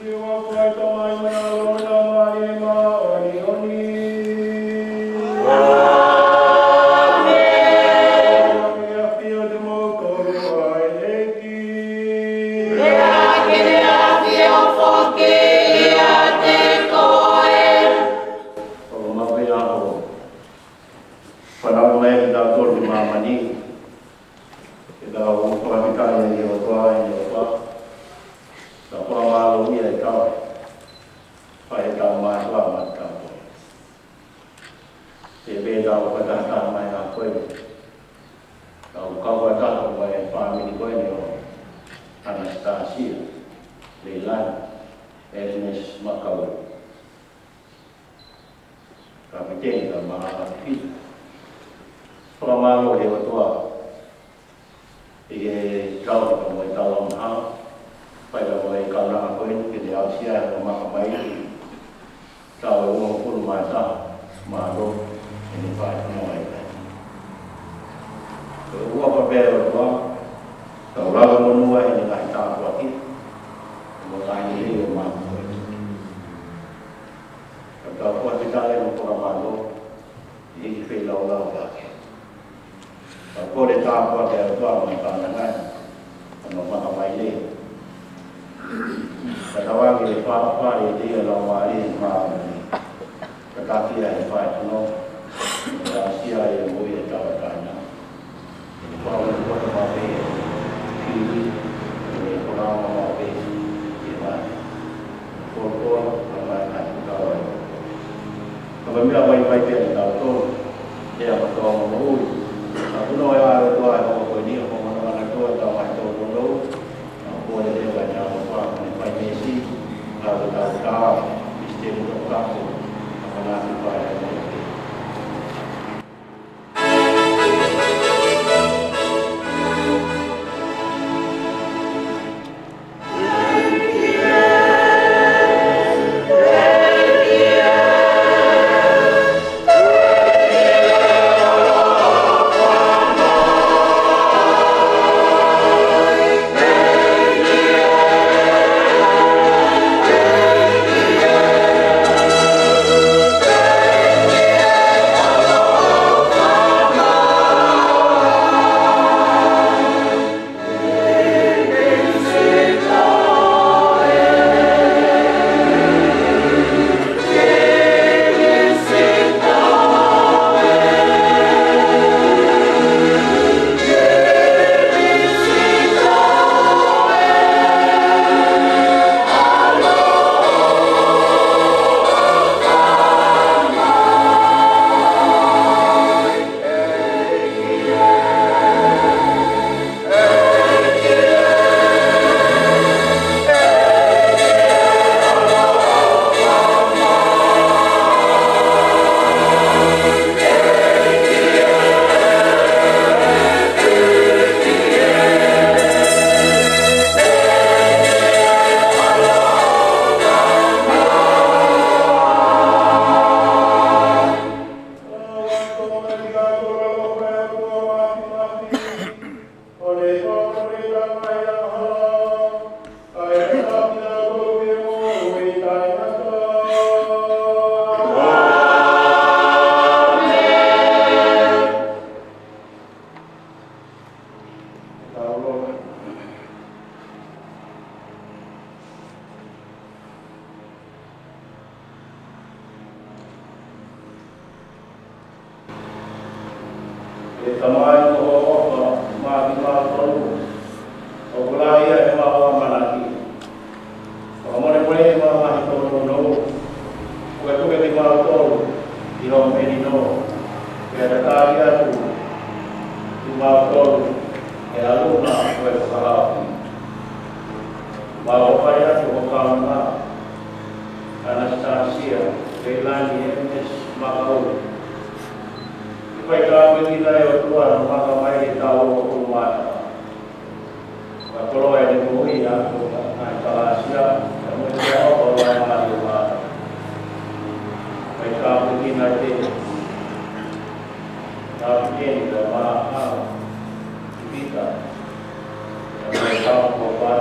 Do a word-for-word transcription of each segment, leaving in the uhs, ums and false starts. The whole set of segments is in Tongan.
ʻIo, ʻa e Tamai, ʻa e ʻAlo, mo e Laumālie Māʻoniʻoni. ʻĀmeni. ʻAfio ʻa kimoutolu ʻi he ʻEiki. Pea ke ne ʻafio foki ʻiate koe. ʻOku maʻu pē ʻa e ʻaho. Fanongo mai kitautolu ki māmani. Ke tau fakafetaʻi ki he ʻOtua, ʻi he ʻOtua. Tau fakamālō ʻi he tau. Fai ʻetau mātuʻa maʻatautolu. Pea pē tau fakataha mai ʻa koe. Tau kau fakataha mo e fāmili ko eni ʻo Anastasia, Leilani, Agnes Makau. Kapiteni ka mala ka fili. Fakamālō ki he ʻOtua. ʻI he tau ka mo e tau ʻaho. Fai ka mo e kaunanga ko eni ke ne aʻusia ʻa e maka mai. Tau ʻe uofulu mā taha. Mālō. ʻEne fai ka mo e kai. Ko e ʻofa pē ʻa e ʻOtua. Tau lava monū ai ʻene ngaahi tāpuaki. Mo e ngaahi lelei ʻo māmani. Ka tau fakafetaʻi mo fakamālō, ʻi he feilaulau ake. Ka kole tāpuaki ʻa e ʻOtua maʻa e kāinga, ʻo ne maka mai lelei. Ka tau ake ʻi he fale ʻo e Laumālie Māʻoniʻoni. Tākia e fai tano, tāsia e moʻui e tau taina. Kua ua kua mape, kili, e kua mape, e mate. Kua kua, kua mai, kua kua. Ka ko e meʻa vaivai pē ʻiate kitautolu, ʻa e katoanga moʻui. Ka kuno e ʻa e kua e kua ko eni, ko mana mana kua e tau mai tau moʻui. Ka ko e leva e tau kua, ko e fai meesi, ka ko e tau tā, misiteli tau kapo, ka mana ki fai e moʻui. ʻE Tamai, ko hoʻo ʻofa maʻa kimautolu ʻoku lahi ia ʻi he ʻamanaki. Fakamolemole ʻi he mamahi tōnounou, ʻoku ke tuku kimautolu ʻi hoʻo melino, pea tali atu kimautolu he ʻalunga ʻo e fakahaofi. Mau ʻofa atu ho kaunanga, Anasitasia Leilani Ernest Makaulu. Ke fai tāpuekina ʻe ʻOtua hono maka mai ʻi he taʻu ua afe hongofulu mā taha. Ka koloa ʻene moʻui ʻa e ngaahi kalāsia, ka mo e ʻofa ʻo e Laumālie Māʻoniʻoni. Fai tāpuekina ʻe te, tāpuekina ʻe Maʻa, Pita, ʻa e kau kuo pā,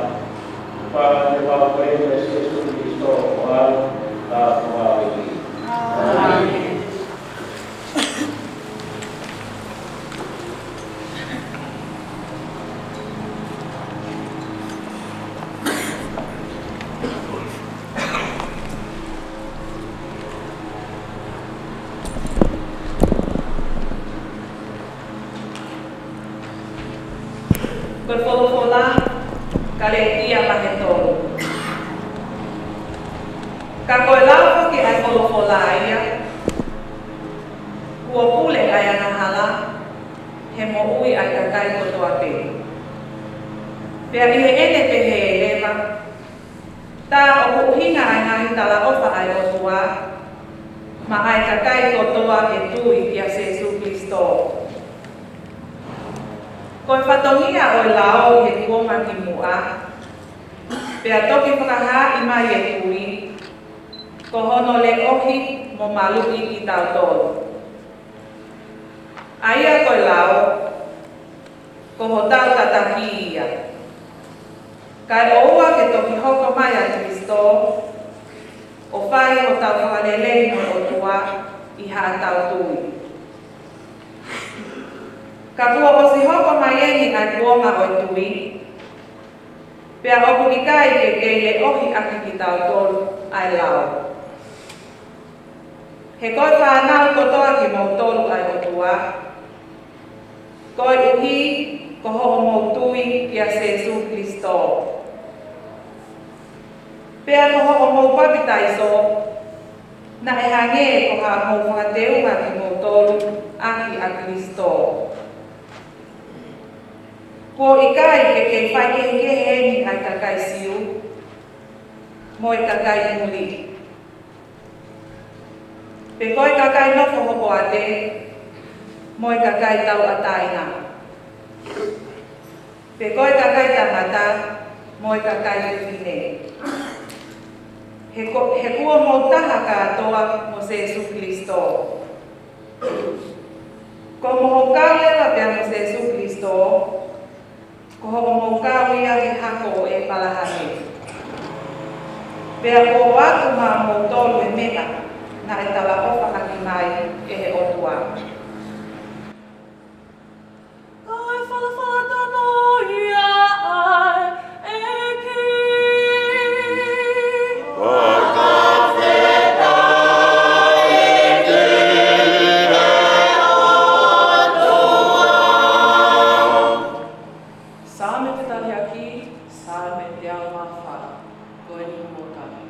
pā ʻa e kau ko e ʻia Sīsū Kalaisi ko e ʻAlo, ka ko e ʻEiki. ʻĀmeni. Ko e folofola, Kalētia vahe tolu. Ka ko e lao foki ʻa e folofola ia, kuo pule ʻa e angahala he moʻui ʻa e kakai kotoa pē. Pea ʻi heʻene pehē leva, tā ʻoku ʻuhinga ʻa e ngaahi talaʻofa ʻa e ʻOtua maʻa e kakai kotoa ʻe tui kia Sīsū Kalaisi. Ko e fatongia ʻo e lao ʻi he kuonga kimuʻa, pea toki fakahaaʻi mai ʻe Kui, ko hono leʻohi mo maluʻi kitautolu. ʻA ia ko e lao, ko hotau tataki ia. Kae ʻoua ke toki hoko mai ʻa Kalaisi, ʻo fai hotau fakalelei mo e ʻOtua ʻi haʻatau tui. Ka kuo ʻosi hoko mai eni ʻa e kuonga ʻo e tui, pea ʻoku ʻikai ke kei leʻohi ʻaki kitautolu ʻa e lao. He ko e fānau kotoa kimoutolu ʻa e ʻOtua, koeʻuhi ko hoʻomou tui kia Sēsū Kilisitō. Pea ko hoʻomou papitaiso, naʻe hangē ko haʻamou fakateunga kimoutolu ʻaki ʻa Kilisitō. Kuo ʻikai ke kei faikehekehe ʻeni ʻa e kakai Siu mo e kakai muli, pe ko e kakai nofo hopoate mo e kakai tauʻatāina, pe ko e kakai tangata mo e kakai fefine. He ko, he kuo mou taha kātoa mo Sēsū Kilisitō. Ko hoʻomou kau leva pea mo Sēsū Kilisitō, ko hoʻomou kau ia he hako ʻo ʻĒpalahame. Pea kuo ʻoatu maʻamoutolu e meʻa naʻe talaʻofa ʻaki mai ʻe he ʻOtua. Ko e folofola tonu ia ʻa e ʻEiki. Fakafetaʻi ki he ʻOtua. Saame fetaʻiaki, Saame teau mā fā, ko eni hoʻomou tali.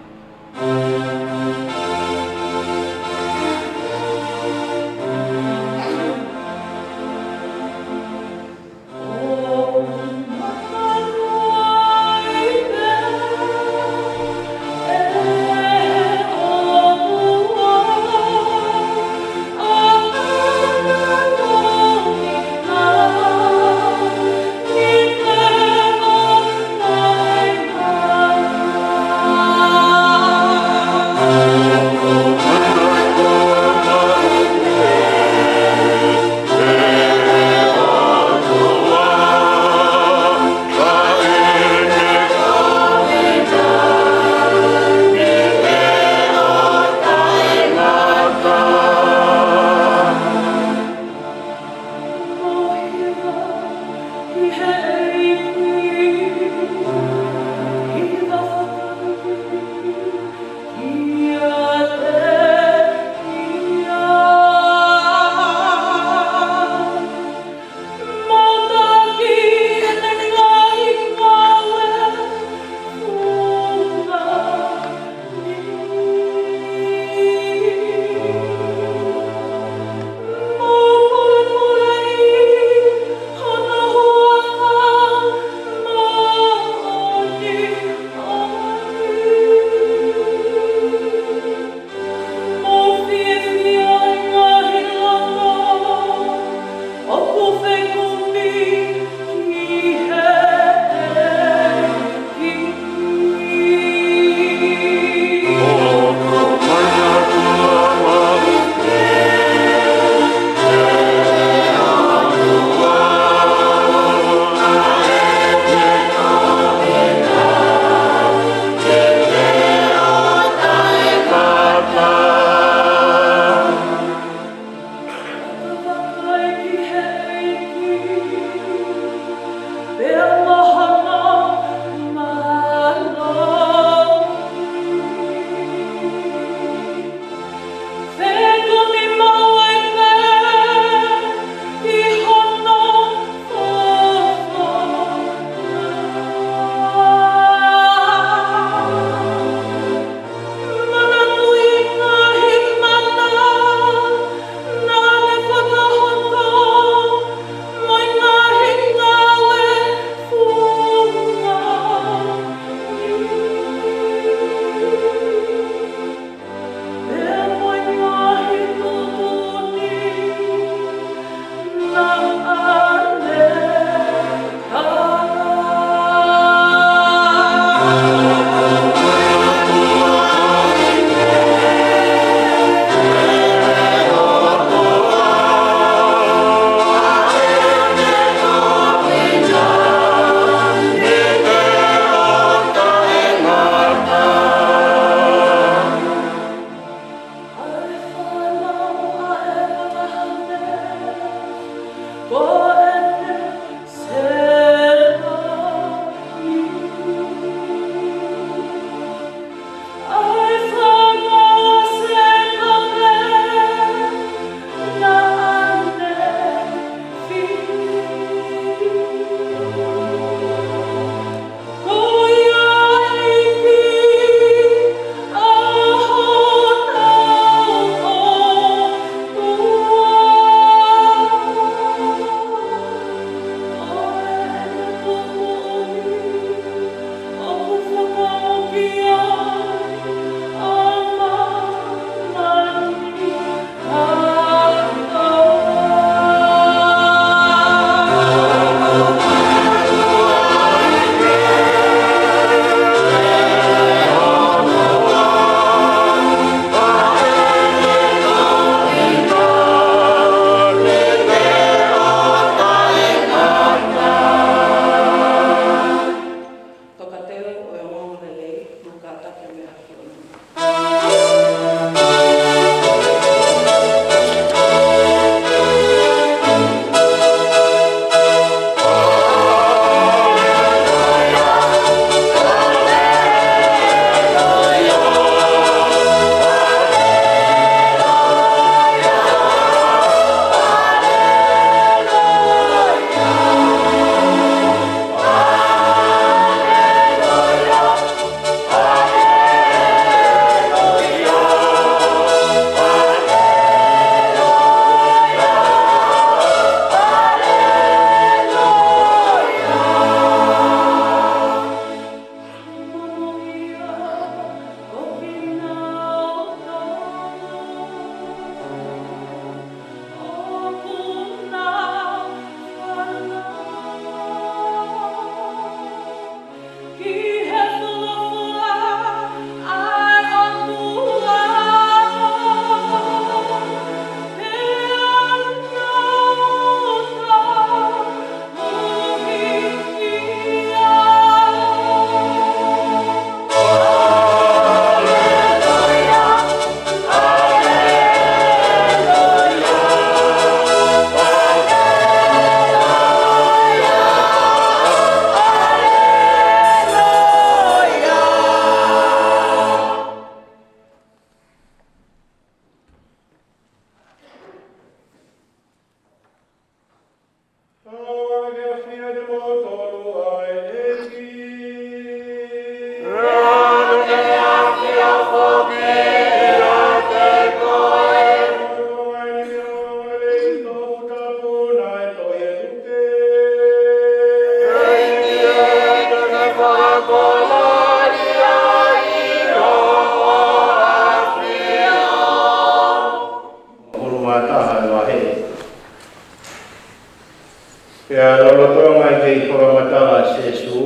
ʻI he fakamatala ʻa Sīsū,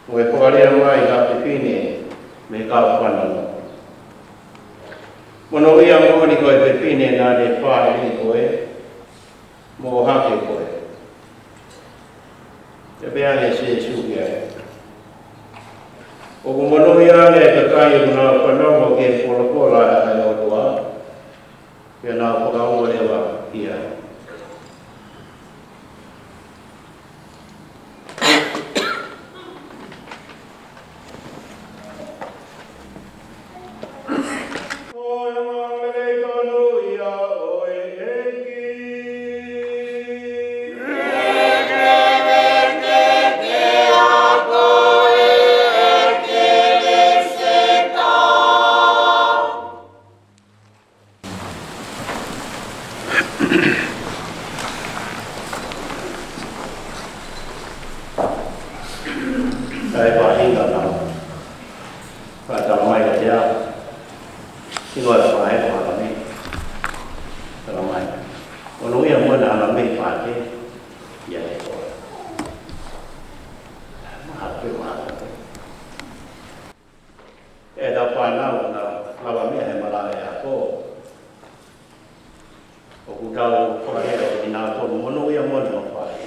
ʻo ne fakalea mai ha fefine mei he kau fanongo. Monūʻia moʻoni koe fefine naʻa ne fāʻeleʻi koe, mo ʻohake koe. Pea pehē ange ʻe Sīsū ki ai, ʻoku monūʻia ange ʻa e kakai ʻoku nau fanongo ki he folofola ʻa e ʻOtua, pea nau fakaongo leva ki ai. Ko e ʻamanaki tonu ia ʻo e ʻEiki. Kae faʻahinga nau. Faʻa tala mai ka tea. Hingoa e faʻahinga nau ni. Tala mai. Monūʻia moʻoni ʻa e ʻamanaki faʻa ke. Ia e koa. Maha pe maha pe. ʻE tau fānau na lava meʻa he malaʻe ako. ʻOku tau fakalea ʻo kinautolu monūʻia moʻoni ʻo fai.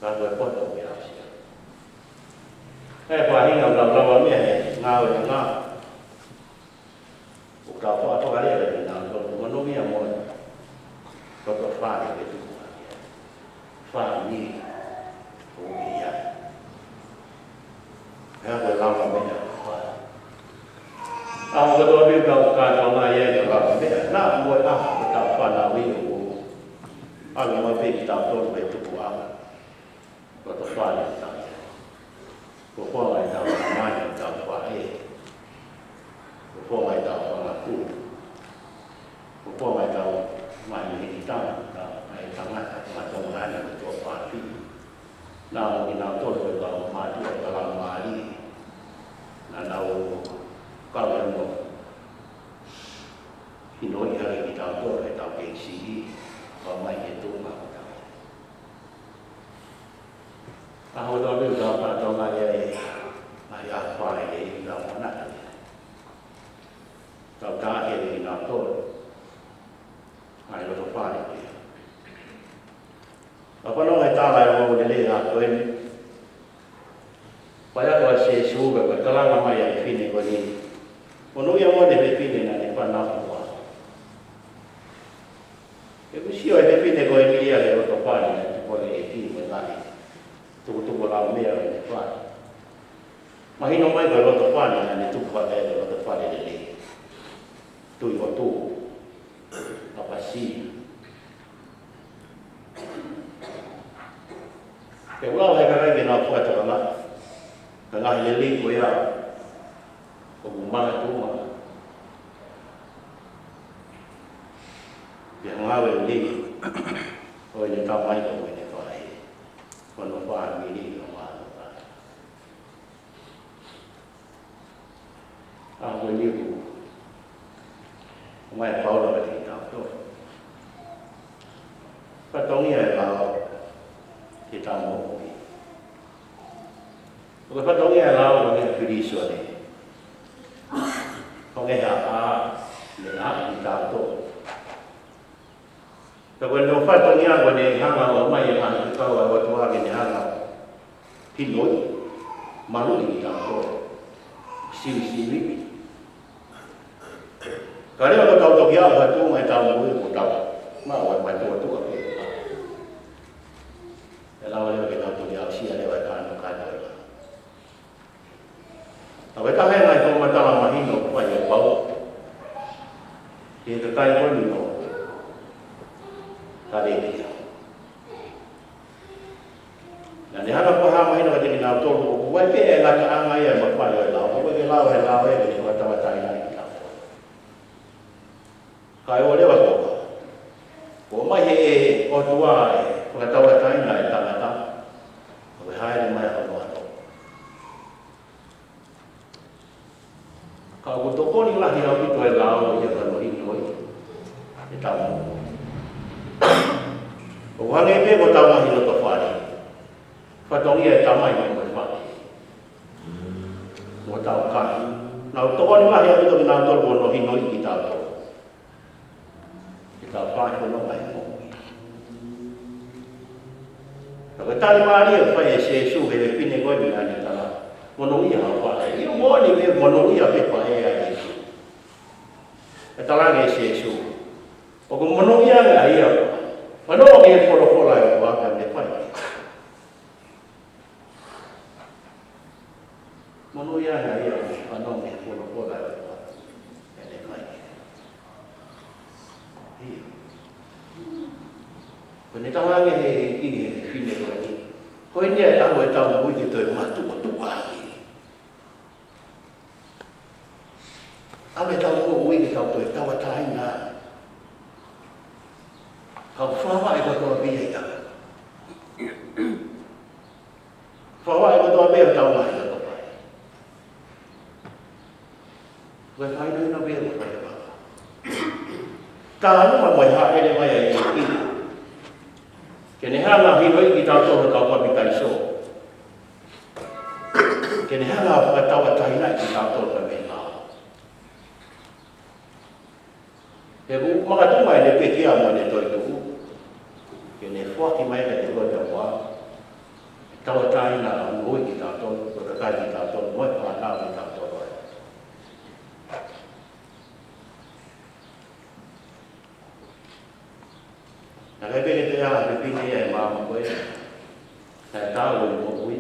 Ka ko e poto ʻoku ʻi ai sia. ʻE faʻahinga ʻoku tau lava meʻa he ngāue ngā. ʻOku tau fakalea ʻo kinautolu monūʻia moʻoni. Ko e fānau ke tuku. Fāmili ʻoku ʻi ai. Pea ko e lava meʻa. ʻA, ʻoku tau ʻapi ʻoku tau kātoanga ia ʻi he lava meʻa. Naʻa mo e ʻaho ʻoku tau fānau ʻi ʻoku. ʻAlu mai pē kitautolu ʻe tuku ʻa. Ko e fānau ʻoku tau ʻi ai. Ko e fānau ʻoku tau tamai ʻoku tau faʻē. Ko e fānau ʻoku tau fānau kū. Ko e fānau ʻoku tau mai mei he tama, tau mai tangata, tama tau mai ʻa e tuʻa pāpi. Naʻa mo kinautolu ʻoku tau mātuʻa tala mali. Naʻa nau kau ia mo. Hinoʻi hake kitautolu he tau kei siʻi, pea mai ke tuʻu ma ko tau. ʻA, ʻoku tau ʻapi ʻoku tau kātoanga ia ʻi he, ʻa ia fai e ʻi tau manatu. Tau tā ke ʻi kinautolu. ʻA e loto fale ia. ʻA, fanongo he tala ʻe ʻoku lelei ʻa ko eni. Pea ko ʻa Sīsū pea ko e kalanga mai ʻa e fefine ko eni. Monūʻia moʻoni e fefine naʻa ne fānau ʻi ai. ʻOku sio e fefine ko eni ia he loto fale naʻe tupu ʻaki ʻe he ʻEiki mo e ngaahi tukutuku lau meʻa ʻo ʻene fale. Mahino mai ko e loto fale naʻa ne tupu ʻaki e loto fale lelei. Tui ʻOtua. ʻApasi. Ke ʻoua ʻe kakai ke nau fakatokanga. Ka ngaahi lelei ko ia. ʻOku makatuʻunga. Ke ngāue lelei. ʻO ʻene tamai ko ʻene faʻē. Ko hono fāmili ʻo mātuʻa. ʻA ko e liku. ʻOmai Paula ʻo te tau tō. Fatongia e lao. Ke tau moʻui. ʻO ka fatongia e lao, ʻo ne pilīsone. ʻO ne ha a, ne a, ne tau tō. Ka ko e no fatongia ko ʻene hanga ʻo ʻomai e ngaahi fekau ʻa e ʻOtua ke ne hanga. Hinoi, malu ʻi tau tō. Sivi sivi. Ka leva ko tau toki au ha tuʻunga ʻi tau moʻui ko tau. Ma ʻoua ʻe mai tuʻa tuʻa pē. ʻE lava leva ke tau toki au sia leva e kano kano leva. Ka ko e taha e ngaahi fakamatala mahino ʻoku fai ʻe Paula. Ki he kakai ko eni ʻo Kalētia. Naʻa ne hanga ʻo fakamahino kiate kinautolu ʻoku ʻi ai pē e ngataʻanga ia ʻo e mafai ʻo e lao. ʻOku ʻikai ke lao ʻe he lao ia ke fakatauʻatāinaʻi kinautolu. Kae ʻoua leva ko. Ko mai he ʻOtua e fakatauʻatāina e tangata. Ko e hāʻele mai ʻa hono ʻato. Ka ʻoku tokoni lahi ʻaupito e lao ia ka no hinoi. E tau. ʻOku hangē pē ko hotau ngaahi loto fale. Fatongia e tamai mo e faʻē, mo hotau kakai. Nau tokoni lahi ʻaupito kinautolu ʻo mahinoʻi kitautolu. Ke tau fai hono ngaahi moʻui. Ka ko e tali mālie ʻoku fai ʻe Sīsū ki he fefine ko eni naʻa ne tala, monūʻia hoʻo faʻē. ʻIo, moʻoni ke monūʻia pē faʻē ʻa Sīsū. Ka tala ange ʻe Sīsū, ʻoku monūʻia ange ʻa ia ʻoku fanongo ki he folofola ʻa e ʻOtua pea ne fai. Monūʻia ange ʻa ia ʻoku fanongo ki he folofola ʻa e ʻOtua pea ne fai. ʻIo. Ko ʻene tala ange he, ki he fefine ko eni, ko eni ʻa e ʻaho ʻetau moʻui ke toe matuʻotuʻa ange. ʻAho ʻetau moʻui ke tau toe tauʻatāina. Ka ʻoku fakavaʻe kotoa pē ia ʻi tautolu. Fakavaʻe kotoa pē ʻi hotau ngaahi loto fale. Ko e fakahinohino pē ia ʻoku fai ʻe he Fakamoʻui. Talu mo e hāʻele mai ʻa e ʻEiki ke ne hanga ʻo hinoʻi kitautolu ʻe hotau papitaiso. Ke ne hanga ʻo fakatauʻatāinaʻi kitautolu mei he lao. He ʻoku makatuʻunga ʻene pekia mo ʻene toetuʻu ke ne foaki mai kiate koe pea mo au e tauʻatāina ʻo e moʻui kitautolu, ko e kakai kitautolu, mo e fānau kitautolu ai. Naʻe ʻikai pē ke toe ʻi ai ha fefine ia he māmani ko ē naʻe taau ʻene moʻui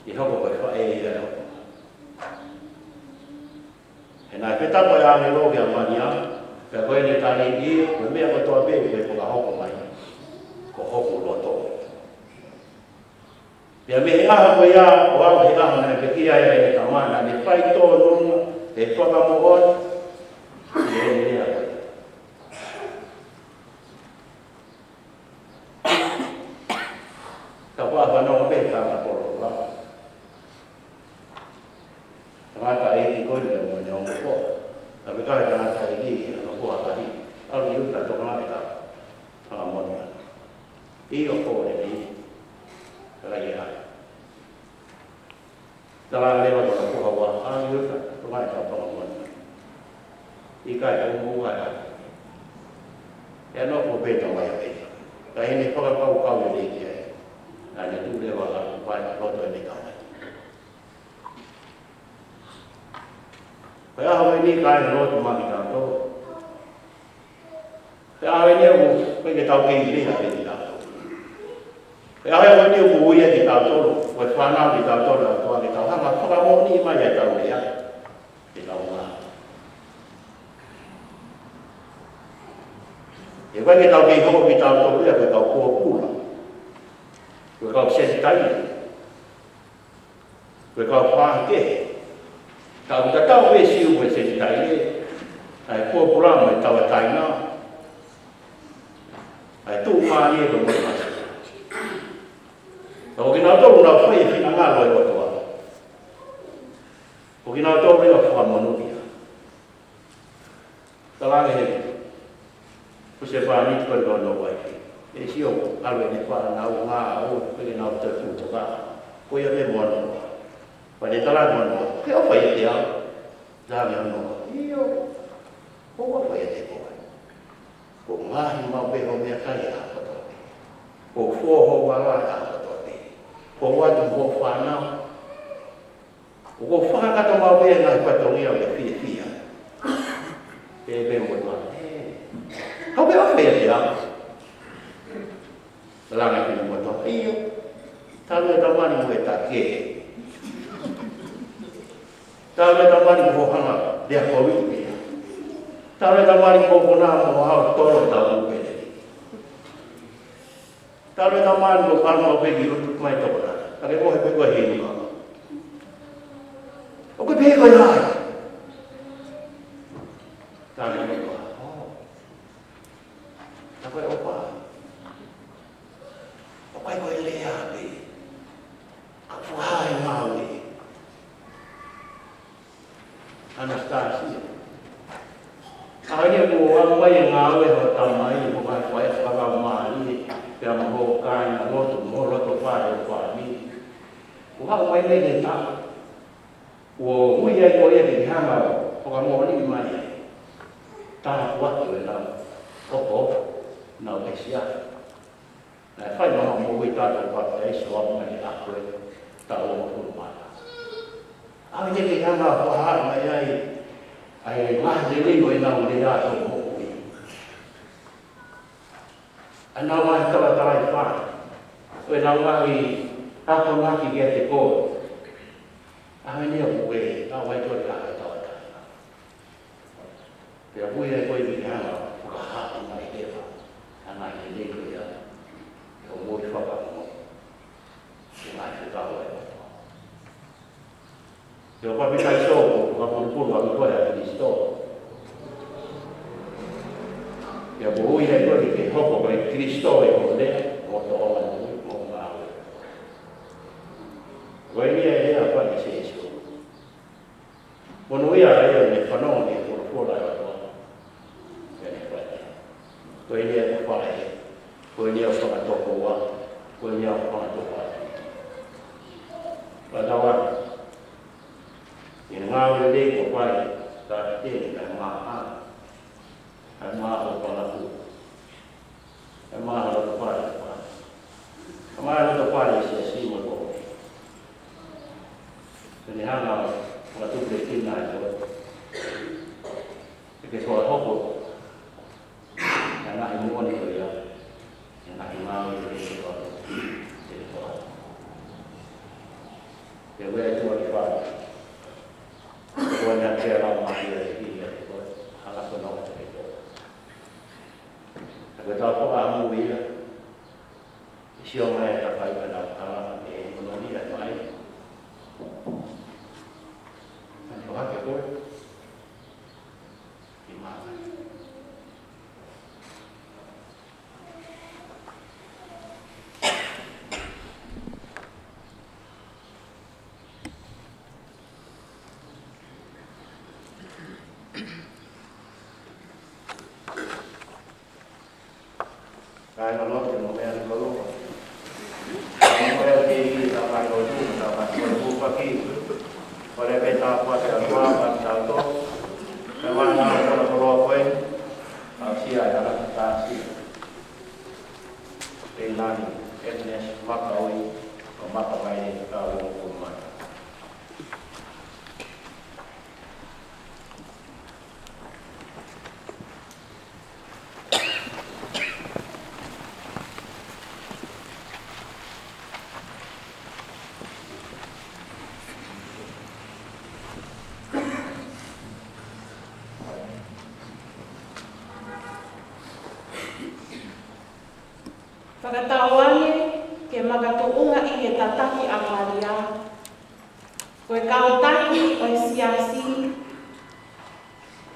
ke hoko ko e faʻē ia ʻo e ʻOtua. He naʻe fetaulaki ʻa e ʻāngelo kia Malia, pea ko ʻene tali, ʻio, ko e meʻa kotoa pē ʻoku ke fakahoko mai, ko hoku loto. Pea mei he ʻaho ko ia ʻo aʻu ki he ʻaho naʻe pekia ai ʻe he Tamai, naʻa ne fai tōnunga he fakamoʻoni ki heʻene lea ko ia. Tau faʻa fanongo pē he tala polokalama. Tangataʻeiki ko eni mo ʻene ongo koa. Naʻe fekau ʻe he tangataʻeiki ʻa e ongo koa ʻo tali, ʻalu ʻi ʻuta ʻo tokangaʻi ʻeta fanga moni. ʻIo, ko e lelei. Ka ʻikai ke ʻai. Tala leva ko ʻena foha ua, ʻalu ʻi ʻuta ʻo tokangaʻi ʻeta fanga moni. ʻIkai, ʻoua muʻa ʻe ʻai. ʻE nofo pē ʻa e tamai ʻo pehē. Ka ʻi heʻene fakakaukau lelei ki ai, naʻa ne tuʻu leva ʻo ʻalu ʻo fai ʻi loto ʻene tamai. Ko e ʻaho eni, kāinga, ʻoku tau maʻu kitautolu. Ko e ʻaho eni ʻoku ʻikai ke tau kei lea pē kitautolu. Ko e ʻaho eni ʻoku ui ai kitautolu, ko e fānau kitautolu ʻa e ʻOtua, ke tau hanga ʻo fakamoʻoniʻi mai ʻetau lea, ʻetau ngāue. ʻE ʻikai ke tau kei hoko kitautolu ia ko e kau pōpula, ko e kau Senitaile, ko e kau fānau kehe. Ka ʻoku tatau pē Siu mo e Senitaile, ʻa e pōpula mo e tauʻatāina, ʻa e tuʻumālie mo e masiva. Ka ko kinautolu ʻoku nau fai e finangalo ʻo e ʻOtua, ko kinautolu ia ʻoku fakamonūʻia. Tala ange ʻe he husepāniti ko eni ki hono uaifi, ʻe Siu, ʻalu ʻene fānau ngāue, ʻikai ke nau toe fuʻu toka. Ko ia pē mo hono hoa. Pea ne tala ange ki hono hoa, ʻokú ke ʻofa ʻiate au? Tala ange ʻe hono hoa, ʻio, ʻoku ou ʻofa ʻiate koe. Kuo u ngaohi maʻu pē hoʻo meʻakai he ʻaho kotoa pē. Kuo u fō hoʻo vala he ʻaho kotoa pē. Kuo u ʻatu hoʻo fānau. ʻOku ou fakakakato maʻu pē ʻa e ngaahi fatongia ʻo e fiefia. Pea pehē mo e motuʻa, ʻē, ʻokú ke ʻofa ʻiate au? Tala ange ʻe he motuʻa, ʻio. Talu ʻeta mali mo ʻeta kehe. Talu ʻeta mali mo hoʻo hanga ʻo lea kovi pē. Talu ʻeta mali mo hoʻo konā mo hoʻo hao tolo ʻeta ʻū pele. Talu ʻeta mali mo hoʻo hanga ʻo peki ʻo tuku mai tokona. Ka ke mohe pē koe he inu kava. ʻOkú ke pehē ko e hā ia? Tala ange ʻe he motuʻa, ʻō, tā ko e ʻofa. ʻOku ʻikai ko e lea pē, ka ʻoku fakahā ʻe he ngāue. Anastasia. ʻA ia kuo ʻomai e ngāue ʻa hoʻo tamai mo e ngaahi fai fakalaumālie, Pea mo hoʻo kāingalotu, mo ho loto fale, ʻo fāmili. ʻO haʻu mai lele tā. ʻO ui ai koe ia ke ke hanga ʻo fakamoʻoni mai. Tāpuaki ʻenau hoko, nau ʻesia. Naʻe fai mai hoʻo moʻui taʻu papitaiso ʻo aʻu mai ki he taʻu ʻe taha hongofulu mā taha. ʻAve ke ke hanga ʻo fakahā mai ai, ʻa e ngaahi lelei ʻo ʻenau lea ʻi hoʻo moʻui. ʻA ʻenau ngaahi tauʻatāina, ʻo ʻenau ngaahi akonaki kiate koe. ʻAve ʻoku ke ʻave ai koe ki he tauʻatāina. Pea ʻoku ʻi ai koe ke ke hanga ʻo fakahā mai leva ʻa e ngaahi lelei ko ia ʻi hoʻo moʻui fakamoʻui. Ko e ngaahi fekau ʻa e ʻOtua. Pea ʻoku papitaiso, ʻoku fakapulupulu ʻaki koe ʻa Kalaisi. Pea ʻoku ui ai koe ke ke hoko ko e Kalaisi ʻi hoʻo lea, mo hoʻo tōʻonga moʻui, mo hoʻo ngāue. Ko e lea ʻa e ʻOtua ʻa Sīsū. Monūʻia ʻa ia ʻoku ne fanongo ki he folofola ʻa e ʻOtua. Pea ne fai. Ko e lea ʻoku fai. Ko e lea ʻoku fakatokoua. Ko e lea ʻoku fakatokoua. Patawa. ʻI he ngāue lelei kuo fai, ka te ne ka maha. Ka maha ʻo fakaku. Ka maha ʻo fai, fai. Ka maha ʻo fai, sia si mo ko. Te ne hanga ʻo fakatupu e kina ʻa e koe. ʻE ke fakahoko. ʻA e ngaahi moʻoni ko ia, ʻa e ngaahi ngāue ʻe te koa, ʻe te koa. Pea ʻoku ʻi ai ʻa e ʻOtua ke fai. Ko ʻene ʻa e Laumālie ʻe hili ʻa e koe, hala ko ʻene ʻa e koe. Ka ko e tau fakaʻamu ia, ʻe sio mai ʻa e kakai ka nau tala, ʻe monūʻia mai. Ka ne ʻohake koe, ki māmani. Kae loloto mo meʻa ni kolo. Mo meʻa ki he tau kai lotu, tau kai lotu paki. Kole pē tāpuaki ʻa e ʻOtua maʻatautolu. Pea mo e koloa ko ē. Aʻusia ʻe he ʻAlo Tāsī. Pea ʻi he ʻEne ʻEiki Makaʻui, ʻo maka mai ʻi he taʻu hongofulu mā taha. Fakatauange ke makatuʻunga ʻi he tataki ʻa Malia, ko e kau taki ʻo e siasi,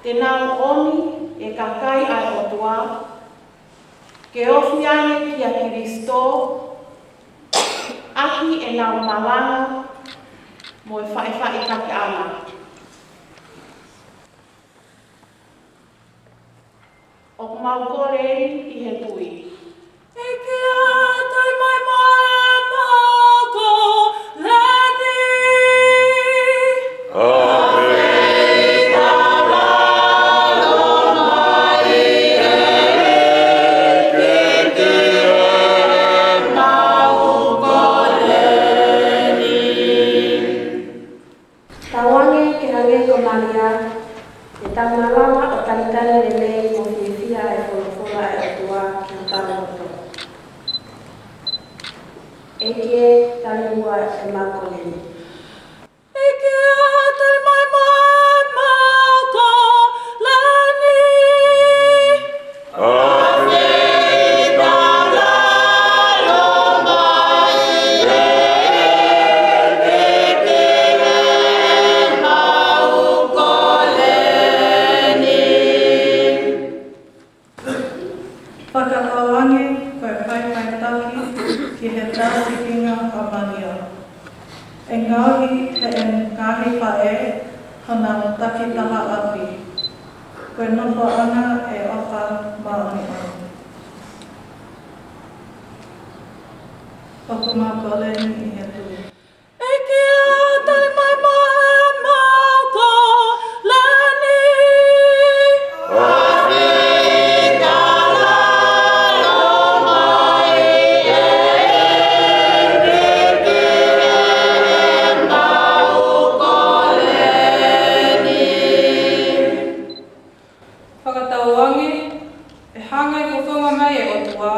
te nau ʻomi e kakai ʻa e ʻOtua, ke ofi ange kia Kalaisi, ʻaki ʻenau malanga mo e faʻifaʻitakiʻanga. ʻOku mau kole eni ʻi he tui. ʻEiki ā, tali mai mo e mau kole ni. ʻAve tau lalo mai ʻEiki ki he mau kole ni. Tauange ke hangē ko Malia, ʻe tau malanga ʻo talitali lelei mo fiefia e folofola ʻa e ʻOtua ki hotau loto. ʻEiki ē, tali muʻa e mau kole ni. ʻEiki ā, tali mai mo e mau kole ni. ʻAve tau lalo mai ʻEiki ki he mau kole ni. Fakatauange ko e faʻifaʻitaki ki he tauhi feinga ʻa Malia. ʻE ngaohi ʻe heʻene ngaahi faʻē honau takitaha ʻapi. Ko e nofoʻanga ʻe ʻofa māʻoniʻoni. ʻOku mau kole eni ʻi he tui. ʻEiki ā, tali mai mo ʻemau kole ni. Fakatauange, ʻe hanga ʻe he fofonga mai ʻo e ʻOtua,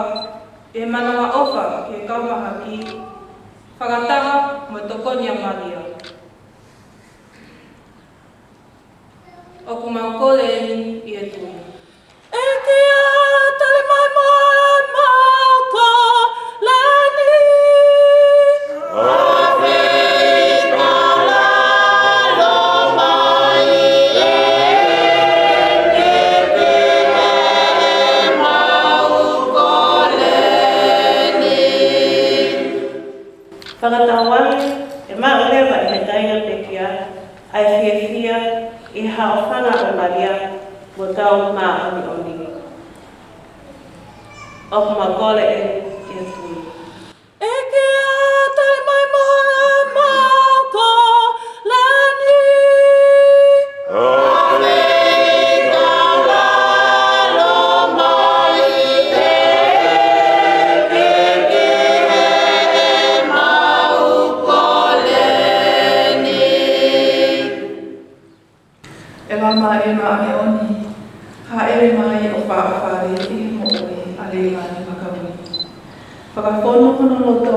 ʻe manavaʻofa ki he kau mahaki, fakataha mo e tokoni ʻa Malia. ʻOku mau kole eni ʻi he tui. ʻEiki ā, tali mai mo ʻemau kole ni. Fakatauange, ʻe maʻu leva ʻi he tainga pekia ʻa e fiefia ʻi he haʻofanga ʻo Malia mo e Kau Māʻoniʻoni. ʻOku mau kole eni ʻi he tui. ʻEiki ā, tali mai mo ʻemau kole ni. ʻE Laumālie Māʻoniʻoni, hāʻele mai ʻo fāʻofale ʻi he moʻui ʻa Leilani Makauni. Fakafonu hono loto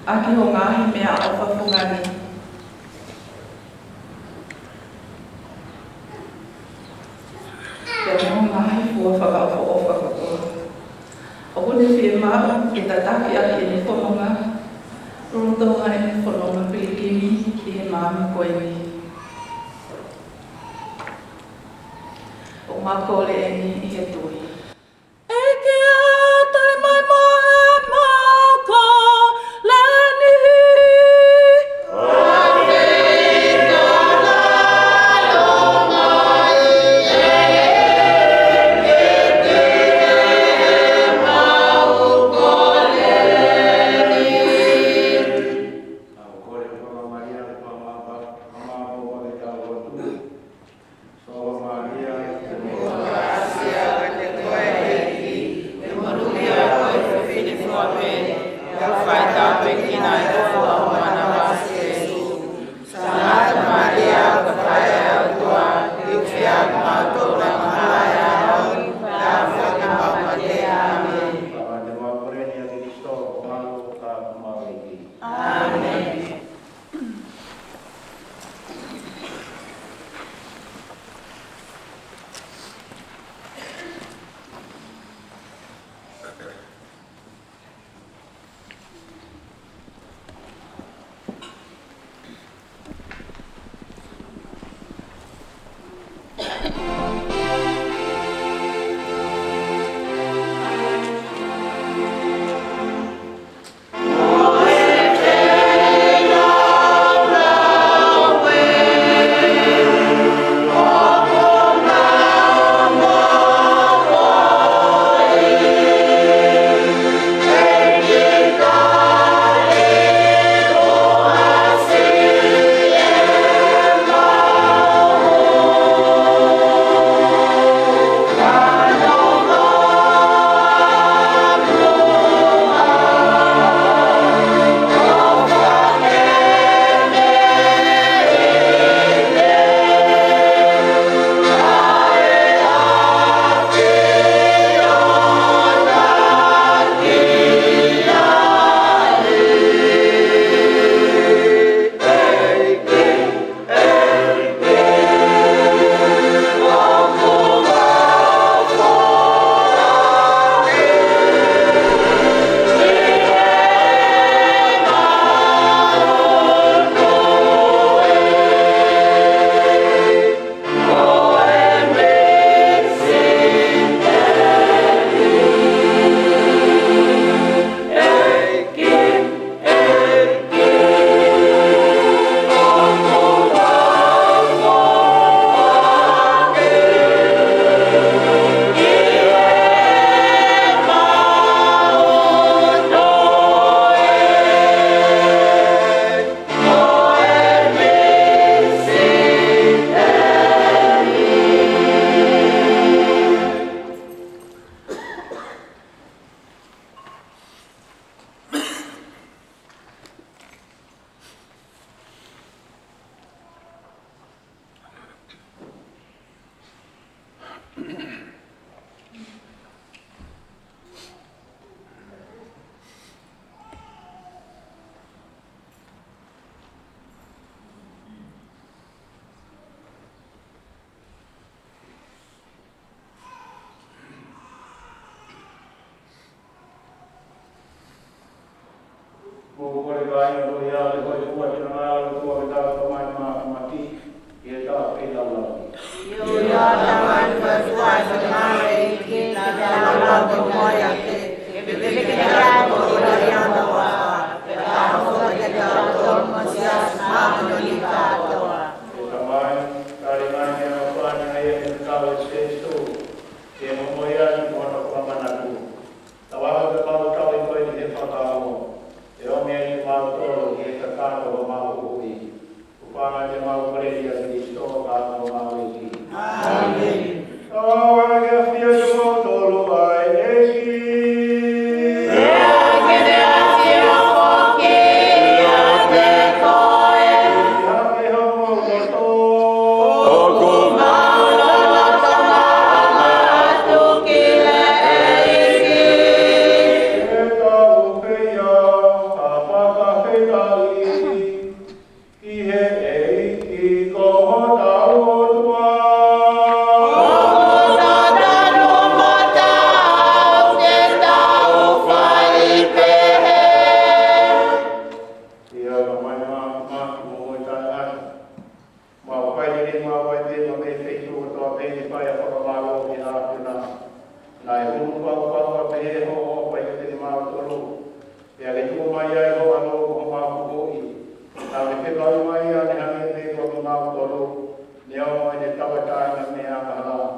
ʻaki ho ngaahi meʻaʻofa fungani, pea mo e ngaahi fua fakaʻofoʻofa kotoa ʻoku ne fiemaʻu ke tataki ʻaki ʻene fononga, lolotonga ʻene fononga pilikimi ʻi he māmani ko eni. ʻOku mau kole eni ʻi he tui. ʻEiki ā, tali mai mo ʻemau kole ni. Ai, ko ia, te koe kuo te ngalo, kuo te tau mai mā maki, ʻi he tau pei lau lau. ʻIo, ʻio, tau mai koe kuo te ngalo ʻEiki, te tau lau lau ko koe ʻiate, ke pepeke ʻa e ko ʻola ia mo ʻa, pea tau foki ke tau tolu mo siasi māʻoniʻoni kātoa. ʻE Tamai, tali mai ke ʻofa ʻa e ʻEiki ʻiate kitautolu ʻe Sīsū, ke mo mo ia ni mo hono fakamanatu. Tau ʻalu ke mau tau ʻi koe ʻi he fakaongo. ʻE ʻomi ʻe kimautolu ʻi he kakano ʻo homau huhuʻi. Kuo pau ke mau kole ʻia Kalaisi ko homau ʻEiki. ʻĀmeni. Tau ʻalu ke ʻafio ʻiate kimautolu ʻa e ʻEiki. ʻIo, ke ne ʻafio foki ʻiate koe. ʻIo, ke homau loto. ʻOku mau lolotonga ʻoatu ki he ʻEiki. Ke tau pehē ʻa e fakafetaʻi ki he ʻEiki ko hotau ʻOtua. ʻOku tatau mo taau ke tau fai pehē. ʻIo, Tamai, mā, mā, mo mo taʻe ai. Mau fai lelei mau ʻai pē ma mei feituʻu kotoa pē ni fai ʻa e fakamālō ki he ʻAfiona. Naʻe hulu pau pau ʻa pehē hoʻo ʻofa ʻiate kimautolu. Pea ke tuku mai ai ho ʻAlo ko homau huhuʻi. Naʻa ne fekau mai ʻo ne hangē pē ko kimautolu. Neongo ʻene tauʻatāina mei he angahala.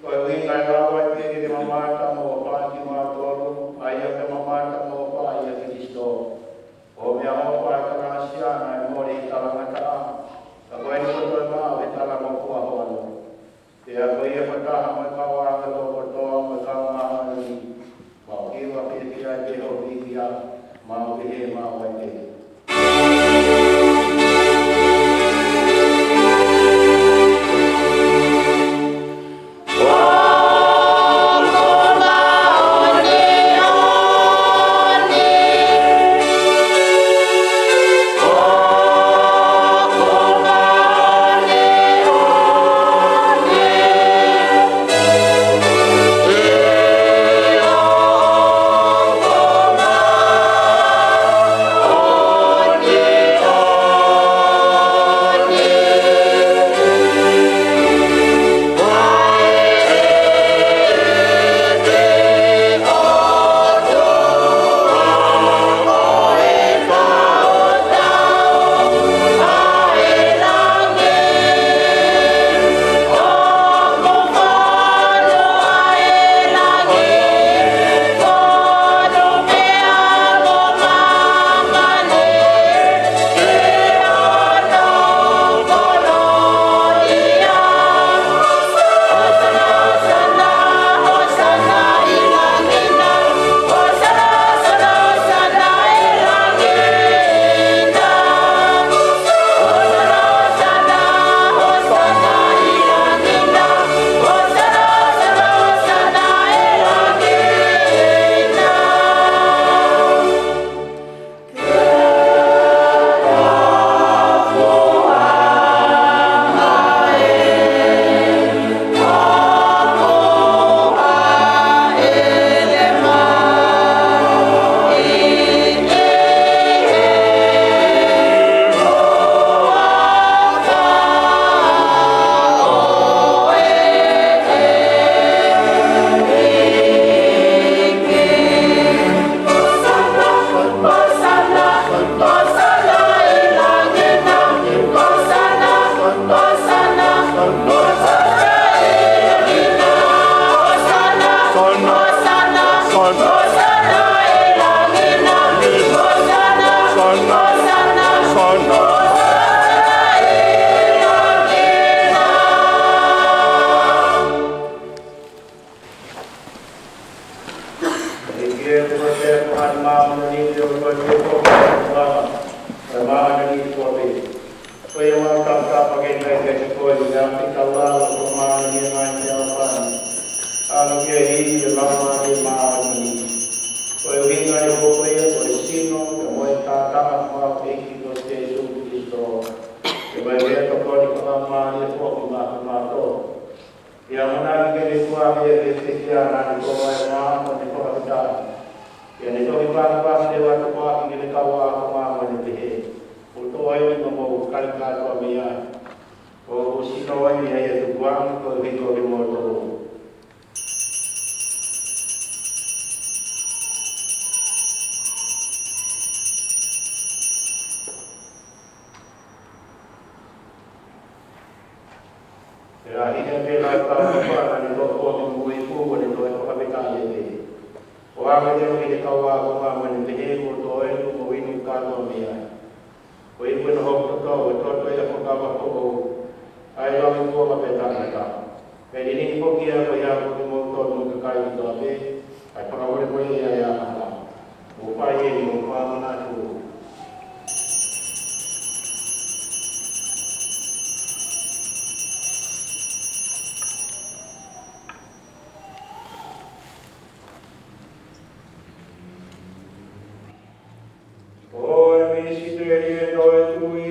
Ko e ʻuhinga ia ʻoku ʻai pē ke ne mamata mo ʻofa kiate kimautolu. ʻA ia ke mamata mo ʻofa ʻia Kalaisi. ʻO meʻa ʻofa ʻa e kalāsia naʻe mole ʻi he talangataʻa, ka ko eni ko toe maʻu ʻe he talangofua ho ʻAlo. Pea ko ia fakataha mo e kau ʻāngelo kotoa mo e kau māʻoniʻoni, mau hiva fiefia ʻi he hoʻo hīkia, mau pehē mau ʻai pē. ʻEiki, ko koe pē ko e Tamai māʻoniʻoni, ko koe pē ko e Tamai māʻoniʻoni kotoa pē. Ko ia mau tapa ke kai ke te koe, ʻi he ʻapi tau lau, ko māʻoniʻoni mai te au pani. Anu ke hiki e mau māʻoniʻoni māʻoniʻoni. Ko e ʻuhinga ʻeni ko ia, ko e sino, ko e moʻui taʻengata ʻa hotau ʻEiki ko Sīsū Kalaisi. Ke mai ke tokoni ko e māʻoniʻoni ko e māʻoniʻoni māʻoniʻoni. ʻIa mana ke ne kuo ʻave ʻa e pekia naʻa ne toʻo ʻa e mā mo ne fakafetaʻi. ʻIa ne toki pāpā leva tokoaki ke ne kau ʻa Ko e meʻa ʻoku mou kai kātoa mei ai, ʻoku sino ai ʻa e tukuange ko e hiko ʻo kimoutolu. Pea hine pē lau tau mafana ni tō ko ni mui fu ni tō e whakapetale pē. ʻO anga te o hine kau a ko ngā mani pehē mo tō e nu mo inu kātoa mei ai. Ko e inu hoku toto, e toto ia ko ka wa ko o. ʻA e lau i ko ma pē tangata. Pea ni ni ko kia ko ia ko ni mo tō mo ka kai ki tō pē. ʻA e whakamolemole ia ia ka. ʻO fai e ni ʻo fai manatu. Ko e misiteli ʻeni ʻo e tui.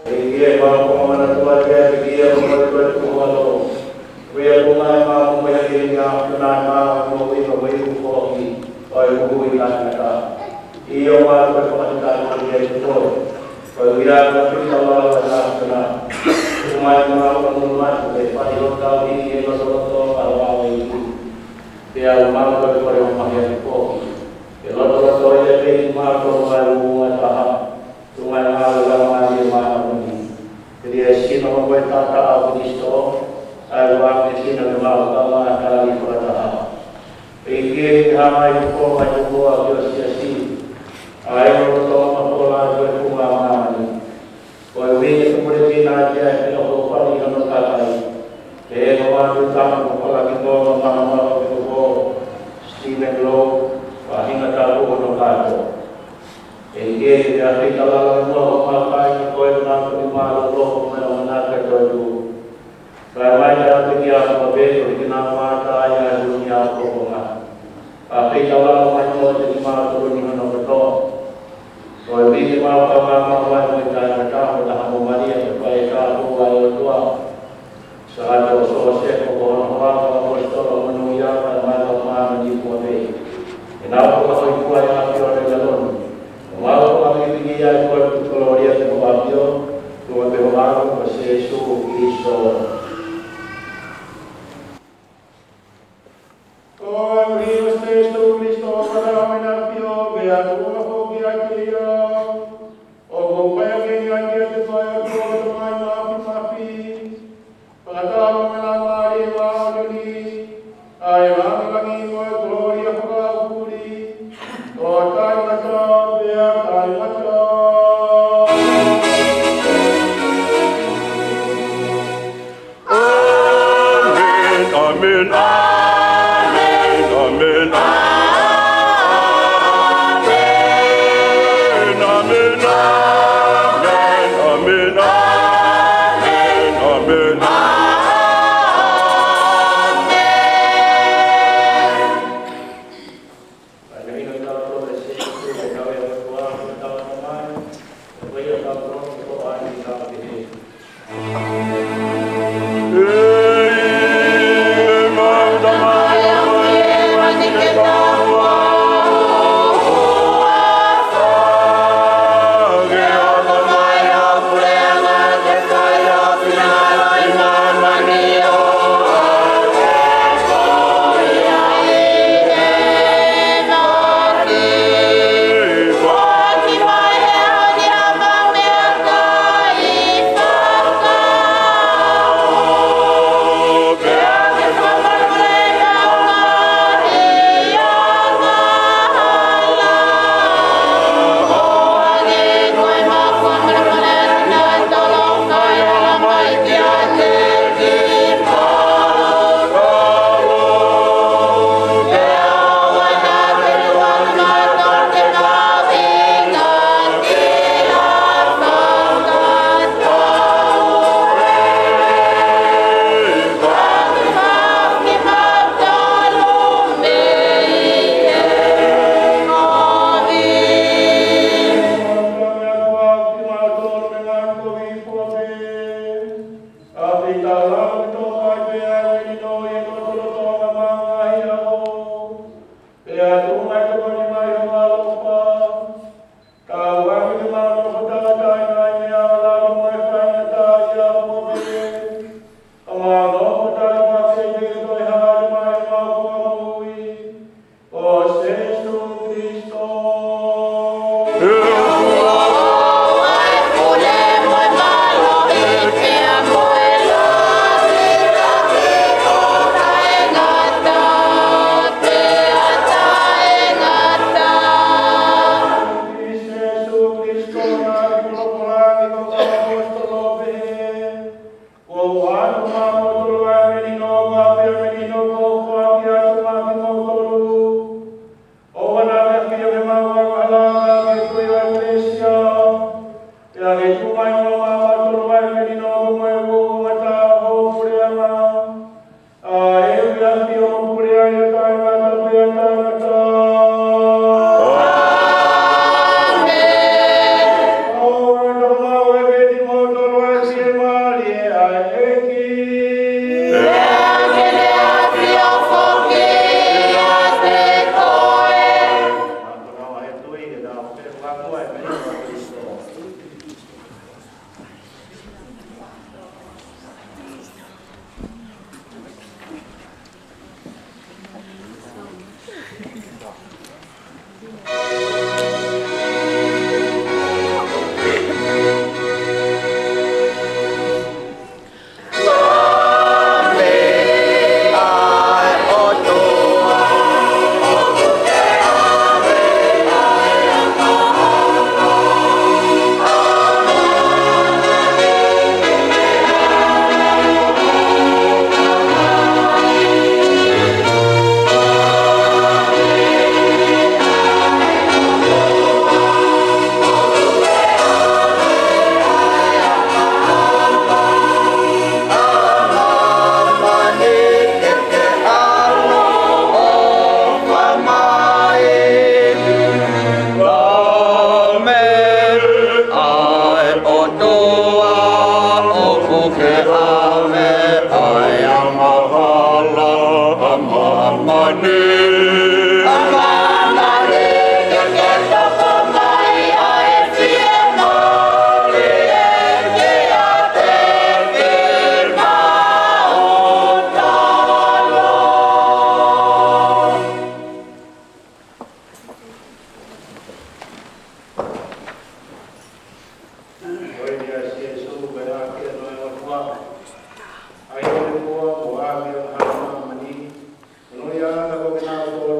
ʻEiki ē, mau kole manatua te ʻa piki ia mo kole kole kuo halo. Ko ia ko mai mau mo ia ke ringa ʻa puna ʻa mau mo ia ko ia ko foki. ʻO e kuku i tangata. ʻIo mau ko e whakatitani ko ia ki koe. Ko ia ko pita lau ʻa tangata. Ko mai mau ko mulu matu e whai o tau i e loto loto a lau ʻEiki. Pea ʻoku mau ko e kole o mai ʻa ki foki. Ke loto loto ia ke i mau ko mai ʻo mai taha. Tuʻunga e ngāue ʻa e Laumālie Māʻoniʻoni. Pea ʻi he sino mo e taʻataʻa ʻo Kalaisi, ʻa e ʻuhinga ke sino ke mau ka mau tali fakataha. ʻEiki ke hanga ʻi he ko mai tuʻu ʻa e siasi. ʻA e ʻo tō ma ko la ko e funga māmani. Ko e ʻuhinga ke pule kina ʻa e ko pali hono kakai. Ke e ko mātu tamu ko la ki ko ma mama ma ko ko. Stephen Lowe, ʻa hinga tapu hono kātoa. ʻEiki ke ʻafio ʻi he lalo ʻo e moa ʻo e kakai ko e na ko ni mālōlō ko e na ka toetuʻu. Kae mai ka ʻafio ki a ko pē ko ki na mata ai a dunia ko ko nga. ʻAfio ʻi he lalo mai ko te ni mālōlō ni hono kotoa. Ko e vike mau ka mau mai mo e taʻataʻa mo taha mo Maria ke fai ka ko ai ʻOtua. Sāto Sōsefa ko hono hoa ko e ʻaposetolo monūʻia ka mai ka māmani kuo pē. ʻE nau ko ka hoi kua e ʻAfiona ʻi lalo ni. ʻO mau ko ka mipiki ai ko e tuku kolōlia ki ho ʻAfio, tuku pē ho ʻAlo ko Sēsū Kalaisi. Ko e ʻuhi ʻo Sēsū Kalaisi, ʻoku ʻi he ʻAfio, pea tuku ma ko ki ai ki ai. ʻOku ou fai ʻaki eni ʻa e kiate koe ʻOtua ko e Tamai Māfimafi. Fakataha mo e Laumālie Māʻoniʻoni, ʻa e langilangi mo e kolōlia fakaʻaufuli, ʻo taʻengata pea taʻengata. ʻĀmeni, ʻāmeni, ʻāmeni, ʻāmeni, ʻāmeni, ʻāmeni, ʻāmeni, ʻāmeni, ʻāmeni, ʻāmeni, ʻāmeni, ʻāmeni. ʻo Sīsū Kalaisi. Sīsū Kalaisi, naʻe folofola ki hoʻo ʻaposetolo pehē: Kuo u ʻoatu maʻamoutolu ʻa e melino, ʻa e melino kuo u foaki atu maʻa kimoutolu. ʻOua naʻa ke ʻafio he maʻu angahala, ka ke tui ʻa e ʻEkalesia. Pea ke tuku mai muʻa maʻamoutolu ʻa e melino mo e uouangataʻa ʻo ho puleʻanga. ʻA ē ʻoku ke ʻafio mo pule ai ʻo taʻengata pea taʻengata. ʻĀmeni. ʻOua naʻa ke ʻave kimoutolu ʻa e fiemālie ʻa e ʻEiki. Pea ke ne ʻafio foki ʻiate koe. Ko ia, Sīsū, ko e ʻAlo ʻo e ʻOtua, ʻa ia ʻoku ʻi he ʻOtua, mo ʻAlo ʻo e ʻOtua ʻi māmani. Ko hono ʻuhinga ko kinautolu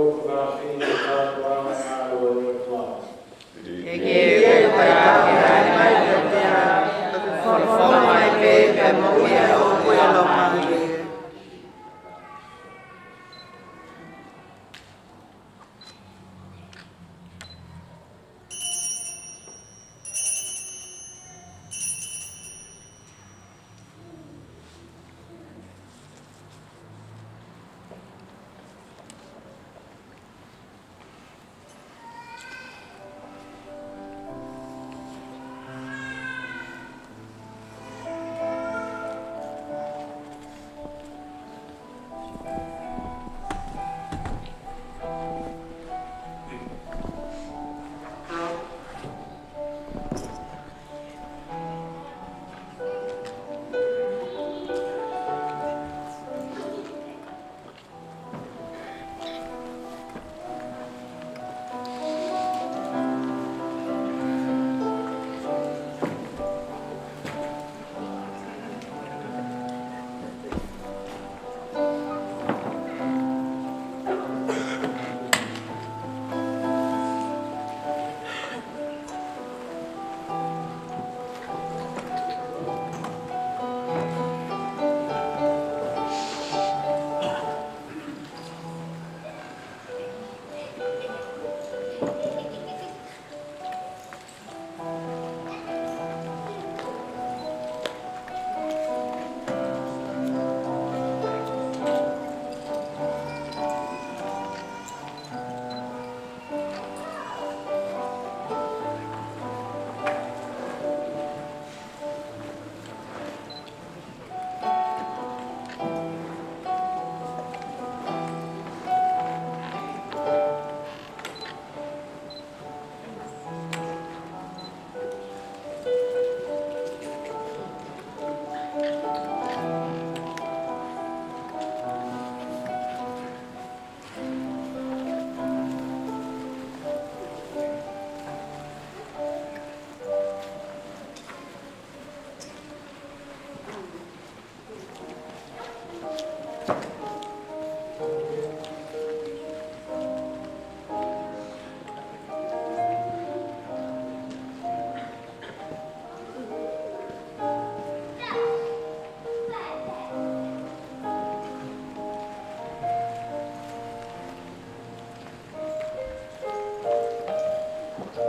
ʻE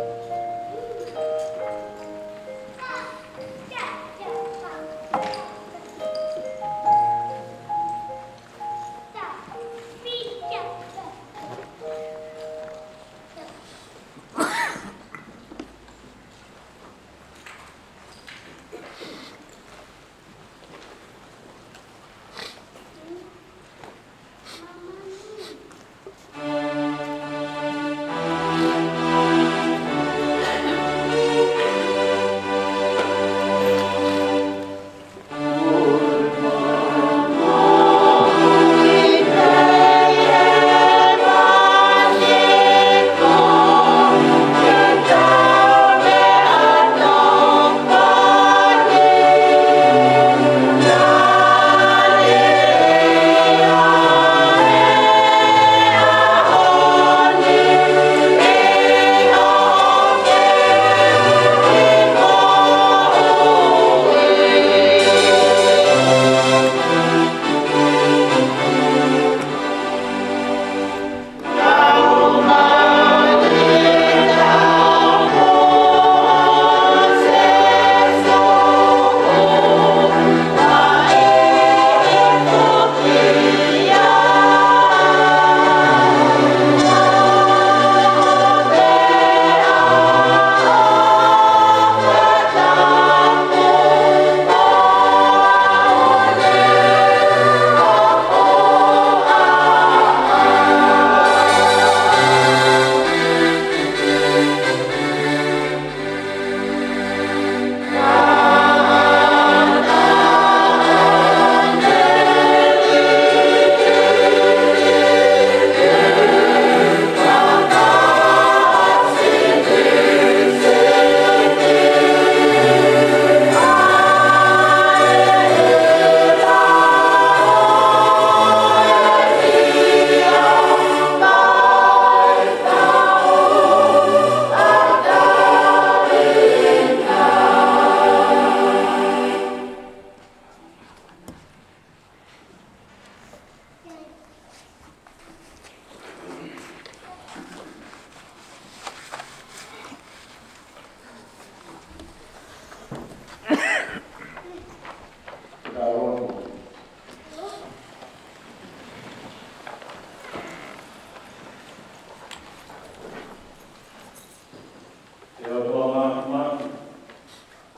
ʻOtua Māfimafi,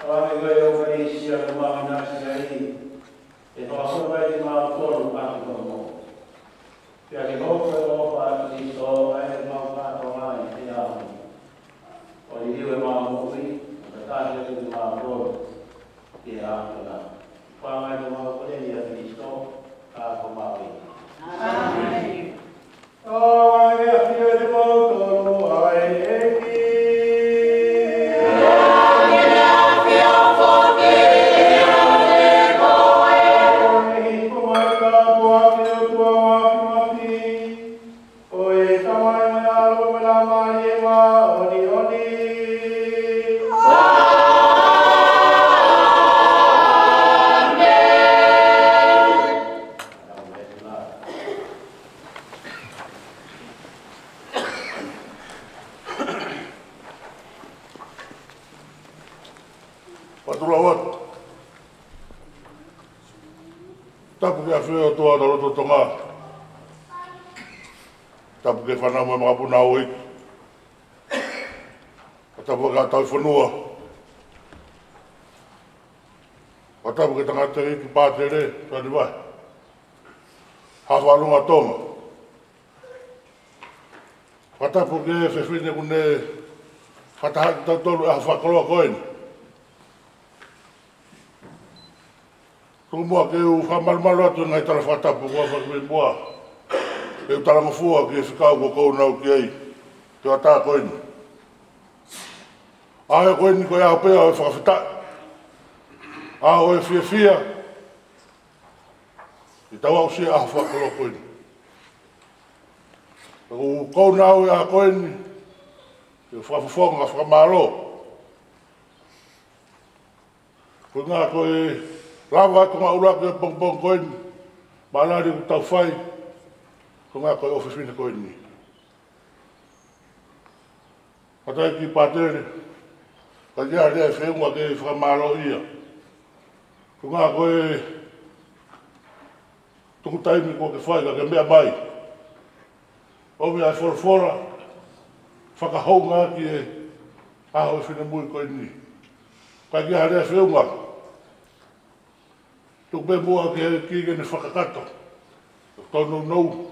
ʻoange ʻa e ʻEukalisia ko e māʻoniʻoni ʻa e ʻEiki, ʻe fakafoki mai kimautolu ʻaki hoʻo moʻui. Pea ke hoko ʻa e ʻofa ʻa Kalaisi ʻa e mau kātoanga ʻi he ʻaho ni. ʻO liliu ʻemau moʻui, ʻo tataki atu kimautolu ki he ʻaho kotoa. Fakaʻaongaʻi ʻemau kole ni ʻia Kalaisi, ka ko homau ʻEiki. ʻĀmeni. ʻOange ʻa e ʻafio kiate kimoutolu ʻa e ʻEiki. Ko e hoko mai e tāpuaki ʻa e ʻOtua Māfimafi, ko e Tamai mo e ʻAlo mo e Laumālie Māʻoniʻoni. Fakatulou atu. Tapu ki he ʻAfio ʻOtua ʻo e lotolotonga. Tapu ki he fānau mo e makapuna ʻo e ʻEiki. Fakatapu ki he kau tauhi fonua. Fakatapu ki he tangataʻeiki pātele, tanivahe. Haʻa Fakalūnga Tonga. Fakatapu ki he fefine kuo ne fakatahaʻi kitautolu he ʻaho fakakoloa ko eni. Tuku muʻa ke u fakamalumalu atu e ngaahi tala fakatapu kuo fai mei muʻa. Ke u talangofua ki he fekau kuo ʻoku ou nau ki ai he ʻaho ko eni. ʻAho ko eni ko e ʻaho pē ʻo e fakafetaʻi. ʻAho ʻo e fiefia. ʻI heʻetau aʻusia e ʻaho fakakoloa ko eni. Ko ʻeku kau nau he ʻaho ko eni, ke fakafofonga fakamālō. Ko e ngaahi ko e lava ko e ngaahi ʻuluaki ʻo e pongipongi ko eni, mālali ʻoku tau fai, ko e ngaahi ko e ʻofefine ko eni. Kātaki Pātele, ka ʻi ai ha lea ʻe feʻunga ke fakamālōʻia. Ko e ngaahi ko e tuku taimi kuo ke fai ka ke meʻa mai. ʻOmi ʻa e folofola, fakahoungaʻaki e ʻaho ʻo e finemui ko eni. Ka ʻi ai ha lea ʻe feʻunga. Tuku pē muʻa ke ki ke ne fakakakato. Tōnounou.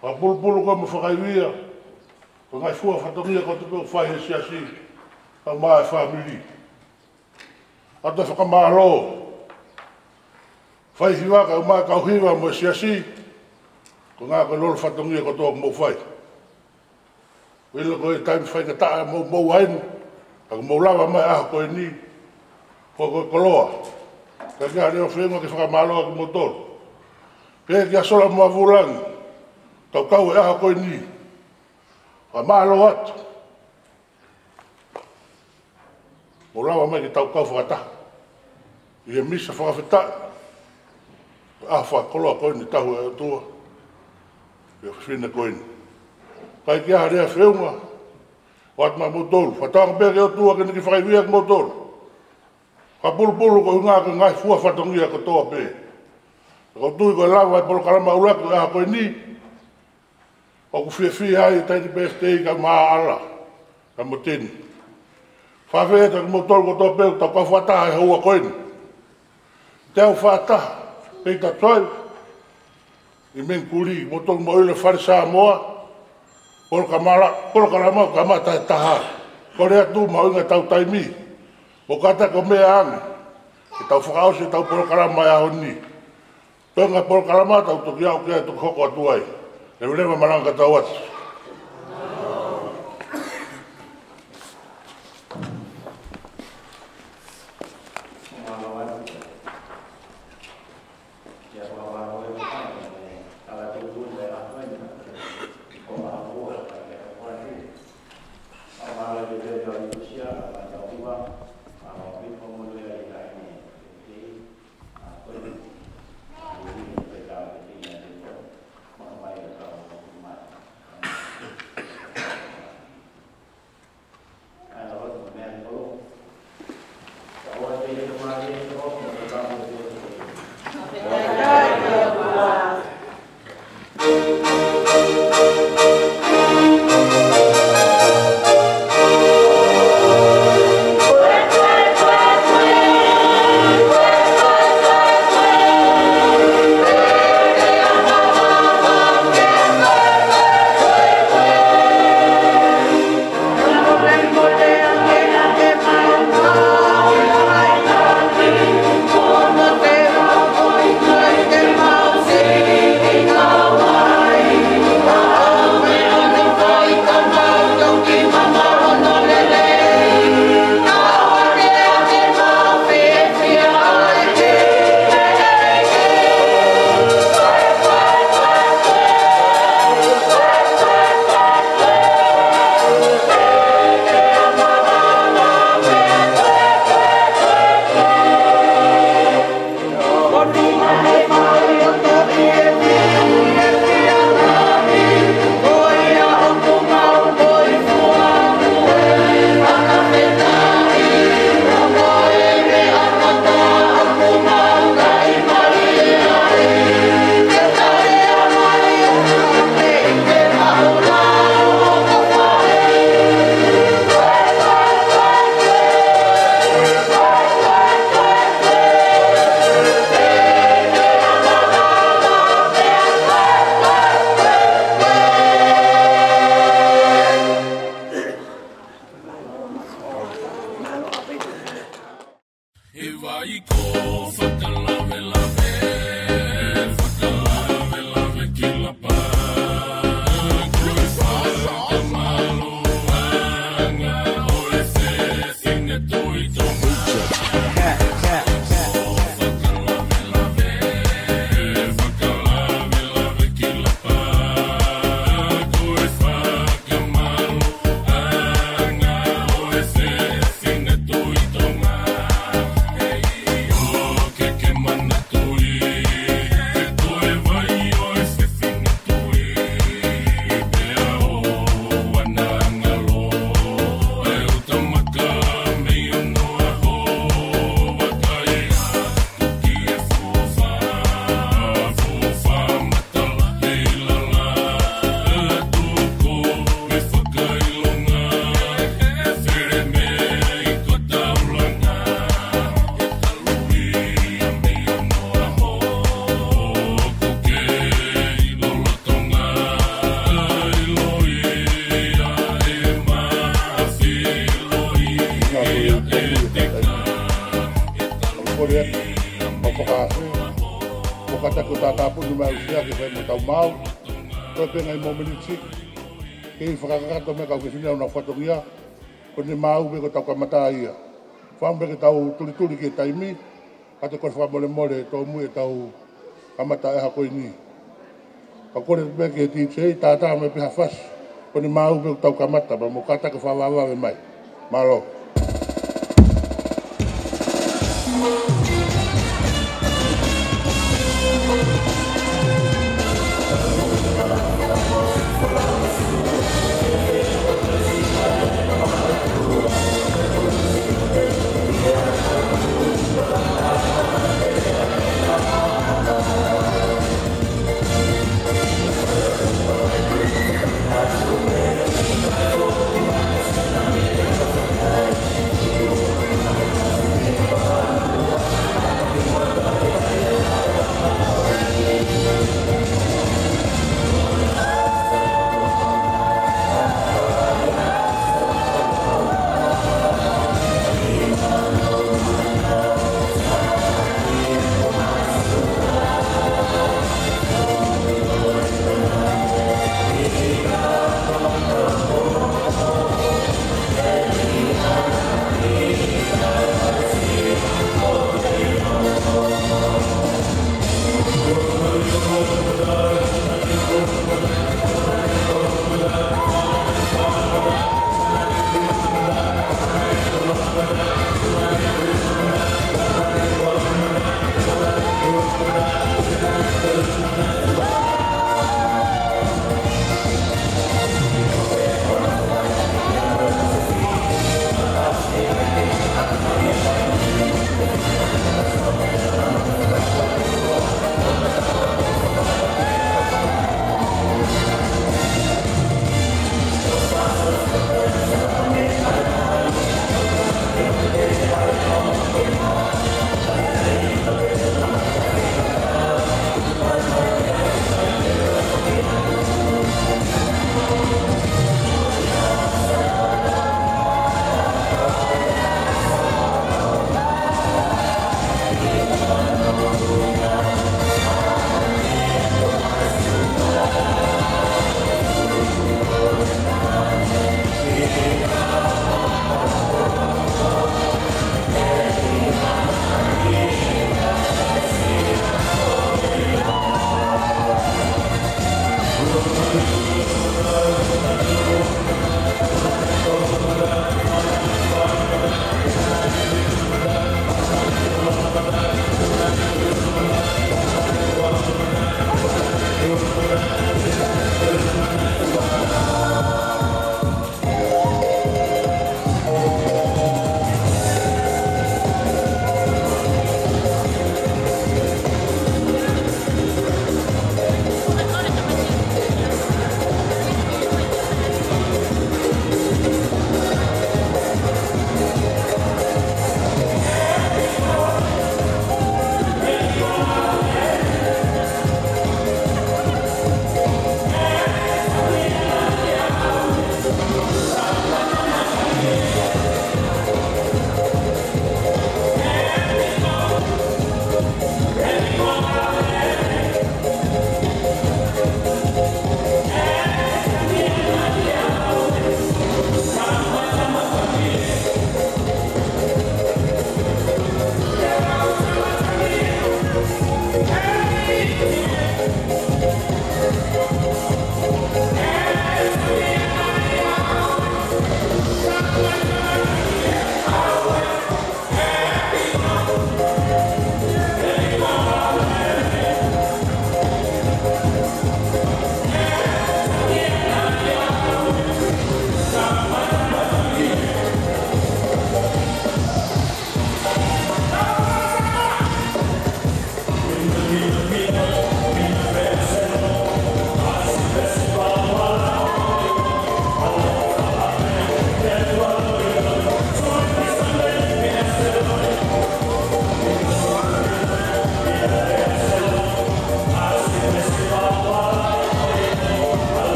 Fakapulupulu koe mo fakaivia. Ko e ngaahi fua fatongia kotoa pē ʻoku fai he siasi. Kae ʻumaʻā e fāmili. ʻOatu e fakamālō. Fai hiva kae ʻumaʻā e kau hiva mo e siasi. Ko e ngaahi ko e lolo fatongia kotoa ʻoku mou fai. ʻIlo ko e taimi faingataʻa ʻoku mou maʻu ai eni, ka ʻoku mou lava mai ʻaho ko eni, ko e koloa. Ka ʻi ai ha lea ʻe feʻunga ke fakamālō ʻaki kimoutolu. Pea kia Sola mo Avulangi, tau kau he ʻaho ko eni. Fakamālō atu. Mou lava mai ke tau kau fakataha ʻi he misa fakafetaʻi. ʻA e fakakoloa ko eni tau ʻe ʻOtua. ʻI he fefine ko eni. Ka ʻi ai ha lea ʻe feʻunga. ʻOatu maʻamoutolu. Fakatauange pē ki he ʻOtua ke ne kiʻi fakaivia kimoutolu. Fakapulupulu ko e ʻuhinga ko e ngaahi fua fatongia kotoa pē. Ka ʻoku ou tui ko e lava e polokalama ʻuluaki ʻo e ʻaho ko eni. ʻOku fiefia ai e taimi pē ʻe tei ka maʻala. Ka mo teni. Fakafetaʻi kimoutolu kotoa pē, tau kau fakataha he houa ko eni. Te u fakataha, pei ta toi. ʻI Mengkuli, kimoutolu mo ʻilo Fale Samoa. Polokalama, polokalama kamata he taha. Kole atu maʻu ʻi he ngaahi tau taimi. Mo kātaki ʻo meʻa ange. Ke tau fakaʻosi ʻetau polokalama ʻi he ʻaho ni. Toenga polokalama tau toki aʻu ki ai toki hoko atu ai. Leveleva malanga ka tau atu. Tātāpuni mai ʻa Usiake fai mo tau maau. Ko e pē ngaahi momeniti. Kei fakakakato mai kau fefine ʻo nau fatongia. Ko ʻene maau pē ko ʻetau kamata ia. Fakaʻamu pē ke tau tulituli ki he taimi. Ka te kole fakamolemole tōmui ʻetau kamata ʻaho ko eni. Ka kole pē ki he D J, tātā mai pē ha fasi. Ko ʻene maau pē ko ʻetau kamata, pea mo kātaki fakavavevave mai. Mālō.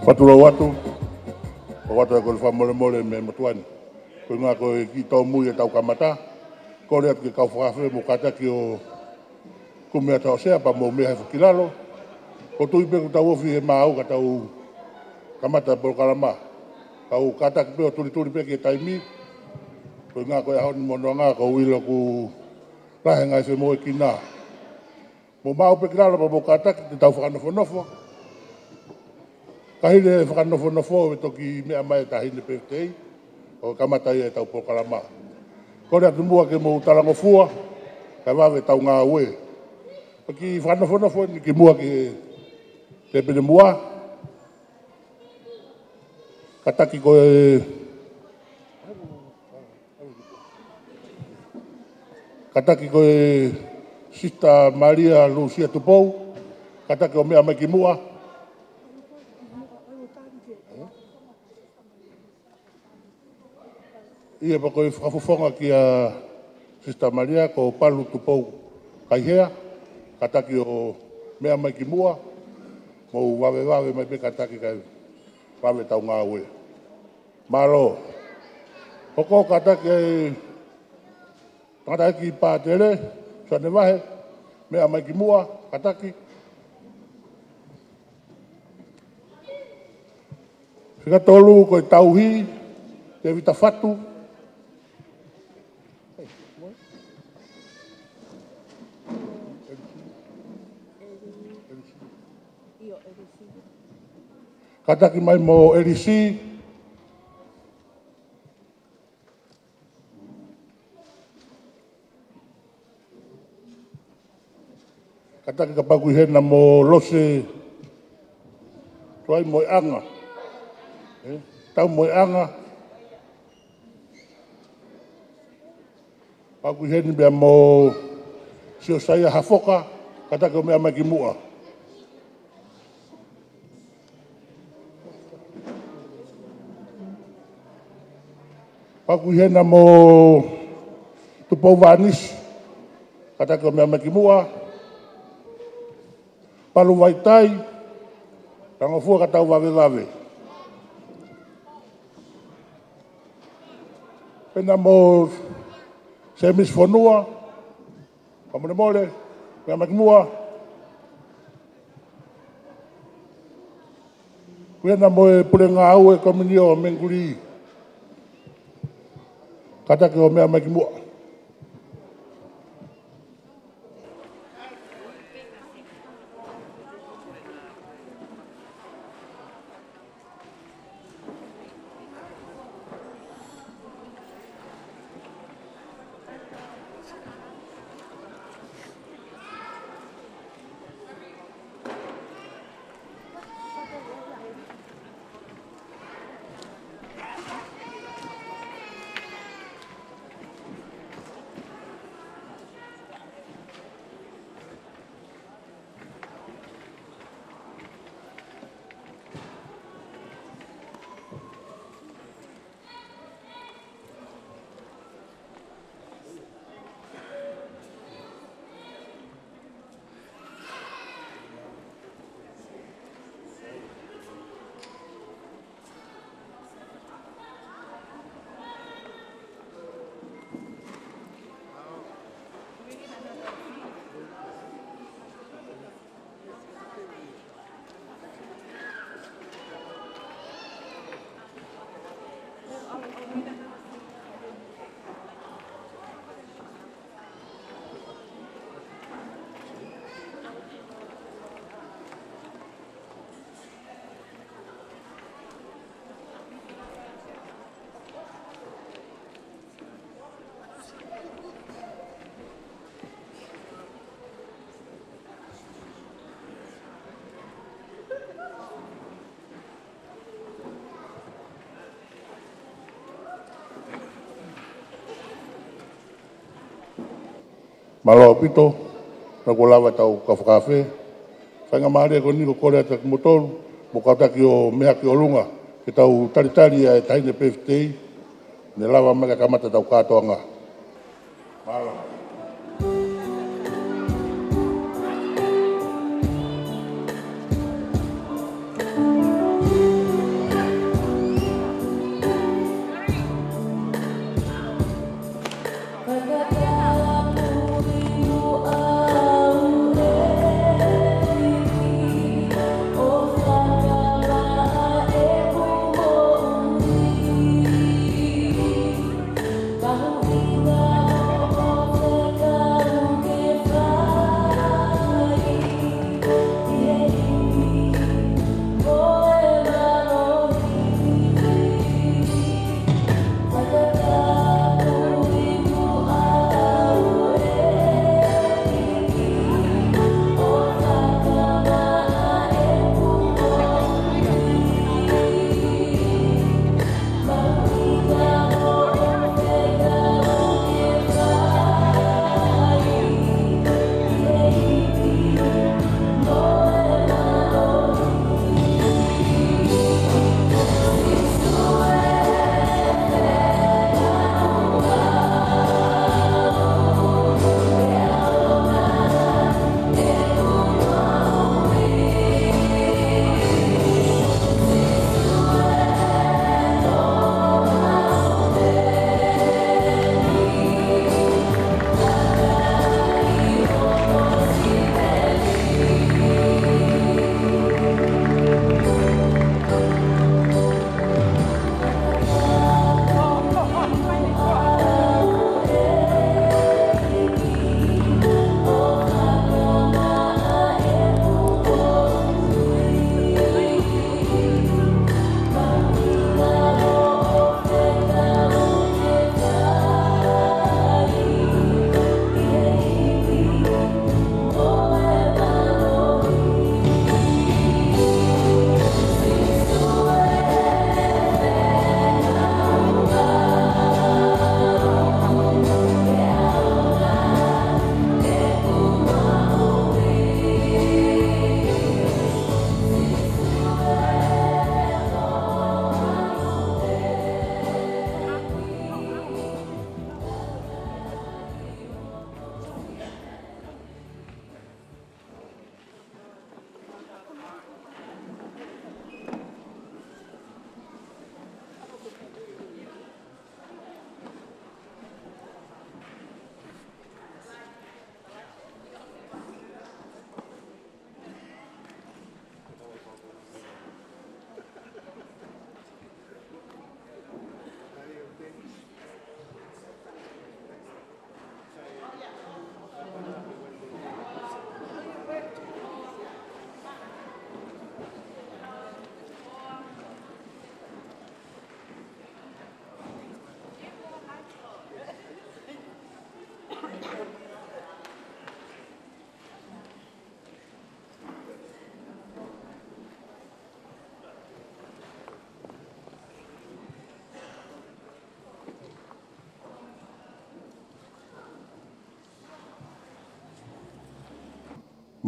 Patulou atu, ʻoatu ʻa e kole fakamolemole mei he motuʻa ni. Ko e ʻuhinga ko e kiʻi tōmui ʻetau kamata, kole atu ki he kau fakaafe mo kātaki ʻo kumi ʻa e tau sea pea mou meʻa hifo ki lalo. ʻOku ou tui pē kuo tau ofi he maau ka tau kamata e polokalama. Kau kātaki pē ʻo tulituli pē ki he taimi. Ko e ʻuhinga ko e ʻaho ni mo hono anga ʻoku ou ʻilo ʻoku lahi e ngaahi femoʻuekina. Mou maʻu pē ki lalo pea mou kātaki te tau fakanofonofo. Ka hili e fakanofonofo ʻe toki meʻa mai e taʻahine pēfitei ʻo kamata ia ʻetau polokalama. Kole atu muʻa ke mou talangofua, kae vave ʻetau ngāue. Ko e kiʻi fakanofonofo eni kimuʻa ki he tēpile muʻa. Kātaki ko e Kātaki ko e Sister Malia Lusia Tupou, kātaki ʻo meʻa mai kimuʻa. ʻIo, pea ko e fakafofonga kia Sister Malia ko Palu Tupou Kaihea, kātaki ʻo meʻa mai kimuʻa, mou vavevave mai pē kātaki kae vave ʻetau ngāue. Mālō. Hoko kātaki e tangataʻeiki pātele, Suane Vahe, meʻa mai kimuʻa, kātaki. Fika tolu ko e tauhi, Tēvita Fatu. Kātaki mai mo Elisi. Kātaki kapau ʻoku ʻi hena mo Lose, tuai mo e anga. Eh, tau mo e anga. Kapau ʻoku ʻi heni pea mo Siosaia Hafoka, kātaki ʻo meʻa mai kimuʻa. Kapau ʻoku ʻi hena mo Tupou Vanisi, kātaki ʻo meʻa mai kimuʻa. Palu Vaitai, talangofua ka tau vavevave. Pea mo Semisi Fonua, fakamolemole, meʻa mai kimuʻa. Ko ena mo e pule ngāue Kominio Menguli. Kātaki ʻo meʻa mai kimuʻa. Mālō ʻaupito, naʻa kuo lava ʻetau kau fakaafe. Faingamālie ko eni ʻoku kole atu kiate kimoutolu, mou kātaki ʻo meʻa hake ʻi ʻolunga, ke tau talitali ʻa e taʻahine pēfitei, ne lava mai ke kamata ʻetau kātoanga. Mālō.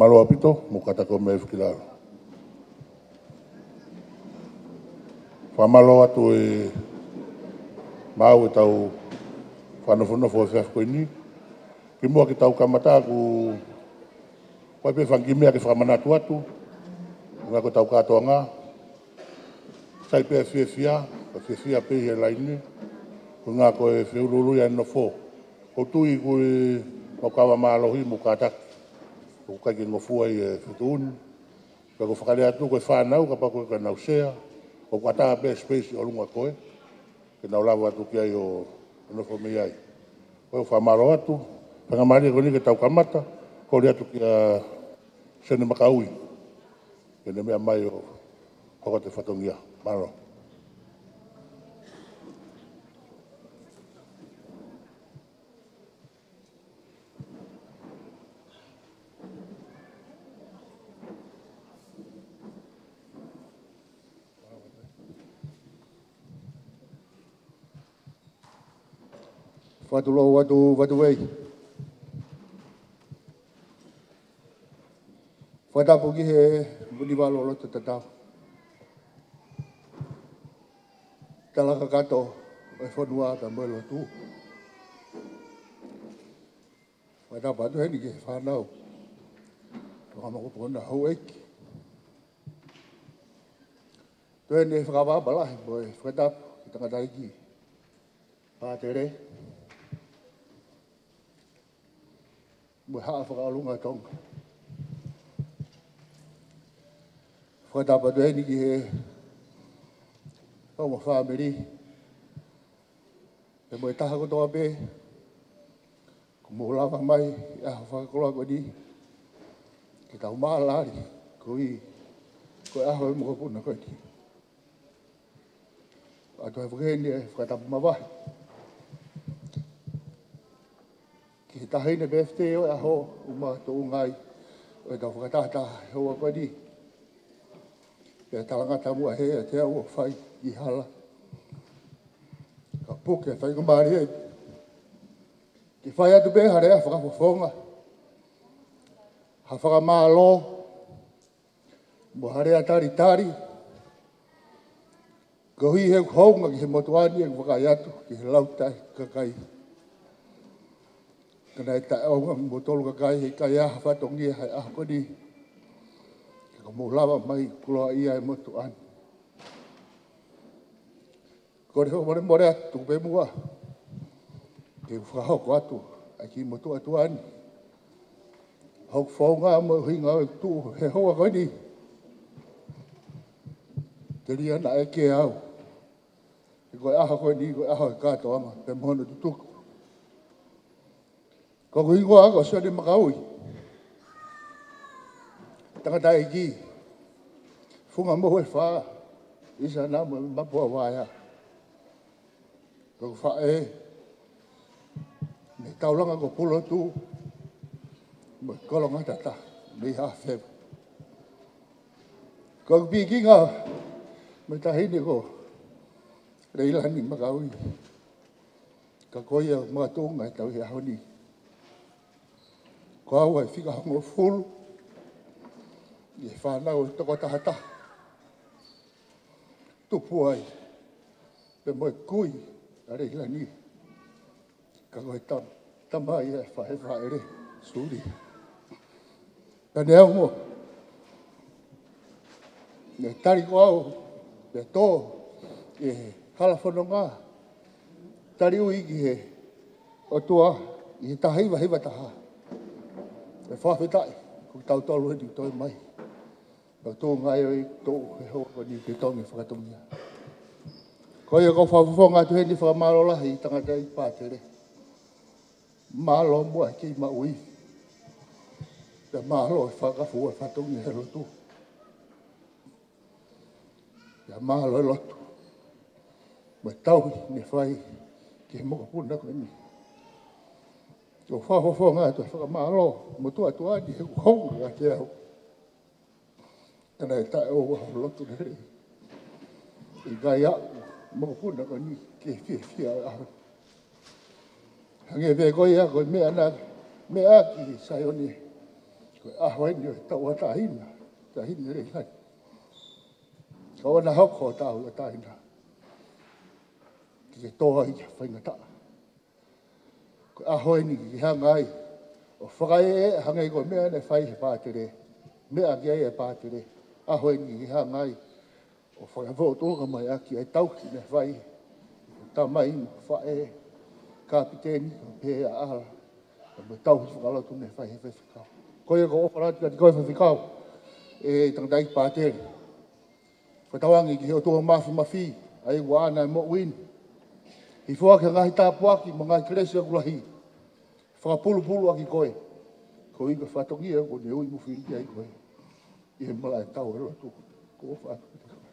Mālō ʻaupito, mou kātaki ʻo mei ai ki lalo. Fakamālō atu ē maʻau ʻetau fakanofonofo he efiafi ko eni. Kimuʻa ke tau kamata, ʻoku ʻi ai pē fanga kiʻi meʻa ke fakamanatu atu, ʻuhinga ko ʻetau kātoanga. Sai pē fiefia, ko e fiefia pē he laine, ʻuhinga ko e feuluului ʻa e nofo. ʻOku ou tui ko e mau kava mālohi mo kātaki, ʻoku ʻikai ke ngofua ʻi he fetuʻu ni. Pea ʻoku ou fakalea atu ko e fānau, kapau ko e ka nau sea, ʻoku ʻatā pē space ʻi ʻolunga ko ē, ke nau lava atu ki ai ʻo, ʻo nofo mei ai. Ko ia ʻoku ou fakamālō atu, faingamālie ko eni ke tau kamata, kole atu kia Sione Makaui ke ne meʻa mai ʻo hoko atu e fatongia. Mālō. Fakatulou atu Vatuei. Fakatapu ki he Mūnivalu ʻo Lototatau. Tala kakato ʻo e fonua pea mo e lotu. Fakatapu atu heni ki he fānau ʻo e mokopuna houʻeiki. Toe ʻi ai e fakatapu lahi mo e fakatapu ki he tangataʻeiki pātele mo e Haʻa Fakaʻolunga Tonga. Fakatapu atu heni ki he kau mo e fāmili pea mo e taha kotoa pē kuo mou lava mai he ʻaho fakakoloa ko eni ke tau mālali koeʻuhi ko e ʻaho ʻo e mokopuna ko eni. ʻOatu ai foki heni e fakatapu mavahe ki he taʻahine pēfitei ʻo e ʻaho, ʻoku ma tuʻunga ai ʻo ʻetau fakatahataha he houa ko eni. Pea talangata muʻa heʻiate au ʻo fai ʻi hala, ka puke faingamālie ke fai atu pē ha lea fakafofonga, ha fakamālō, mo ha lea talitali koeʻuhi he hounga ki he motuʻa ni ʻeku vakai atu ki he lau taʻe kakai. Ka naʻe taʻeʻaonga mo tolu kakai he ʻikai ha fatongia he ʻaho ko eni, ka kuo mou lava mai kuo lava ia e motuʻa ni. Ko e fakamolemole atu pē muʻa ke u fakahoko atu ʻa e kiʻi motuʻa tuʻa ni, hoku founga mo e ʻuhinga ʻo e tuʻu he houa ko eni. Telia naʻe ʻeke au he ko e ʻaho ko eni ko e ʻaho e kātoanga pea mo hono tutuku. Ko hoku hingoa ko Sione Makaui, tangataʻeiki Funga Mohu ʻe Fā, ʻIsana mo Mapuavaea. Ko hoku faʻē mei Taulanga ko Pulotu mo Kolongatata mei Hafeva. Ko hoku pikinga mei he taʻahine ko Leilani Makaui. Ka ko ia ʻoku makatuʻunga ʻetau ʻi he ʻaho ni. Ko au ʻa e fika hongofulu ʻi he fānau ʻe toko tahataha. Tupu ai pea mo e kui ʻa Leilani. Ka ko e tam-, tamai ʻa e faʻē, faʻē Suli. Ka neongo naʻe tali ko au pea tō ʻi he hala fononga, tali ui ki he ʻOtua ʻi he taha hiva hiva taha. ʻE fakafetaʻi ko kitautolu eni ʻoku toe mai. Pea tō ngai ʻo e tō he houa ko eni ke tongi fakatongia. Ko ia ʻoku ou fakafofonga atu heni e fakamālō lahi ki he tangataʻeiki pātele. Mālō muʻa e kei maʻu ivi. Pea mālō e fakafua e fatongia he lotu. Pea mālō e lotu mo e tauhi ne fai ki he mokopuna ko eni. ʻOku ou fakafofonga atu e fakamālō motuʻa tuʻa ni he ʻoku hounga kiate au. Ka naʻe taʻeʻoua hono lotu lelei. ʻIkai aʻu mokopuna ko eni ke fiefia ʻo e ʻaho ni. Hangē pē ko ia ko e meʻa naʻe meʻa ki Saione, Ko e ʻaho eni ʻo e tauʻatāina, taʻahine lelei. Ka ʻoua naʻa hoko ʻo tauʻatāina ke ke tō ai ki ha faingataʻa. Ko e ʻaho eni ke ke hanga ai ʻo fakaeʻa hangē ko e meʻa naʻe fai he pātele, meʻa ki ai e pātele. ʻAho eni ke ke hanga ai ʻo fakafoʻou mai ʻaki ʻa e tauhi naʻe fai ʻe he tamai mo e faʻē, kapiteni, kae pehē ʻa ʻAla, mo e tauhi fakalotu naʻe fai ʻe he faifekau. Ko ia ʻoku ou ʻofa atu kiate koe faifekau, ʻe tangataʻeiki pātele. Fakatauange ki he ʻOtua Māfimafi, ʻa ia ʻoku ʻaʻana e moʻui ni. Hifo ʻaki e ngaahi tāpuaki mo e ngaahi kelesi ʻoku lahi, fakapulupulu ʻaki koe, koeʻuhi ko e fatongia kuo ne ui mo fili ki ai koe ʻi he malaʻe tau ʻo e lotu. ʻOku ou ʻofa atu kiate koe.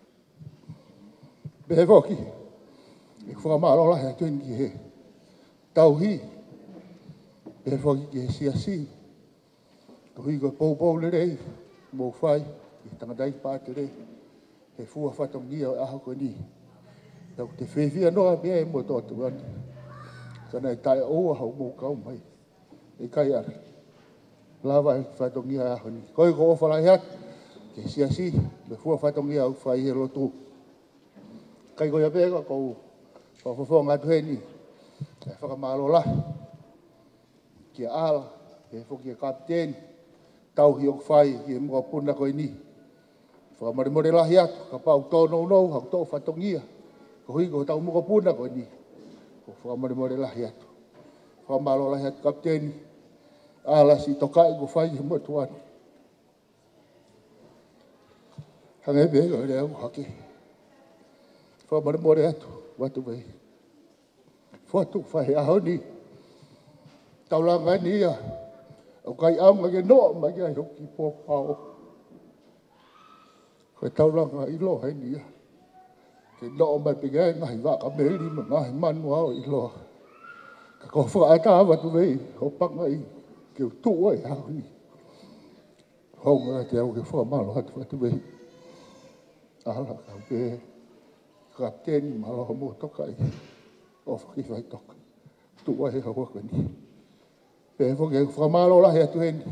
Pehē foki ʻeku fakamālō lahi atu eni ki he tauhi, pehē foki ki he siasi, koeʻuhi ko e poupou lelei ʻoku mou fai ki he tangataʻeiki pātele he fua fatongia ʻo e ʻaho ko eni. Pea ʻoku te fiefia noa pē ai mo e tō atu eni, ka naʻe taʻeʻoua hoʻomou kau mai. ʻIkai ʻalu lava e fatongia ʻo e ʻaho ni. Ko ia ʻoku ou ʻofa lahi atu ki he siasi mo e fua fatongia ʻoku fai he lotu. Kae ko ia pē ka ʻoku ou fakafofonga atu heni e fakamālō lahi kia ʻAla, pehē foki kia kapiteni, tauhi ʻoku fai ki he mokopuna ko eni. Fakamolemole lahi atu kapau ʻoku tōnounou haʻaku toʻo fatongia koeʻuhi ko hotau mokopuna ko eni. ʻOku ou fakamolemole lahi atu. Fakamālō lahi atu kapiteni ʻAla, siʻi tokaʻi kuo fai ki he motuʻa ni. Hangē pē ko e lea ʻoku hake, fakamolemole atu, Vatu Vei. Fotu fai he ʻaho ni. Taulanga eni ia ʻoku ʻikai ʻaonga ke noʻo mai ki ai hoku kiʻi pōpao. Ko e taulanga ʻiloa eni ia ke noʻo mai pē ki ai e ngaahi vaka meli mo e ngaahi manu ʻo ʻiloa. Ka ko e fakaʻatā, Vatu Vei, hoʻo pangai ke u tuʻu ai he ʻaho ni. Hounga kiate au ke fakamālō atu, Vatu Vei. ʻAla, kae pehē kapiteni, mālō hoʻomou tokaʻi. ʻOfa ke fai toka tuʻu ai he houa ko eni. Pehē foki ʻeku fakamālō lahi atu heni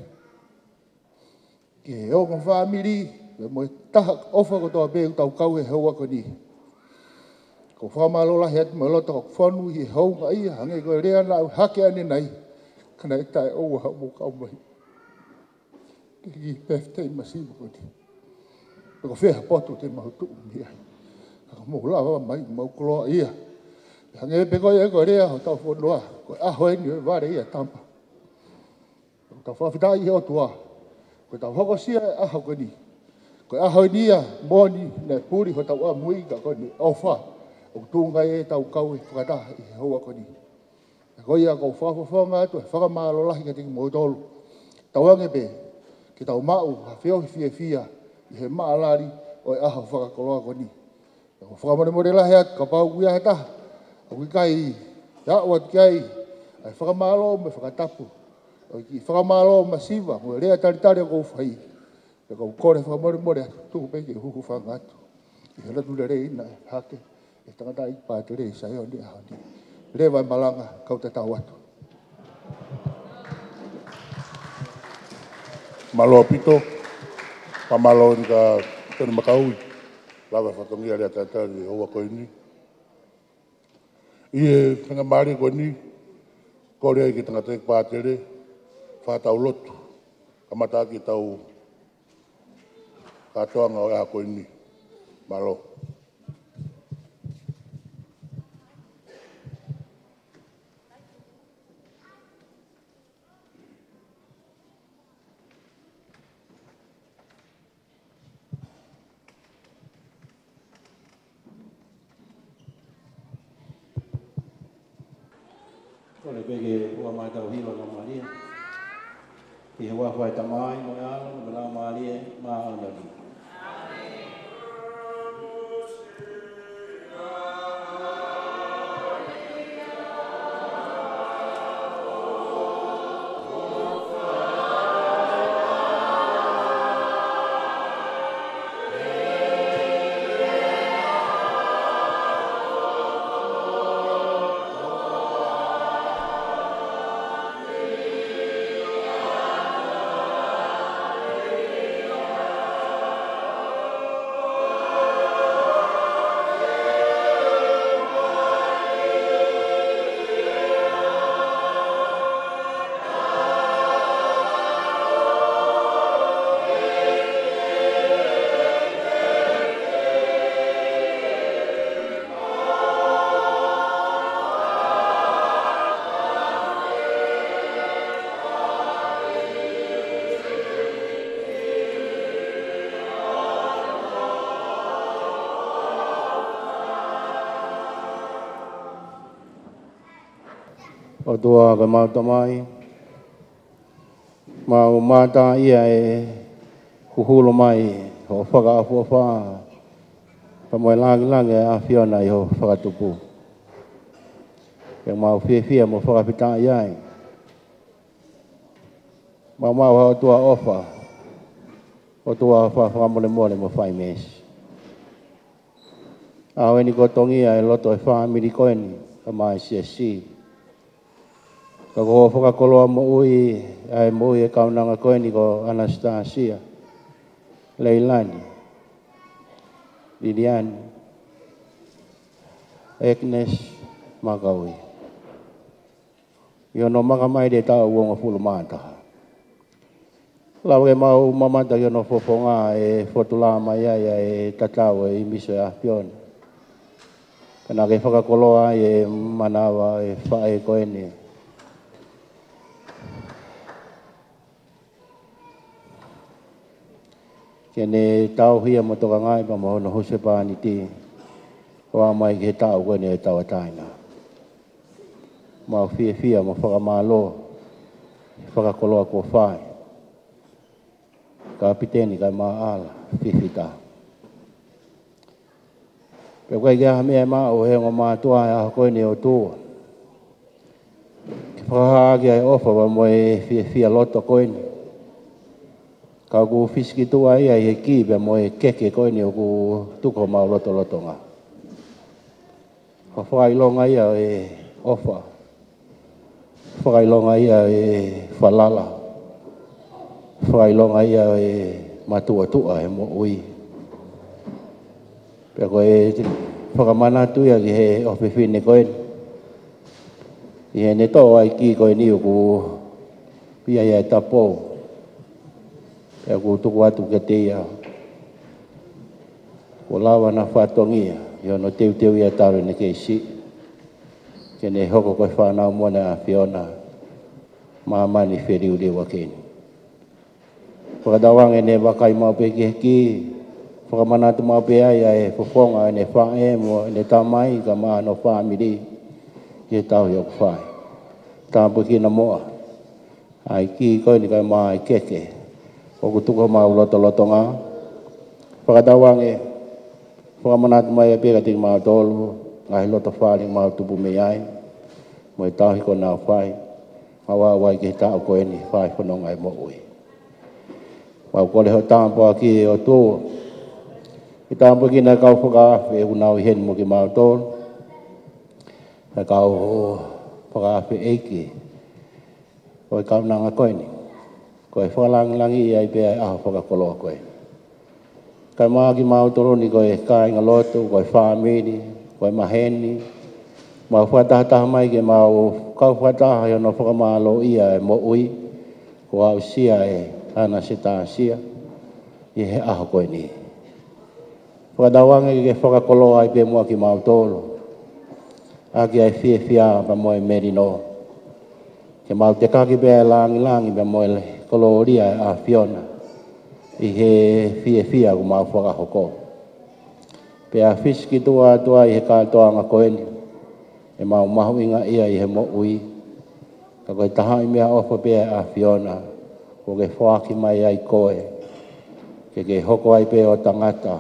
ki he ongo fāmili pea mo e taha ʻofa kotoa pē ʻoku tau kau he houa ko eni. ʻOku ou fakamālō lahi atu mo e loto ʻoku fonu ʻi he hounga ia, hangē ko e lea naʻa ku hake ʻanenai, ka naʻe taʻeʻoua hoʻomou kau mai ki he kiʻi pefitei masiva ko eni. Pe ko fē ha potu te mau tuʻu mei ai, ka kuo mou lava mai, mau koloaʻia. Hangē pē ko ia ko e lea hotau fonua, ko e ʻaho eni ʻo e vale ia tama. ʻOku tau fakafetaʻi he ʻOtua ko ʻetau hokosia e ʻaho ko eni. Ko e ʻaho eni ia moʻoni naʻe puli hotau ʻamui, ka ko ʻene ʻofa ʻoku tuʻunga ai ʻetau kau he fakataha ʻi he houa ko eni. Ko ia ʻoku ou fakafofonga atu e fakamālō lahi kiate kimoutolu. Tauange pē ke tau maʻu ha feohi fiefia ʻi he maʻalali ʻo e ʻaho fakakoloa ko eni. ʻOku ou fakamolemole lahi atu kapau ʻoku ʻi ai ha taha ʻoku ʻikai aʻu atu ki ai ʻa e fakamālō mo e fakatapu, ʻo e kiʻi fakamālō masiva mo e lea talitali ʻoku ou fai. Pea ʻoku ou kole fakamolemole atu, tuku pē ke u hūfanga atu ʻi he lotu lelei naʻe hake ʻe he tangataʻeiki pātele ʻi Saione he ʻaho ni. Leva e malanga, kau tatau atu. Mālō ʻaupito. Fakamālō eni kia Tone Makaui, lava e fatongia lea talitali he houa ko eni. ʻI he faingamālie ko eni, kole ai ki he tangataʻeiki pātele, fakatau lotu, kamata ʻaki ʻetau kātoanga ʻo e ʻaho ko eni. Mālō. Kole pē ke ʻoua mai tau hiva Laumālie. ʻI he huafa ʻo e Tamai mo e ʻAlo mo e Laumālie Māʻoniʻoni. ʻOtua ko homau Tamai, mau mātā ia ʻe huhulu mai hoʻo fakaʻofoʻofa, pea mo e lāngilangi ʻa e ʻAfiona ʻi hoʻo fakatupu. Pea mau fiefia mo fakafetaʻi ai. Mau maʻu ha ʻOtua ʻofa, ʻOtua ʻofa fakamolemole mo fai meesi. ʻAho eni ko e tongia e loto e fāmili ko eni, kae ʻumaʻā e siasi. Ka ko hoʻo fakakoloa moʻui, ʻa e moʻui e kaunanga ko eni ko Anasitasia, Leilani, Liliani, Agnes, Makaui. ʻI hono maka mai ʻi he taʻu uongofulu mā taha. Lava ke mau mamata ki hono fofonga ʻe fotulā mai ai ʻa e tatau ʻo e ʻīmisi ʻo e ʻAfiona. Pea naʻa ke fakakoloa ai e manava ʻo e faʻē ko eni, ke ne tauhi mo tokangaʻi pea mo hono husepāniti ʻo aʻu mai ki he taʻu ko eni ʻo e tauʻatāina. Mau fiefia mo fakamālō he fakakoloa kuo fai. Kapiteni Kaimaʻala Fifita. Pea ʻoku ʻikai ke ʻi ai ha meʻa ʻe maʻu ʻe he ongo mātuʻa he ʻaho ko eni, ʻOtua, ke fakahā ʻaki ʻa e ʻofa pea mo e fiefia loto ko eni. Ka ʻoku fisikituʻa ia ʻi he kī pea mo e keke ko eni ʻoku tuku homau lotolotonga. Ko e fakaʻilonga ia ʻo e ʻofa. Fakaʻilonga ia ʻo e falala. Fakaʻilonga ia ʻo e matuʻotuʻa he moʻui. Pea ko e fakamanatu ia ki he ʻofefine ko eni, ʻi heʻene toʻo ʻa e kī ko eni ʻoku ʻi ai ʻa e tapou. Pea ʻoku tuku atu kiate ia, kuo lava ʻena fatongia ʻi hono teuteuʻi ʻa e talo ʻene kei siʻi, ke ne hoko ko e fānau mone ʻa e ʻAfiona, māmani feliuliuaki ni. Fakatauange ne vakai maʻu pē ki he kī, fakamanatu maʻu pē ai ʻa e fofonga ʻene faʻē mo ʻene tamai kae ʻumaʻā hono fāmili, ki he tauhi ʻoku fai. Tāpuekina muʻa ʻa e kī ko eni kae ʻumaʻā e keke ʻoku tuku homau lotolotonga. Fakatauange fakamanatu mai ai pē kiate kimautolu ʻa e loto fale ʻoku mau tupu mei ai, mo e tauhi kuo nau fai, mau aʻu ai ki he taʻu ko eni fai fononga e moʻui. Mau kole hoʻo tāpuaki, ʻOtua, ke tāpuekina e kau fakaafe ʻoku nau ʻi heni mo kimautolu, ʻa e kau fakaafe ʻeiki ʻo e kaunanga ko eni. Ko e fakalāngilangiʻi ai pē ʻa e ʻaho fakakoloa ko eni. Kae ʻumaʻā kimautolu ni ko e kāingalotu, ko e fāmili, ko e maheni, mau fakatahataha mai ke mau kau fakataha ʻi hono fakamālōʻia e moʻui kuo aʻusia ʻe Anasitasia ʻi he ʻaho ko eni. Fakatauange ke fakakoloa ai pē muʻa kimautolu ʻaki ʻa e fiefia pea mo e melino, ke mau tekaki pē ʻa e lāngilangi pea mo e kolōlia ʻo e ʻAfiona ʻi he fiefia ʻoku mau fakahoko. Pea fisikituʻa atu ai he kātoanga ko eni ʻemau mahuʻingaʻia ʻi he moʻui, ka ko e taha ʻi he meʻaʻofa pē ʻa e ʻAfiona kuo ke foaki mai ai koe, ke ke hoko ai pē ʻo tangata,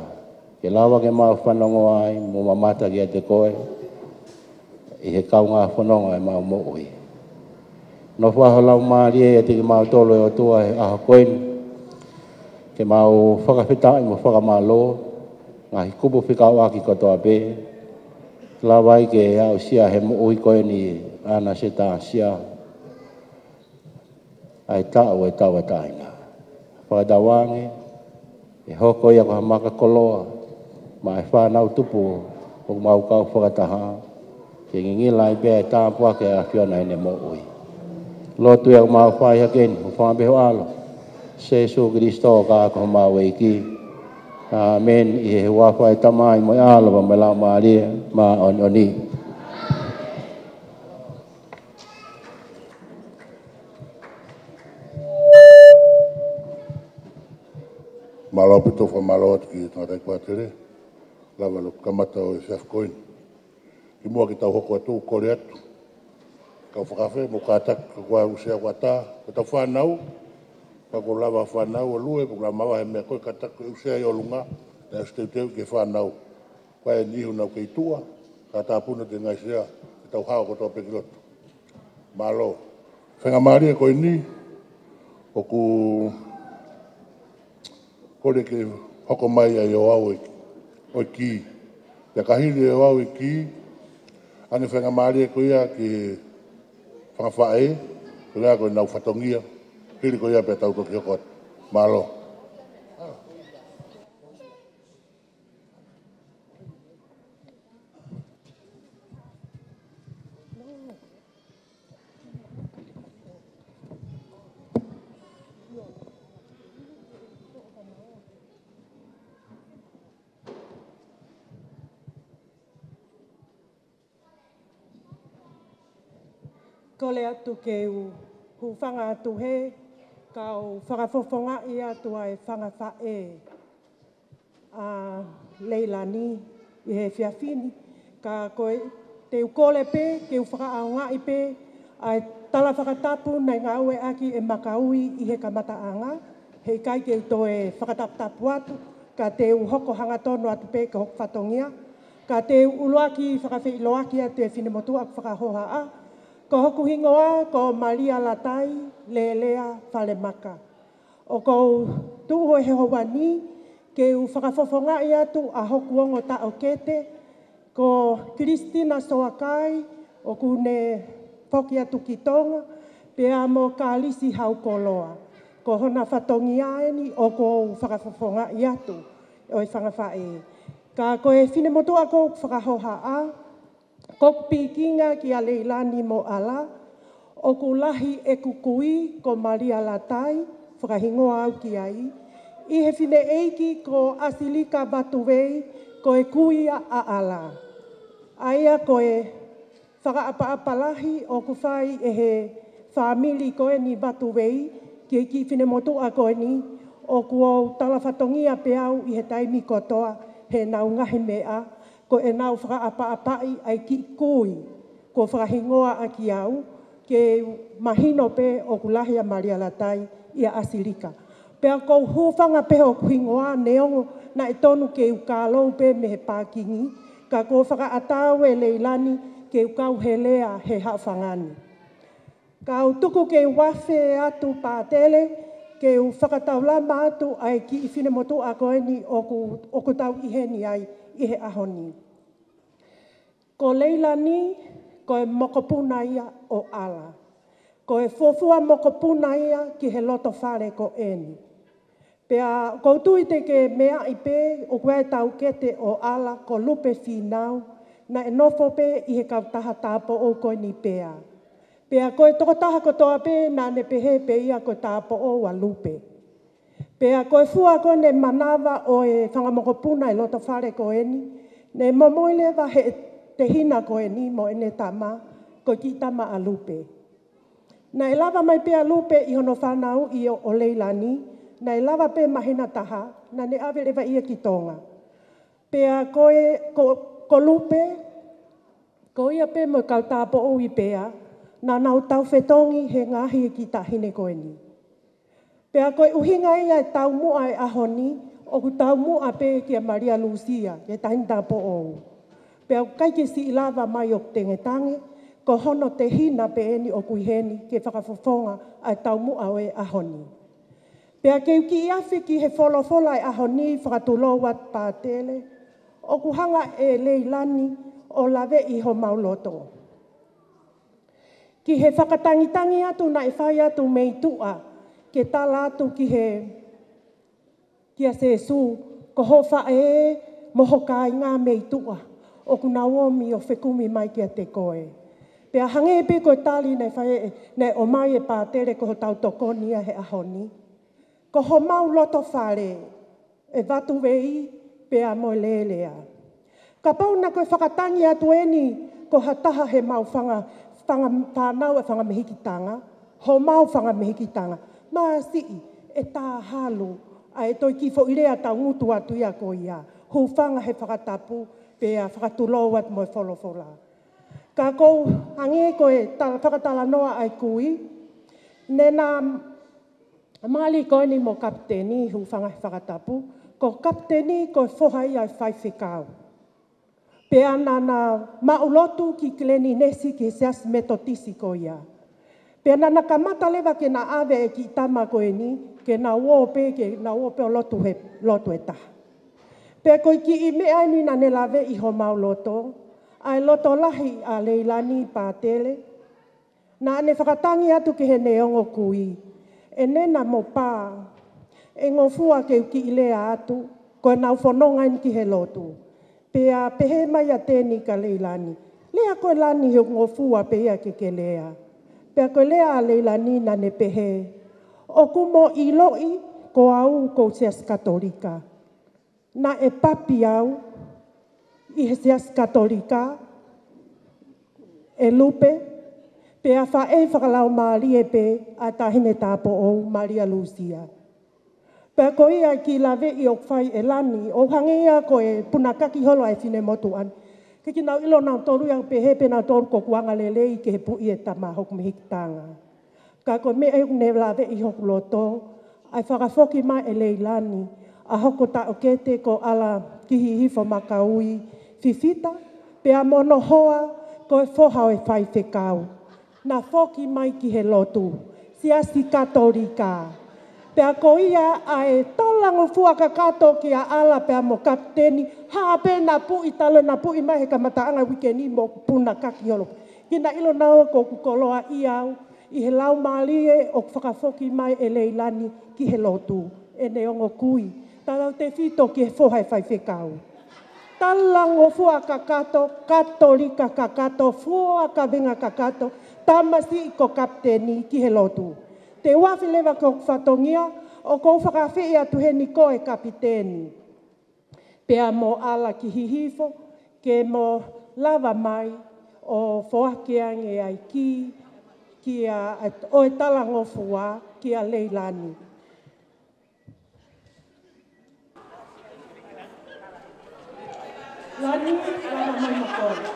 ke lava ke mau fanongo ai mo mamata kiate koe ʻi he kaungā fononga ʻemau moʻui. Nofo ʻa ho Laumālie ʻiate kimautolu, ʻe ʻOtua, he ʻaho ko eni, ke mau fakafetaʻi mo fakamālō, ngaahi kupu fekauʻaki kotoa pē, lava ai ke aʻusia he moʻui ko eni ʻa Anasitasia ʻa e taʻu ʻo e tauʻatāina. Fakatauange ʻe hoko ia ko ha maka koloa maʻa e fānau tupu ʻoku mau kau fakataha, ke ngingila ai pē ʻa e tāpuaki ʻa e ʻAfiona ʻi heʻene moʻui. Lotu ia ʻoku mau fai hake ni, ʻoku fai pē ʻi ho ʻAlo, Sēsū Kilisitō, ko homau ʻEiki. ʻĀmeni. ʻI he huafa ʻo e Tamai mo e ʻAlo pea mo e Laumālie Māʻoniʻoni. Mālō ʻaupito, fakamālō atu ki he tangataʻeiki fakatele, lava lotu kamata ʻo e efiafi ko eni. Kimuʻa ke tau hoko atu, kole atu Kau fakaafe mo kātaki, ko au ʻoku ʻusia ʻa e kuata, ko ʻetau fānau, ka ʻoku lava fānau ʻo lue, ʻoku lava mavahe meʻa ko ē, kātaki ʻoku ʻusia ʻi ʻolunga, naʻe ʻosi teuteu ki he fānau. Ko e niʻihi ʻoku nau kei tuʻa, ka tāpuni ʻo te ngaisea, ʻetau hao kotoa pē ki loto. Mālō. Faingamālie ko eni, ʻoku kole ke hoko mai ai ʻo ʻave ʻa e, ʻa e kī. Pea ka hili ʻo ʻave ʻa e kī, ʻoange faingamālie ko ia ki he fanga faʻē, ko e ngaahi ko ʻenau fatongia, hili ko ia pea tau toki hoko atu. Mālō. Kole atu ke u hūfanga atu hē, kau fakafofongaʻi atu ʻa e fanga faʻē ʻa Leilani ʻi he efiafi ni, ka ko e te u kole pē ke u fakaʻaongaʻi pē ʻa e tala fakatapu naʻe ngāueʻaki ʻe Makaui ʻi he kamataʻanga, heʻikai ke u toe fakataputapu atu, ka te u hoko hangatonu atu pē ki hoku fatongia, ka te u ʻuluaki fakafeʻiloaki atu e finemotuʻa ʻoku fakahohaʻa, ko hoku hingoa ko Malia Latai Lelea Falemaka. ʻOku ou tuʻu he houa ni ke u fakafofongaʻi atu ʻa hoku ongo taʻokete, ko Kilisitina Soakai, ʻoku ne foki atu ki Tonga, pea mo Kalisi Haukoloa. Ko hona fatongia eni ʻoku ou fakafofongaʻi atu ʻo e fanga faʻē. Ka ko e finemotuʻa ʻoku fakahohaʻa, ko hoku pikinga kia Leilani mo ʻAla, ʻoku lahi ʻeku kui ko Malia Latai, fakahingoa au ki ai, ʻi he fineʻeiki ko ʻAsilika Vatuvei, ko e kui ia ʻa ʻAla. ʻA ia ko e fakaʻapaʻapa lahi ʻoku fai ʻe he fāmili ko eni Vatuvei ki he kiʻi finemotuʻa ko eni, ʻoku ou tala fatongia pē au ʻi he taimi kotoa heʻenau ngaahi meʻa, ko ʻenau fakaʻapaʻapaʻi ʻa e kiʻi kui kuo fakahingoa ʻaki au, ke mahino pē ʻoku lahi ʻa Malia Latai ʻia ʻAsilika. Pea ʻoku ou hūfanga pē hoku hingoa neongo naʻe tonu ke u kālou pē mei he pākingi, ka kuo fakaʻatā ʻe Leilani ke u kau he lea he haʻofanga ni. Kau tuku ke u afe atu Pātele, ke u fakataulama atu ʻa e kiʻi finemotuʻa ko eni ʻoku, ʻoku tau ʻi heni ai ʻi he ʻaho ni. Ko Leilani, ko e mokopuna ia ʻo ʻAla. Ko e fuofua mokopuna ia ki he loto fale ko eni. Pea ʻoku ou tui te ke meaʻi pē, ʻoku ʻi ai e taʻokete ʻo ʻAla ko Lupe Fīnau, naʻe nofo pē ʻi he kautaha tāupoʻou ko eni pea. Pea ko e tokotaha kotoa pē naʻa ne pehē pē ia ko e tāupoʻou ʻa Lupe. Pea ko e fua ko eni e manava ʻo e fanga mokopuna ʻi loto fale ko eni, ne momoi leva ʻe he tehina ko eni mo ʻene tama, ko e kiʻi tama ʻa Lupe. Naʻe lava mai pē ʻa Lupe ʻi hono fanauʻi ʻo, ʻo Leilani, naʻe lava pē māhina taha, naʻa ne ʻave leva ia ki Tonga. Pea ko e, ko, ko Lupe, ko ia pē mo e kau tāupoʻou ʻi pea, naʻa nau taufetongi he ngaohi e kiʻi taʻahine ko eni. Pea ko e ʻuhinga ia e taumuʻa e ʻaho ni, ʻoku taumuʻa pē kia Malia Lusia, ki he taʻahine tāupoʻou. Pea ʻoku ʻikai ke siʻi lava mai ʻo tengetange, ko hono tehina pē eni ʻoku ʻi heni ke fakafofonga ʻa e taumuʻa ʻo e ʻaho ni. Pea ke u kiʻi afe ki he folofola e ʻaho ni, fakatulou atu Pātele, ʻoku hanga ʻe Leilani ʻo laveʻi homau loto. Ki he fakatangitangi atu naʻe fai atu mei tuʻa, ke tala atu ki he, kia Sēsū, ko ho faʻē mo ho kāinga mei tuʻa, ʻoku nau omi ʻo fekumi mai kiate koe. Pea hangē pē ko e tali naʻe fai ʻe, naʻe ʻomai ʻe Pātele ko hotau tokoni ia he ʻaho ni. Ko homau loto fale, ʻe Vatuvei pea mo Lelea. Kapau naʻa ko e fakatangi atu eni, ko ha taha heʻemau fanga, fanga fānau ʻa e fanga mehikitanga, homau fanga mehikitanga. Masiʻi, ʻe tahalu, ʻa e toe kiʻi foʻi lea tau ngutu atu ia ko ia. Hūfanga he fakatapu, pea fakatulou atu mo e folofola. Ka ʻoku ou hangē ko e tala, fakatalanoa ʻa e kui, ne na mali ko eni mo kapiteni, hūfanga he fakatapu, ko kapiteni ko e foha ia ʻo e faifekau. Pea naʻa na maʻu lotu ki Kilininesi ki he Siasi Metotisi ko ia. Pea naʻa na kamata leva ke na ʻave e kiʻi tama ko eni, ke na ō pē, ke na ō pē ʻo lotu he, lotu ʻe taha. Pea ko e kiʻi meʻa eni naʻa ne laveʻi homau loto, ʻa e loto lahi ʻa Leilani Pātele, naʻa ne fakatangi atu ki heʻene ongo kui, ʻe Nena mo Pā, ʻe ngofua ke u kiʻi lea atu, ko ʻenau fononga eni ki he lotu. Pea pehē mai ʻa Teni kia Leilani, lea koe Lani, he ʻoku ngofua pē ia ke ke lea. Pea ko e lea ʻa Leilani naʻa ne pehē, ʻoku mo ʻiloʻi ko au ko e Siasi Katolika. Naʻe papi au ʻi he Siasi Katolika ʻe Lupe, pea faʻē fakalaumālie pē ʻa e Taʻahine Tāupoʻou, Malia Lusia. Pea ko ia e kiʻi laveʻi ʻoku fai ʻe Lani, ʻo hangē ia ko e punakaki holo ʻa e finemotuʻa ni. Ke kinautolu ʻilo nautolu ia pehē pē nautolu ko ʻeku angalelei ki he puʻi e tama hoku mehikitanga. Ka ko e meʻa ʻoku ne laveʻi hoku loto, ʻa e fakafoki mai ʻe Leilani ʻa hoku taʻokete ko ʻAla Kihihifo Makaui Fifita, pea mo hono hoa ko e foha ʻo e faifekau. Na foki mai ki he lotu Siasi Katolika. Pea ko ia ʻa e talangofua kakato kia ʻAla pea mo kapiteni, hā pē ʻena puʻi, talu ʻena puʻi mai he kamataʻanga uike ni mo punakaki holo. Ke na ʻilo nautolu ko ʻeku koloaʻia au ʻi he laumālie ʻoku fakafoki mai ʻe Leilani ki he lotu, ʻene ongo kui, tautautefito ki he foha ʻo e faifekau. Talangofua kakato, Katolika kakato, fua kavenga kakato, tamasiʻi ko kapiteni ki he lotu. Te u afe leva ki hoku fatongia, ʻoku ou fakaafeʻi atu heni koe kapiteni. Pea mo ʻAla Kihihifo, ke mo lava mai ʻo foaki ange ʻa e kī, kia, ʻo e talangofua kia Leilani. Lani, lava mai mo koe.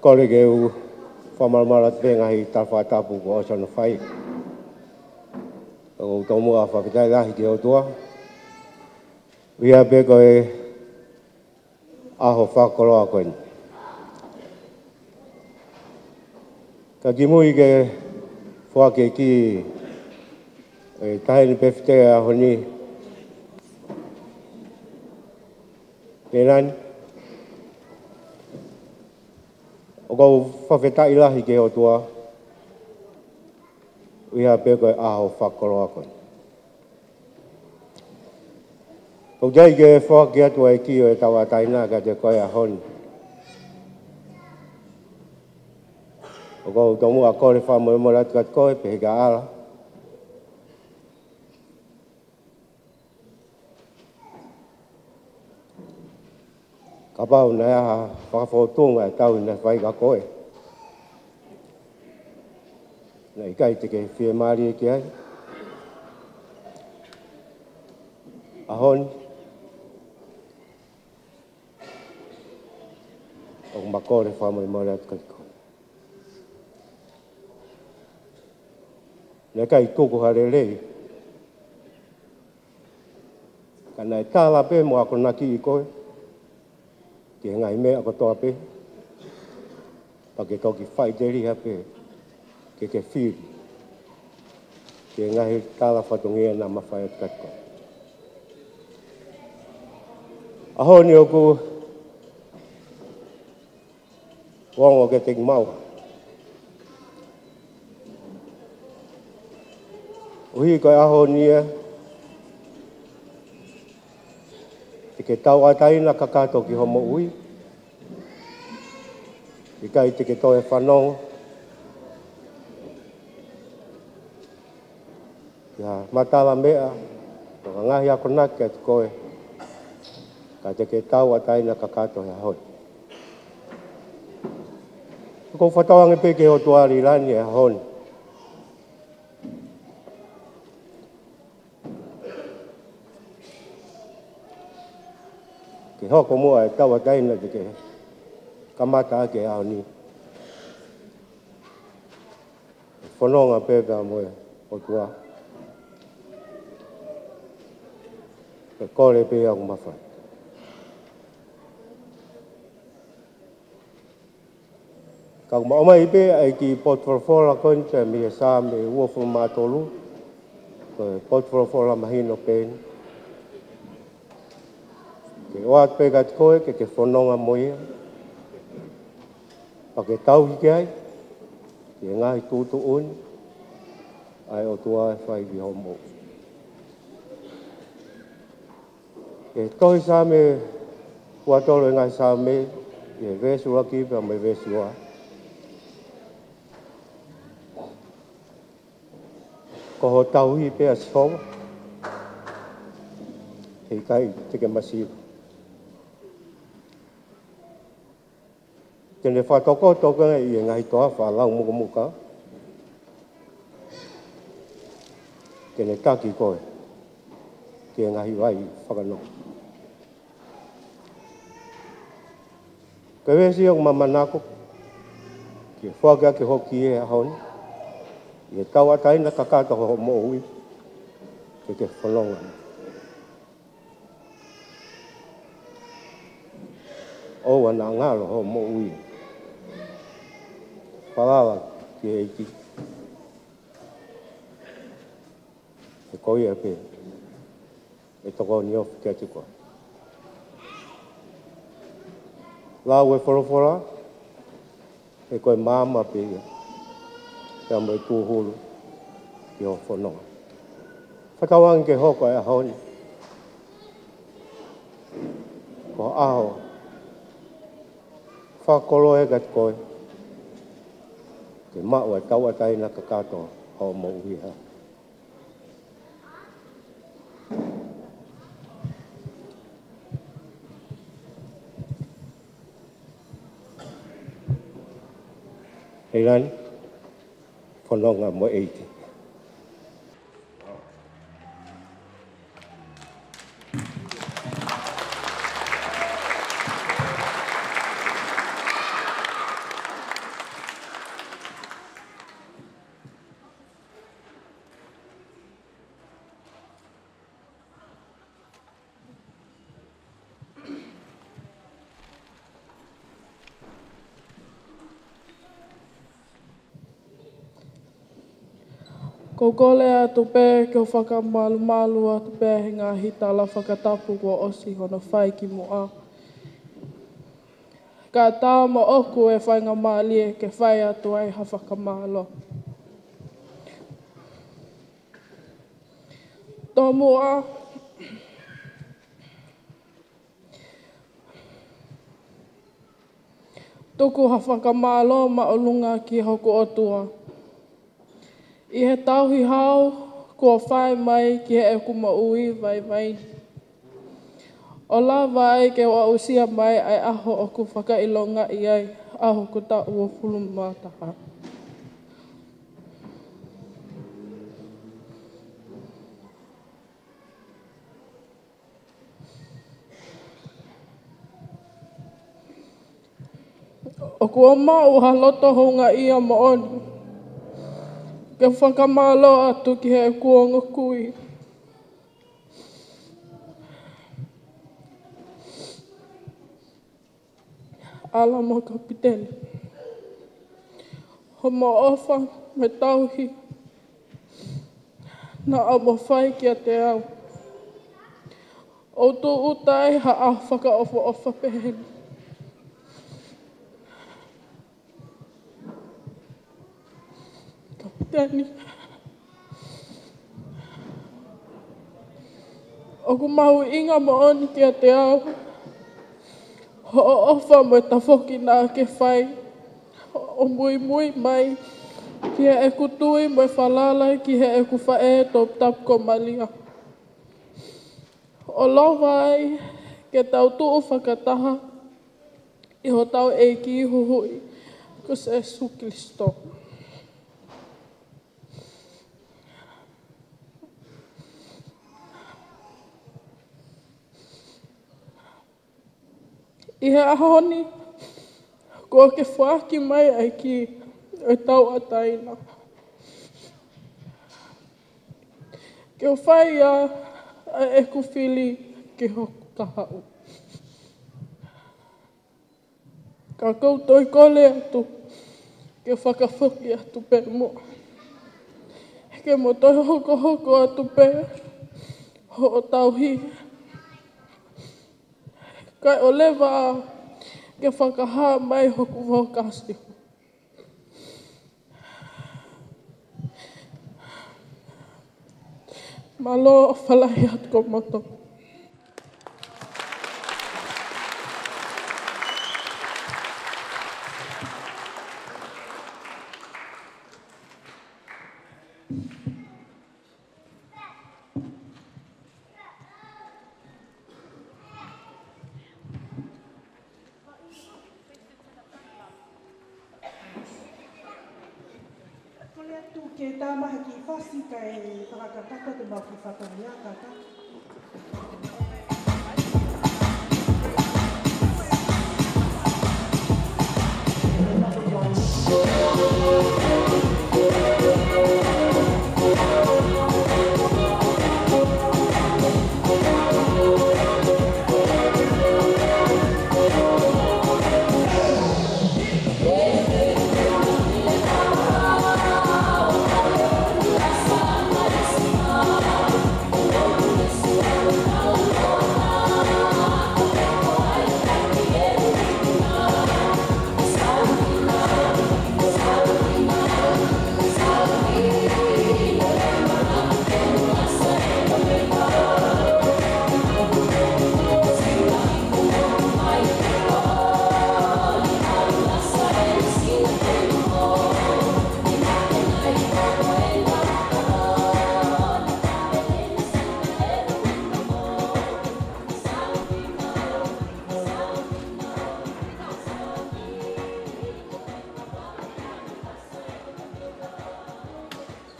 Kole ke u fakamalumalu atu pē he ngaahi tala fakatapu kuo ʻosi hono fai. ʻOku ou tomuʻa fakafetaʻi lahi ki he ʻOtua. ʻI he pē ko e ʻaho fakakoloa ko eni. Ka kimui ke foaki e kī ʻe Taʻahine Pefite he ʻaho ni, Leilani, ʻoku ou fakafetaʻi lahi ki he ʻOtua, ʻi he pē ko e ʻaho fakakoloa ko eni. ʻOku ou ʻai ke foaki atu ʻa e kī ʻo e tauʻatāina kiate koe he ʻaho ni. ʻOku ou tomuʻa kole fakamolemole atu kiate koe, pehē kia ʻAla. Kapau naʻe ʻi ai ha fakafōtunga ʻe tau naʻe fai kia koe, naʻe ʻikai te ke fiemālie ki ai. ʻAho ni, ʻoku ma kole fakamolemole atu kiate koe. Naʻe ʻikai tuku ha lelei, ka naʻe tala pē mo akonakiʻi koe ki he ngaahi meʻa kotoa pē, pea ke toki faʻiteliha pē ke ke fili. ki he ngaahi tala fatongia naʻa mafai atu kiate koe. ʻAho ni ʻoku ongo kiate kimaua, ʻuhi ko e ʻaho ni ia te ke tauʻatāina kakato ki hoʻo moʻui. ʻIkai te ke toe fanongo ki ha matala meʻa, ko ha ngaahi akonaki kiate koe, ka te ke tauʻatāina kakato he ʻaho ni. ʻOku ou fakatauange pē ki he ʻOtua Lilani he ʻaho ni ke hoko muʻa e tauʻatāina te ke kamata ʻaki he ʻaho ni. Fononga pē pea mo e ʻOtua. Ke kole pē ʻoku mafai. Ka ʻoku ma ʻomai pē ʻa e kiʻi potu folofola ko eni pea mei he Saame uofulu mā tolu, ko e potu folofola mahino pē eni. Ke ʻoatu pē kiate koe ke ke fononga mo ia, pea ke tauhi ki ai, ki he ngaahi tuʻutuʻuni ʻa e ʻOtua ʻe fai ki hoʻo moʻui. ʻI he tohi Saame ua tolu ʻo e ngaahi Saame, ʻi he veesi ʻuluaki pea mo e veesi ua. Ko hoʻo tauhi pē ʻa Sihova, heʻikai te ke masiva. Te ne fakatokoto koe ʻi he ngaahi toafa lau mukomuka. Te ne taki koe ki he ngaahi vai fakanonga. Ko e veesi ʻoku ma manako ke foaki ʻaki hoki he ʻaho ni, ʻi he tauʻatāina kakato hoʻo moʻui, ke ke fononga. ʻOua naʻa ngalo hoʻo moʻui. Falala ki he ʻEiki. He ko ia pē ʻe tokoni ofi kiate koe. Lau e folofola, he ko e maama pē ia pea mo e tūhulu ki hoʻo fononga. Fakatauange ke hoko e ʻaho ni ko e ʻaho fakakoloa kiate koe, ke maʻu e tauʻatāina kakato hoʻo moʻui. Leilani, fononga mo e ʻEiki. ʻOku ou kole atu pē ke u fakamalumalu atu pē he ngaahi tala fakatapu kuo ʻosi hono fai kimuʻa. Ka tā moʻoku e faingamālie ke fai atu ai ha fakamālō. Tomuʻa, tuku ha fakamālō māʻolunga ki hoku ʻOtua ʻi he tauhi hau kuo fai mai ki heʻeku moʻui vaivai ni, ʻo lava ai ke u aʻusia mai ʻa e ʻaho ʻoku fakaʻilongaʻi ai ʻa hoku taʻu uofulu mā taha. ʻOku ou maʻu ha loto houngaʻia moʻoni ke fakamālō atu ki heʻeku ongo kui, ʻAla mo Kapiteni, hoʻomo ʻofa mo e tauhi naʻa mo fai kiate au. ʻOku ou tui ʻoku ʻi ai ha ʻaho fakaʻofoʻofa pehē ni. Kapiteni, ʻoku mahuʻinga moʻoni kiate au hoʻo ʻofa mo e tafoki naʻa ke fai ʻo muimui mai ki heʻeku tui mo e falala ki heʻeku faʻē toputapu ko Malia, ʻo lava ai ke tau tuʻu fakataha ʻi hotau ʻEiki Huhuʻi ko Sīsū Kalaisi. ʻI he ʻaho ni, kuo ke foaki mai ʻa e kī ʻo e tauʻatāina ke u fai ʻa ʻeku fili ki hoku kahaʻu. Ka ʻoku ou toe kole atu ke fakafoki atu pē muʻa, ke mo toe hokohoko atu pē hoʻo tauhi, kae ʻoua leva ke fakahā mai hoku vao kasi. Mālō, ʻofa lahi atu kimoutolu. Kole atu ke tā mai ha kiʻi fasi kae fakakakato atu ʻemau kiʻi fatongia kātaki.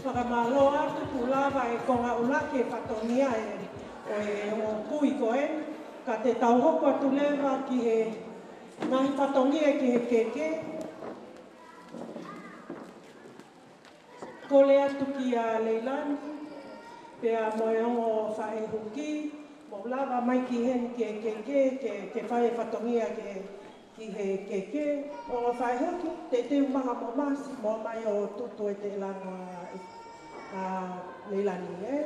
Fakamālō atu, kuo lava e konga ʻuluaki e fatongia ʻo e ongo kui ko ē, ka te tau hoko atu leva ki he ngaahi fatongia ki he kehekehe. Kole atu kia Leilani, pea mo e ongo faʻē huki, mou lava mai ki heni ki he kehekehe, ke, ke fai e fatongia ki he, ki he kehekehe. Ongo faʻē huki, teuteu mai mo masi, mou ō mai ʻo tutu e teʻelanga ʻa Leilani, ē?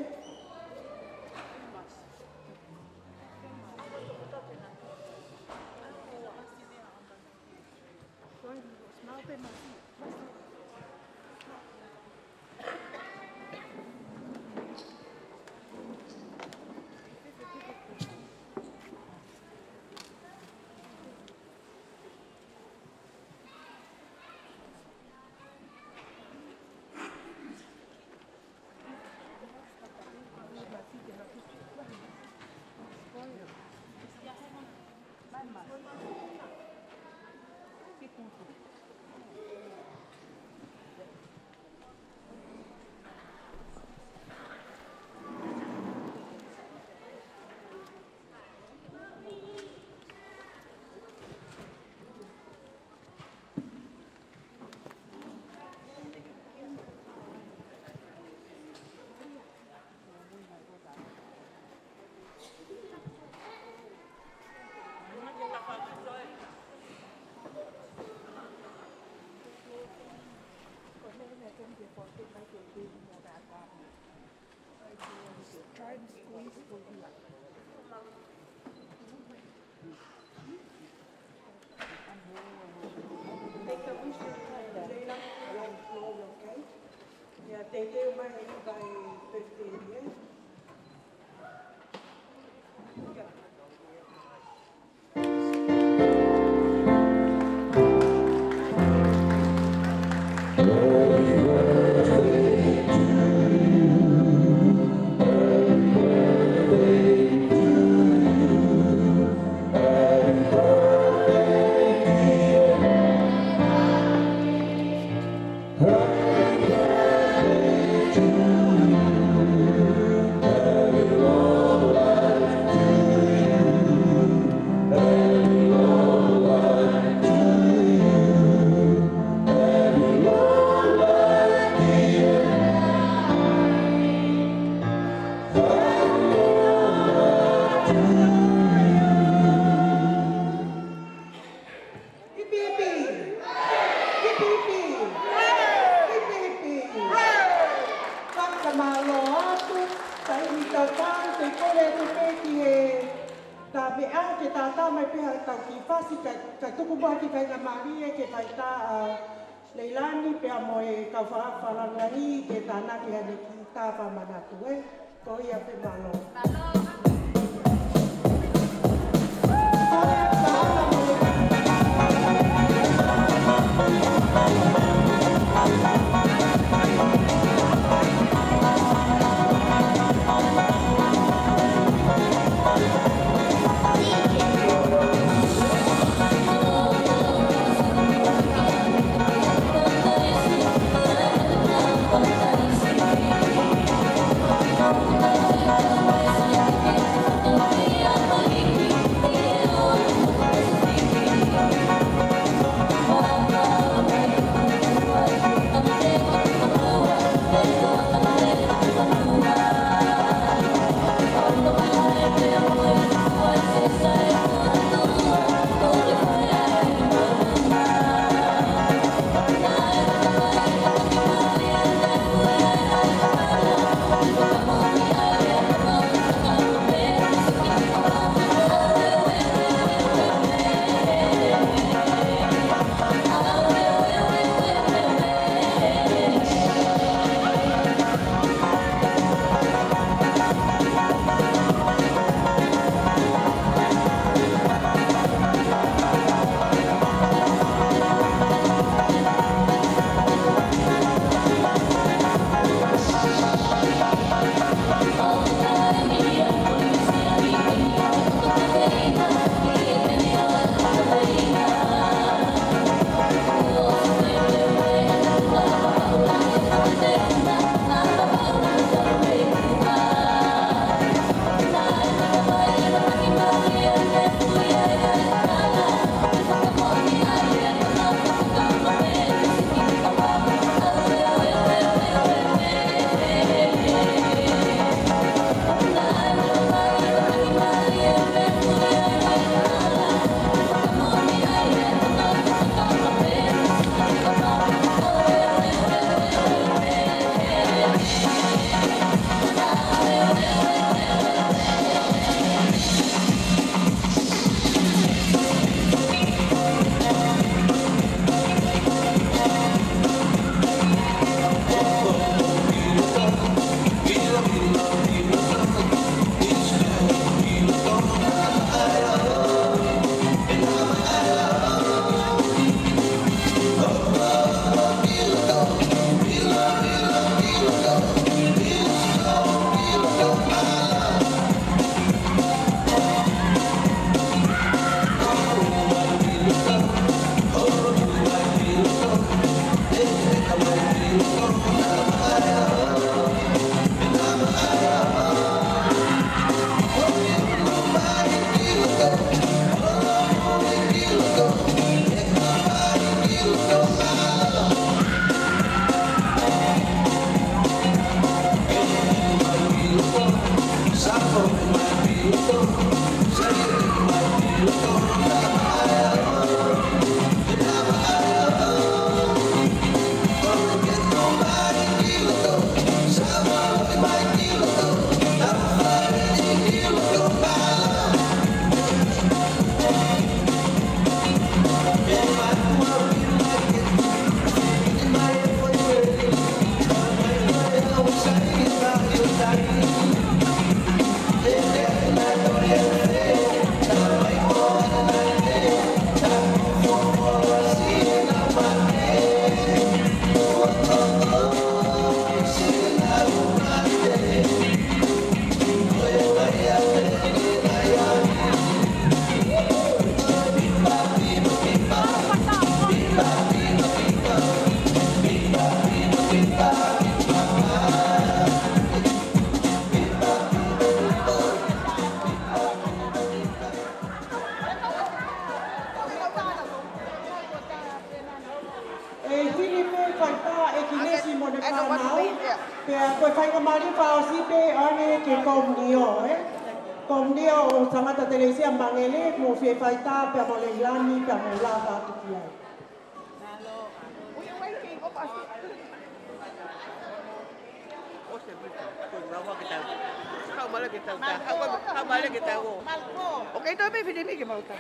Make a wish to Leila and Chloe, okay? Yeah, thank you, my, my birthday, yeah? Hipi hipi. Hipi hipi. Hipi hipi. Fakamālō atu, taimi tatau, te u kole atu pē ki he taveʻa ke tātā mai pē haʻatau kiʻi fasi, kae, kae tuku muʻa ki he faingamālie ke fai tā ʻa Leilani pea mo e kau fakafalangani ke tānaki haʻane kiʻi tā fakamanatu, ē. Ko ia pē, mālō. Faingamālie fakaʻosi pē ʻeni ki he komiunio, ē? Komiunio ʻo Sangata Telesia Mangele, mou fie faitā pea mo Leilani pea mou lava atu ki ai. Ok, entonces me pide que me gusta.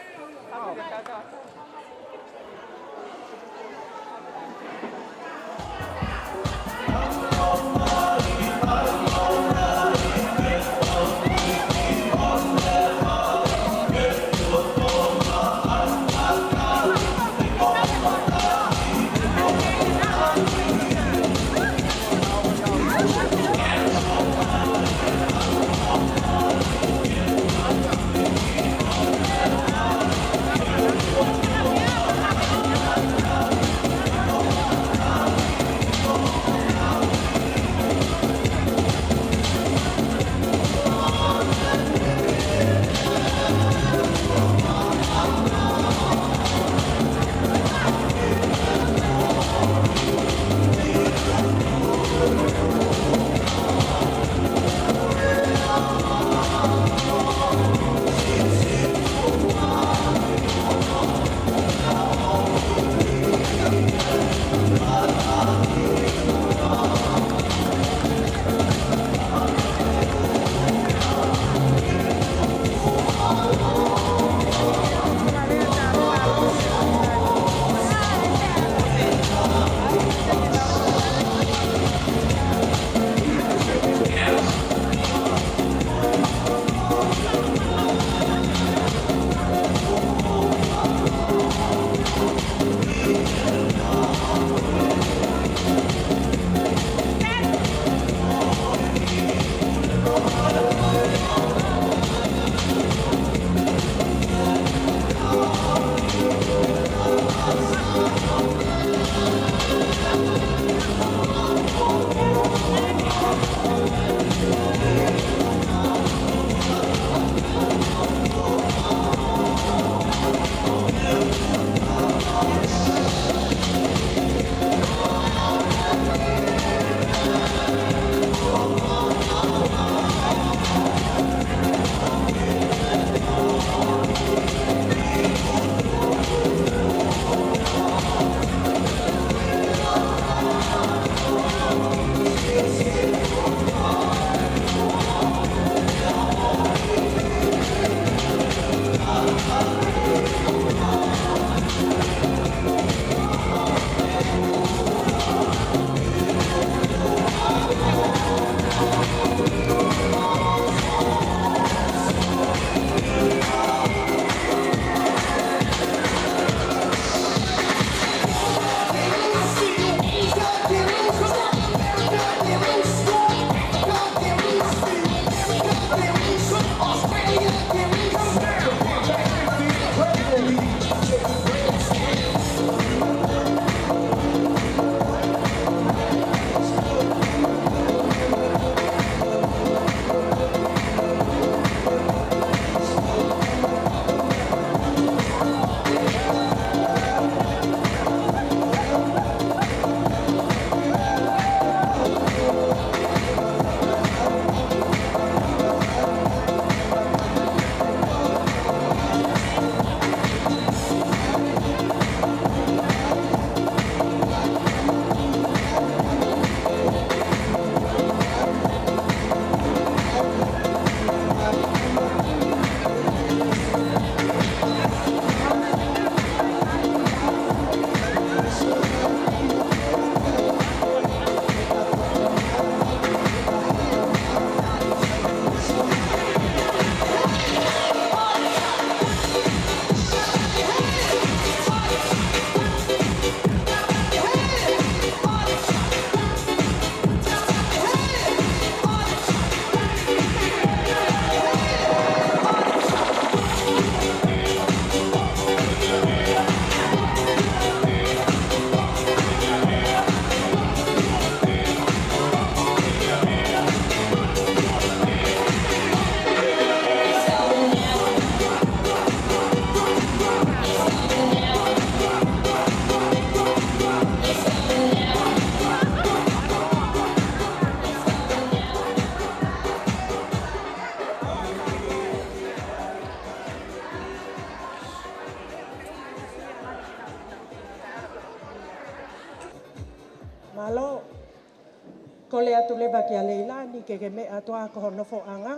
Kole atu leva kia Leilani ke ke meʻa atu ā ko hono nofoʻanga,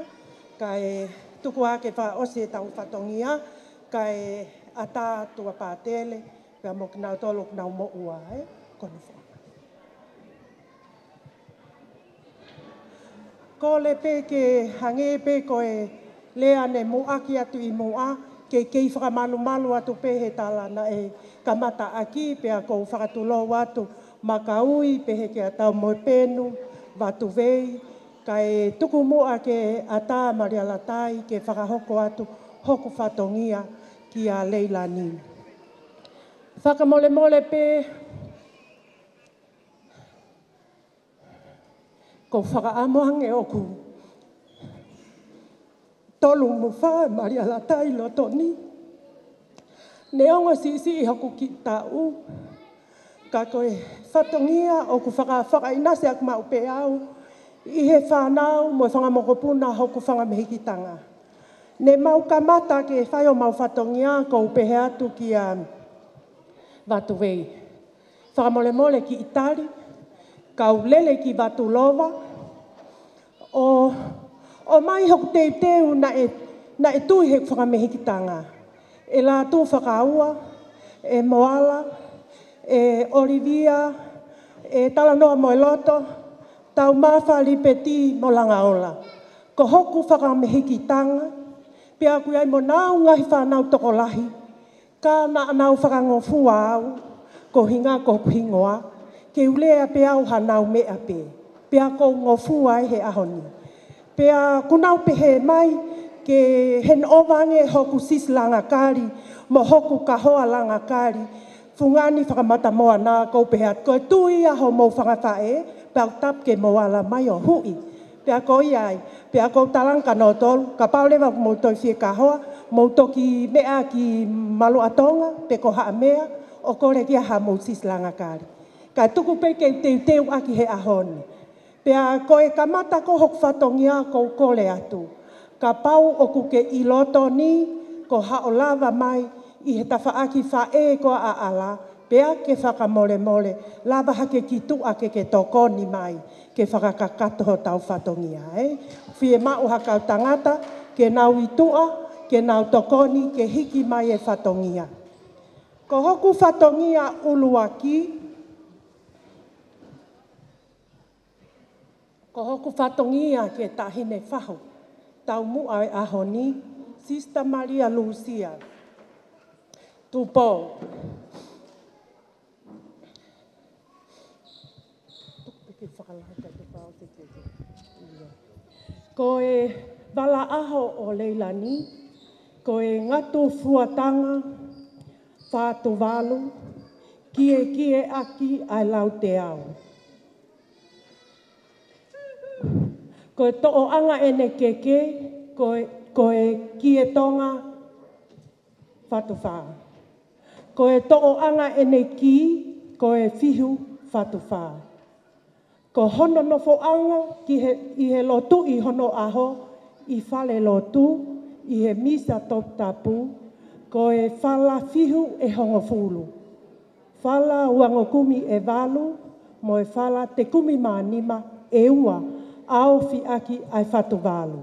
kae tuku ā ke fakaʻosi ʻetau fatongia, kae ʻatā atu ʻa Pātele, pea mo kinautolu ʻoku nau moʻua, ē, ko hono nofoʻanga. Kole pē ke hangē pē ko e lea ne muʻaki atu ʻi muʻa, ke kei fakamalumalu atu pē he tala naʻe kamata ʻaki, pea ʻoku ou fakatulou atu Makaui, pehē kia Taumoepenu, Vatuvei, kae tuku muʻa ke ʻatā Malialatai ke fakahoko atu hoku fatongia kia Leilani. Fakamolemole pē, ʻoku ou fakaʻamu ange ʻoku tolu mo fā Malialatai loto ni. Neongo siʻisiʻi hoku kiʻi taʻu, ka ko e fatongia ʻoku faka-, fakaʻinasi ʻaki maʻu pē au ʻi he fānau mo e fanga mokopuna hoku fanga mehikitanga. Ne mau kamata ke fai homau fatongia, ʻoku ou pehē atu kia Vatuvei, fakamolemole kiʻi tali, kau lele ki Vatulova, ʻo, ʻomai hoku teuteu naʻe, naʻe tui heʻeku fanga mehikitanga. ʻE Lātū Fakaua, ʻe Moala, ʻe ʻOlivia, ʻe Talanoa mo e Loto, Taumafa, Lipeti mo Langaola. Ko hoku fanga mehikitanga, pea ʻoku ʻi ai mo ʻenau ngaahi fānau tokolahi, ka naʻa nau fakangofua au, ko e ʻuhinga ko hoku hingoa, ke u lea pē au hanau meʻa pē, pea ʻoku ou ngofua ai he ʻaho ni. Pea ʻoku nau pehē mai ke heni ʻova ange hoku sisi langakali, mo hoku kahoa langakali, fungani fakamatamoana, ʻoku ou pehē atu, ko e tui ia homou fanga faʻē, pea ʻoku tapu ke mou ala mai ʻo huʻi. Pea ko ia ai, pea ʻoku ou talaange kia nautolu, kapau leva ʻoku mou toe fie kahoa, mou toki meʻa ki Maluʻatonga, pe ko Haʻamea, ʻo kole ki ai hamou sisi langakali. Kae tuku pē ke teuteu ʻaki he ʻaho ni. Pea ko e kamata ko hoku fatongia, ʻoku ou kole atu, kapau ʻoku ke ʻi loto ni, ko haʻo lava mai ʻi he tafaʻaki faʻē ko ā ʻaʻala, pea ke fakamolemole, lava hake ki tuʻa ke ke tokoni mai, ke fakakakato hotau fatongia, ē? Fiemaʻu ha kau tangata ke nau ʻi tuʻa, ke nau tokoni, ke hiki mai e fatongia. Ko hoku fatongia ʻuluaki, ko hoku fatongia ki he Taʻahine Fahu, taumuʻa e ʻaho ni, Sister Malia Lusia Tupou. Ko e vala ʻaho ʻo Leilani, ko e ngatu fuatanga fā tuvalu, kiekie ʻaki ʻa e lau teau. Ko e toʻoʻanga ʻene keke, ko e, ko e kie tonga fā tufā. Ko e toʻoʻanga ʻene kī, ko e fihu fā tufā. Ko hono nofoʻanga ki he, ʻi he lotu ʻi hono ʻaho, ʻi fale lotu, ʻi he misa toputapu, ko e fala fihu ʻe hongofulu. Fala uangokumi ʻe valu, mo e fala tekumi mā nima ʻe ua, ʻaofi ʻaki ʻa e fā tuvalu.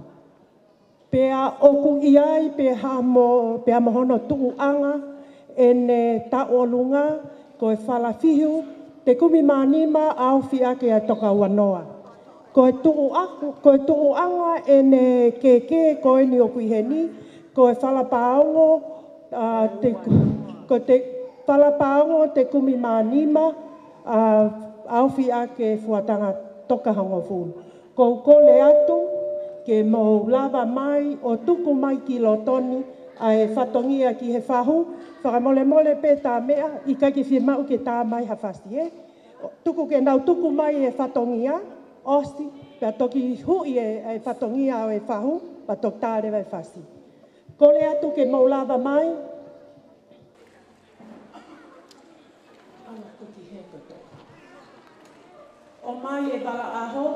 Pea ʻoku ʻi ai pē ha mo, pea mo hono tuʻuʻanga ʻene taʻolunga, ko e fala fihu tekumi mā nima ʻaofi ʻaki ʻa e toka ua noa. Ko e tuʻu aku, ko e tuʻuʻanga ʻene keke ko eni ʻoku ʻi heni, ko e fala paongo, ʻa, te, ko e te, fala paongo tekumi mā nima, ʻa, ʻaofi ʻaki e fuatanga toka hongofulu. ʻOku ou kole atu ke mou lava mai ʻo tuku mai ki loto ni ʻa e fatongia ki he fahu, fakamolemole pē tā meʻa, ʻikai ke fiemaʻu ke tā mai ha fasi, ē? Tuku ke nau tuku mai e fatongia, ʻosi, pea toki huʻi e, e fatongia ʻo e fahu, pea toki tā leva e fasi. Kole atu ke mou lava mai. ʻOmai e vala ʻaho.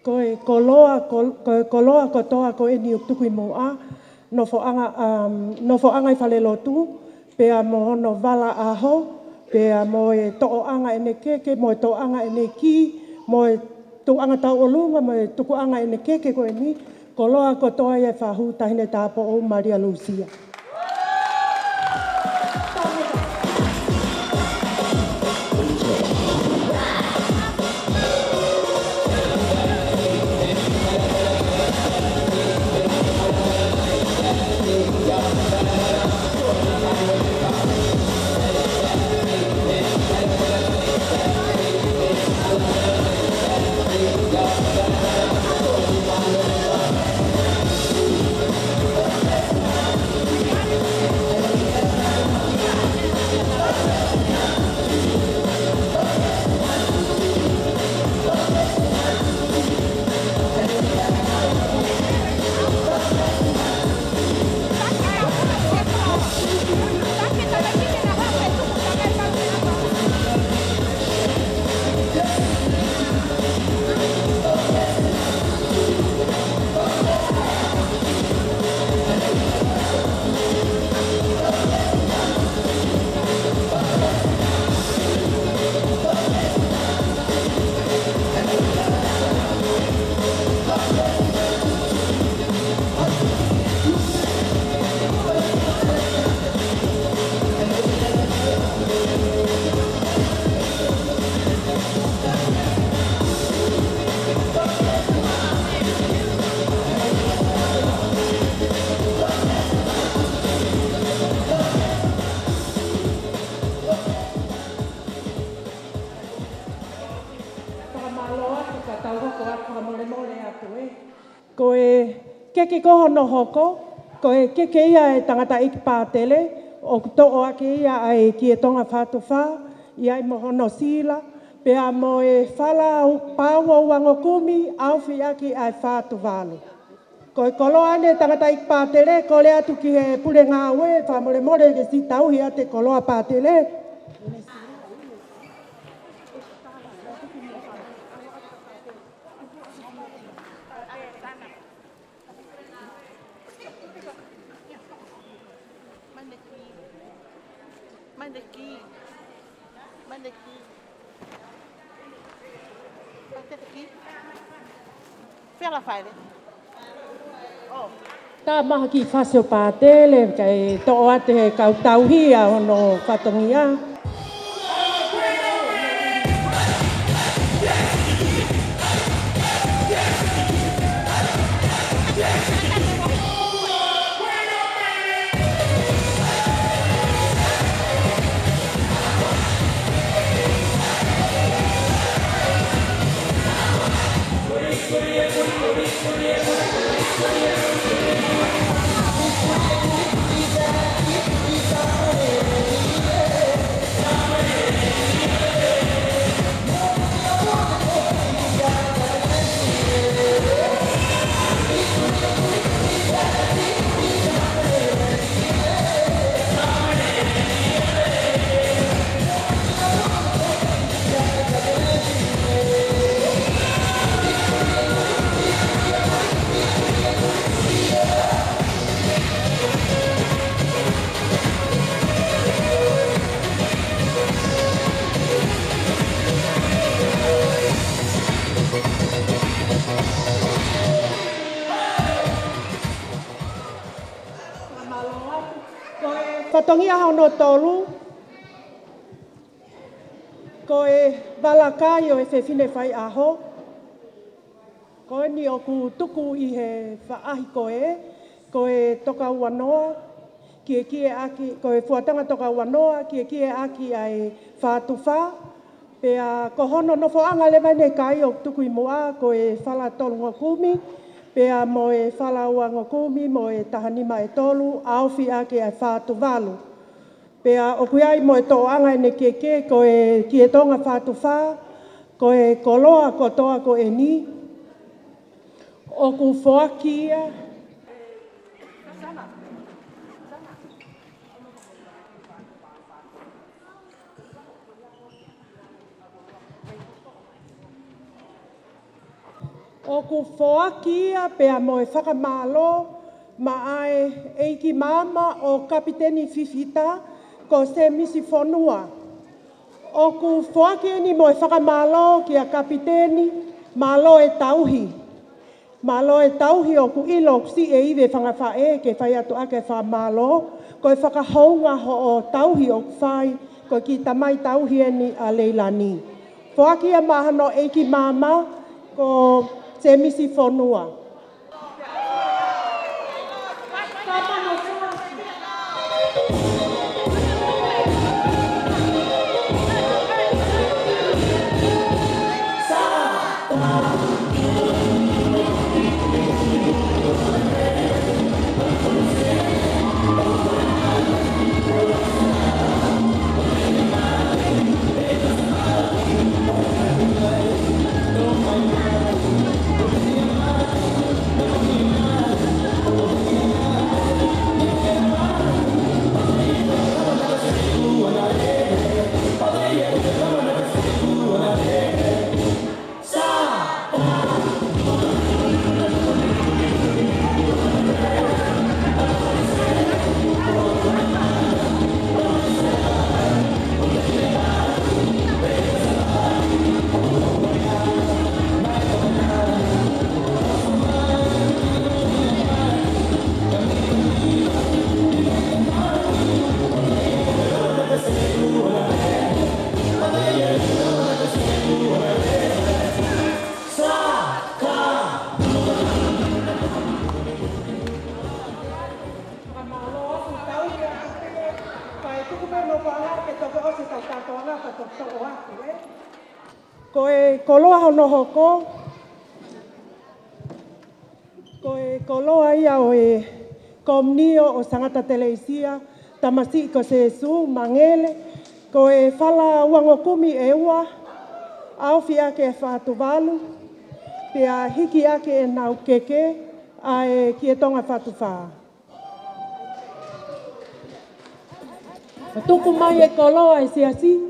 Ko e koloa, ko, ko e koloa kotoa ko eni ʻoku tuku ʻi muʻa, nofoʻanga, um, nofoʻanga ʻi falelotu, pea mo hono vala ʻaho, pea mo e toʻoʻanga ʻene keke, mo e toʻoʻanga ʻene kī, mo e tuʻuʻanga tauʻolunga, mo e tukuʻanga ʻene keke ko eni, koloa kotoa ia ʻa e fahu Taʻahine Tāupoʻou Malia Lusia. Fakamālō atu, ka tau hoko atu fakamolemole atu, ē. Ko e keke ko hono hoko, ko e keke ia ʻa e tangataʻeiki pātele, ʻoku toʻo ʻaki ia ʻa e Kietonga Fatufa, ʻi ai mo hono sila, pea mo e fala u-, pau ʻo uangokumi, ʻaofi ʻaki ʻa e Fatuvalu. Ko e koloa eni ʻa e tangataʻeiki pātele, kole atu ki he pule ngāue, fakamolemole ke siʻi tauhi atu e koloa pātele. Fela fai le. Tā mahaki fasi ʻo pātele, kae toʻo atu he kau tauhi ʻa hono fatongia. Fatongia hono tolu, ko e vala kai ʻo e fefine faiʻaho. Ko eni ʻoku tuku ʻi he faʻahi ko ē, ko e toka uanoa, kiekie ʻaki, ko e fuatanga toka uanoa, kiekie ʻaki ʻa e Fatufa, pea ko hono nofoʻanga leva eni ʻa e kai ʻoku tuku ʻi muʻa, ko e fala tolungokumi, pea mo e fala uangokumi, mo e taha nima ʻe tolu, ʻaofi ʻaki ʻa e Fatuvalu. Pea ʻoku ʻi ai mo e toʻoʻanga ʻene keke, ko e Kietonga Fatufa, ko e koloa kotoa ko eni, ʻoku foaki ia. ʻOku foaki ia pea mo e fakamālō maʻa e ʻEiki Maama ʻo Kapiteni Fifita ko Semisi Fonua. ʻOku foaki eni mo e fakamālō kia Kapiteni, mālō e tauhi. Mālō e tauhi, ʻoku ʻilo ʻoku siʻi e ivi e fanga faʻē ke fai atu ʻaki e fakamālō, ko e fakahounga hoʻo tauhi ʻoku fai, ko e kiʻi tamai tauhi eni ʻa Leilani. Foaki ia maʻa hono ʻEiki Maama ko Semisi Fonua. Ko e koloa hono hoko, ko e koloa ia ʻo e Komunio ʻo Sangata Telesia, Tamasiʻi ko Sēsū, Mangele, ko e fala uangokumi ʻe ua, ʻaofi ʻaki e fatu valu, pea hiki ʻaki ʻenau keke ʻa e Kietonga Fatu Fā. Tuku mai e koloa ʻe Siasi.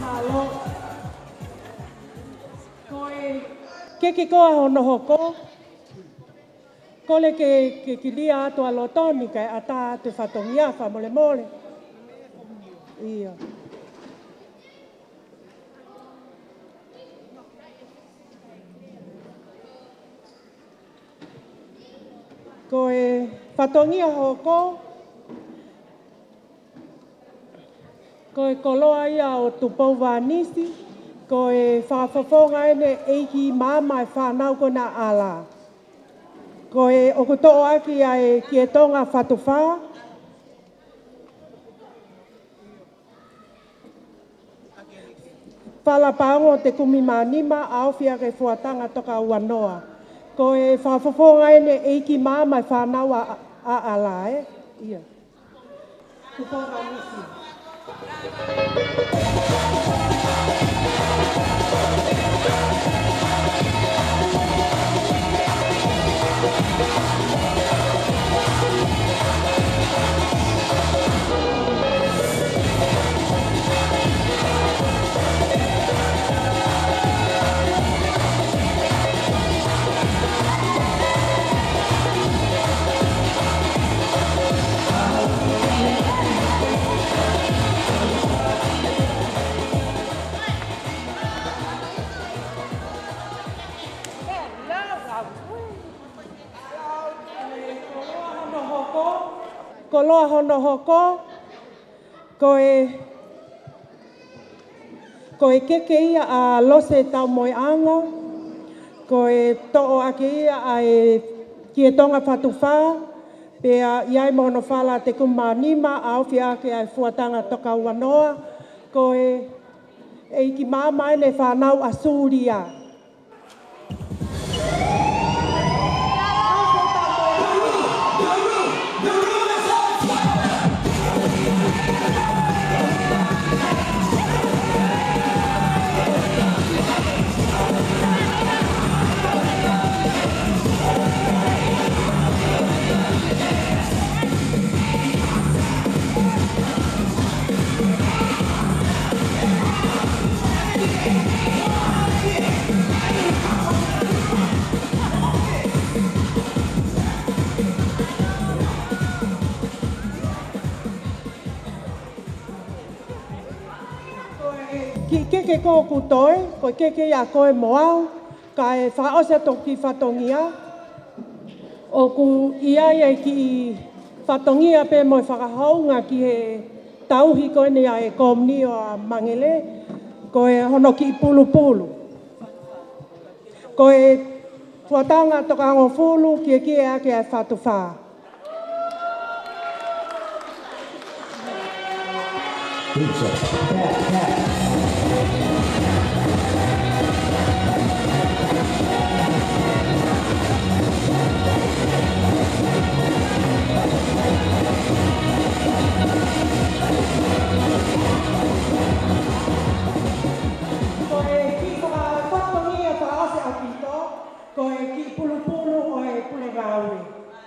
Mālō. Ko e keke koa hono hoko. Kole ke, ke kilia atu ʻa loto ni kae ʻatā atu fatongia fakamolemole. ʻIo. Ko e fatongia hoko, ko e koloa ia ʻo Tupou Vānisi, ko e fakafofonga ʻene ʻEiki Maama e fānau ko ena ʻa ʻAla. Ko e ʻoku toʻo ʻaki ʻa e Kietonga Fatu Fā. Fala paongo ʻe kumi mā nima, ʻaofi ʻaki e fuatanga toka ua noa. Ko e fakafofonga ʻene ʻEiki Maama e fānau ʻa, ʻa ʻAla, ē? ʻIo. Tupou Vānisi. Hono hoko, ko e, ko e keke ia ʻa Lose Taumoeʻanga, ko e toʻo ʻaki ia ʻa e Kietonga Fatufā, pea ʻi ai mo hono fala Te Kumanima, ʻa ofi ʻaki ʻa e Fuataga Tokaua noa, ko e ʻeiki maama ʻene fānau ʻa Sulia. Kiʻi keke ko ʻoku toe, ko e keke ia ko ē mo au, kae fakaʻosi atu kiʻi fatongia. ʻOku ʻi ai e kiʻi fatongia pē mo e fakahounga ki he tauhi ko eni ʻa e Komiunio ʻa Mangele, ko e hono kiʻi pulupulu. Ko e Fuataga Tokahongofulu, kiekie ʻaki ʻa e Fatufā. Ko e kiʻi fakafatongia fakaʻosi ʻaupito, ko e kiʻi pulupulu ʻo e pule ngāue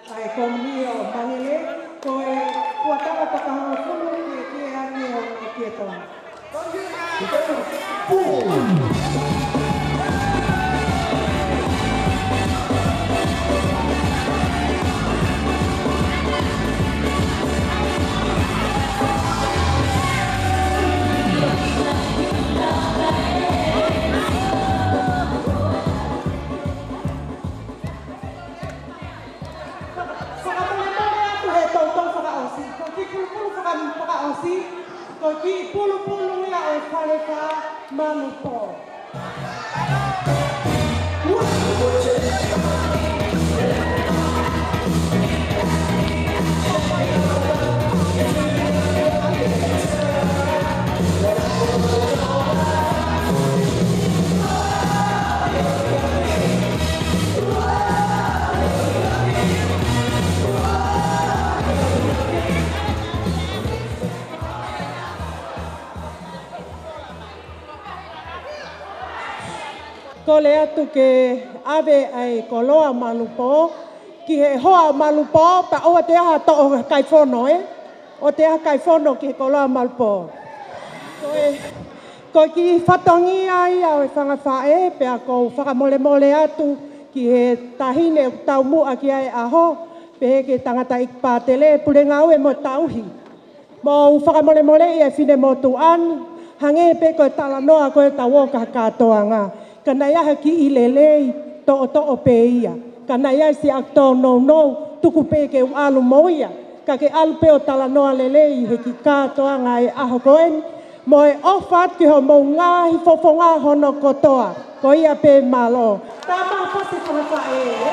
ʻa e Komiunio ʻo Mangele, ko e Fuataga Tokahongofulu, kiekie ʻaki ʻo e Kietonga. Fakamolemole atu he toutou fakaʻosi. Ko e kiʻi pulupulu faka-, fakaʻosi, ko e kiʻi pulupulu ia ʻo e Falefā Malu Pō. Kole atu ke ʻave ʻa e koloa Malu Pō ki he hoa Malu Pō, pea ʻoua te ʻaha toʻo kai fono, ē? ʻOua te ʻaha kai fono ki he koloa Malu Pō. Ko e, ko e kiʻi fatongia ia ʻo e fanga faʻē, pea ʻoku ou fakamolemole atu ki he taʻahine ʻoku taumuʻa ki ai e ʻaho, pehē ki he tangataʻeiki pātele, pule ngāue mo tauhi. Mou fakamolemoleʻi e finemotuʻa ni, hangē pē ko e talanoa ko ē ʻetau ō ki ha kātoanga. Ka naʻe ʻi ai ha kiʻi lelei, toʻotoʻo pē ia. Ka naʻe ʻi ai siʻa tōnounou, tuku pē ke u ʻalu mo ia. Ka ke ʻalu pē ʻo talanoa lelei he kiʻi kātoanga e ʻaho ko eni. Mo e ʻofa atu ki hoʻomou ngaahi fofonga hono kotoa. Ko ia pē, mālō. Tama pasi fakafaʻē, ē?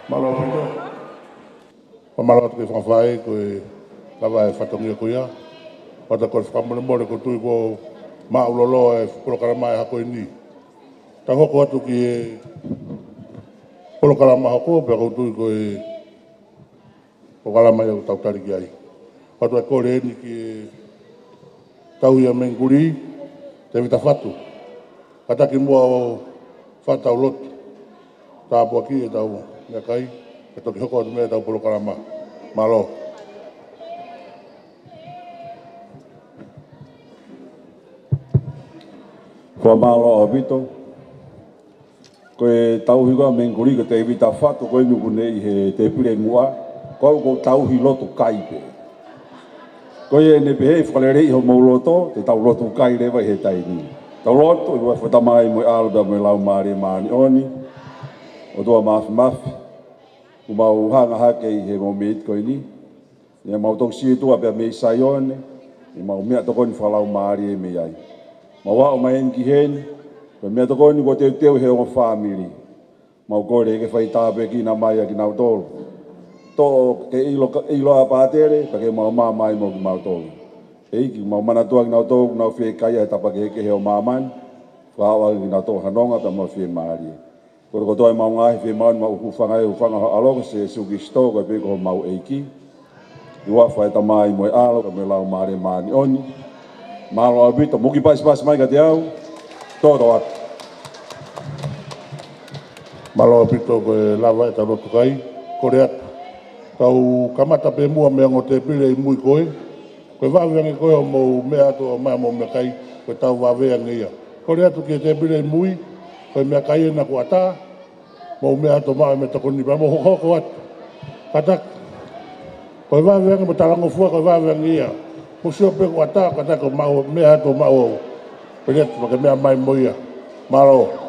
Mālō ʻaupito. Fakamālō atu ki he fanga faʻē ko e lava e fatongia ko ia. Pea ʻoku ou fakamolemole, ʻoku ou tui kuo māʻuloloa e polokalama e ʻaho ko eni. Tau hoko atu ki he polokalama hoko, pea ʻoku ou tui ko e polokalama ia ʻoku tau tali ki ai. Pea ʻoku ou kole eni ki he tauhi ʻa Menguli, Tēvita Fatu. Kātaki muʻa ʻo fai ʻetau lotu. Tāpuakiʻi ʻetau meʻakai, ke toki hoko atu mei ai ʻetau polokalama. Mālō. Fakamālō ʻaupito. Ko e tauhi ko ē ʻa Menguli ko Tēvita Fatu ko eni ʻoku ne ʻi he tēpile ʻi muʻa, ko au ʻoku ou tauhi lotu kai pē. Ko ia ʻene pehē ʻe fakaleleiʻi homou loto, te tau lotu kai leva ʻi he taimi ni. Tau lotu. ʻI he huafa ʻo e Tamai mo e ʻAlo pea mo e Laumālie Māʻoniʻoni. ʻOtua Māfimafi, ʻoku mau hanga hake ʻi he mōmeniti ko eni, ʻi heʻemau toki sio atu pea mei Saione, ʻi heʻemau meʻatokoni fakalaumālie mei ai. Mau aʻu mai eni ki heni, ko e meʻatokoni kuo teuteu ʻe he ongo fāmili. Mau kole ke fai tāpuekina mai ʻa kinautolu. Toʻo ke ʻilo, ʻilo ʻa Pātele, pea ke maumau mai mo kimautolu. ʻEiki, mau manatua kinautolu ʻoku nau fiekaia he tapa kehekehe ʻo māmani, fakaava kinautolu ha nonga pea mo e fiemālie. Ko e kotoa ʻemau ngaahi fiemaʻu ni mau hūfanga he hūfanga ho ʻAlo ko Sīsū Kalaisi ko e pē ko homau ʻEiki. ʻI he huafa ʻo e Tamai mo e ʻAlo pea mo e Laumālie Māʻoniʻoni. Mālō ʻaupito, mou kiʻi pasipasi mai kiate au. Toto atu. Mālō ʻaupito, ko e lava ʻetau lotu kai, kole atu. Tau kamata pē muʻa mei he ongo tēpile ʻi mui ko ē. Ko e vave ange ko ē hoʻomou meʻa atu ʻo mai hoʻomou meʻakai, ko ʻetau vave ange ia. Kole atu ki he tēpile ʻi mui, ko e meʻakai ena kuo ʻatā, mou meʻa atu ʻo maʻu e meʻatokoni pea mou hokohoko atu. Kātaki. Ko e vave ange mo talangofua, ko e vave ange ia. Mou sio pē kuo ʻatā, kātaki ʻo maʻu, meʻa atu ʻo maʻu. Pele atu, pea ke meʻa mai mo ia. Mālō.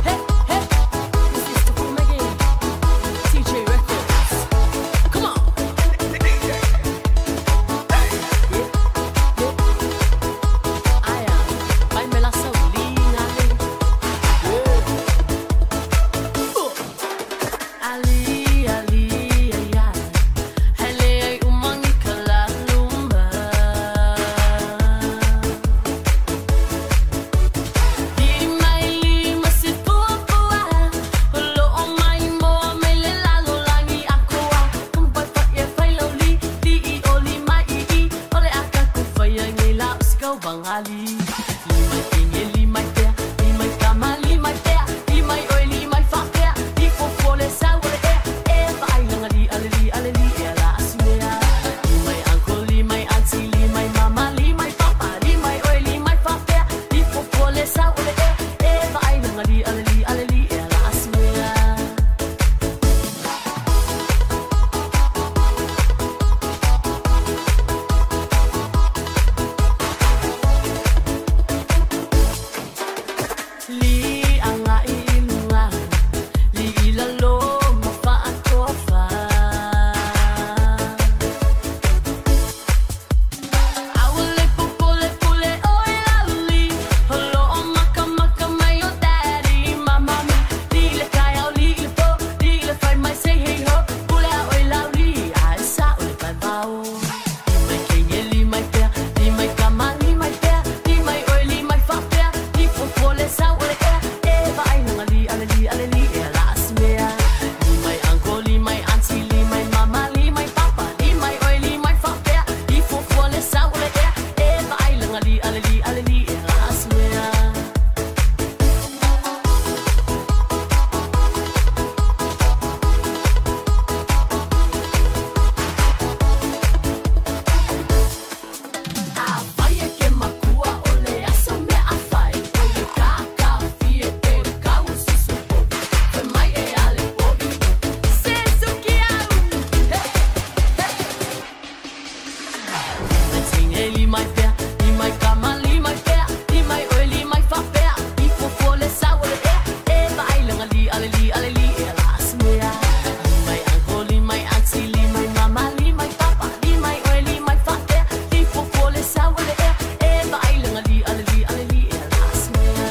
Hey, hey, this is the home again. T J Records. Come on. Yeah, yeah. Ai, ai. Vai me la saulina, le. Yeah. Uh. Ali, ali, ai, ai. Hele ai umangi kalaluma. Lima, lima, se fuafua. Holo o mai mo mai le lalo langi akoa. Kumpai fai e fai lauli, ti i oli mai i i. Ole aka ku fai ai ngai la usikau vangali. Limai kenge, limai pea, limai kama, limai pea, limai ʻoe, limai faʻa pea, ʻi fofole sau ʻole ea, ʻe vaʻai langa li, ʻale li, ʻale li, ʻe ala asimea. Limai uncle, limai auntie, limai mama, limai papa, limai ʻoe, limai faʻa pea, ʻi fofole sau ʻole ea, ʻe vaʻai langa li, ʻale li, ʻale li, ʻe ala asimea. Liʻanga ʻi ʻilunga, liʻi lalo mo faʻatofa. ʻAuale popolepule ʻo e lauli, holo o makamaka mai ʻo daddy, mamami, liʻi le kai au, liʻi le po, liʻi le fai mai say hey ho, pule ʻa ʻoe lauli, ʻa e sa ʻole pae vao. Limai kenge, limai pea, limai kama, limai pea, limai ʻoe, limai faʻa pea, ʻi fofole sau ʻole ea, ʻe vaʻai langa li, ʻale li, ʻale li, ʻe ala asimea. Limai uncle, limai auntie, limai mama, limai papa, limai ʻoe, limai faʻa pea, ʻi fofole sau ʻole ea, ʻe vaʻai langa li, ʻale li, ʻale li, ʻe ala asimea. Limai kenge, limai pea, limai kama, limai pea, limai ʻoe, limai faʻa pea, ʻi fofole sau ʻole ea, ʻe vaʻai langa li, ʻale li, ʻale li, ʻe ala asimea. Limai uncle, limai auntie, limai mama, limai papa, limai ʻoe, limai faʻa pea, ʻi fofole sau ʻole ea, ʻe vaʻai langa li, ʻale li, ʻale li, ʻe ala asimea.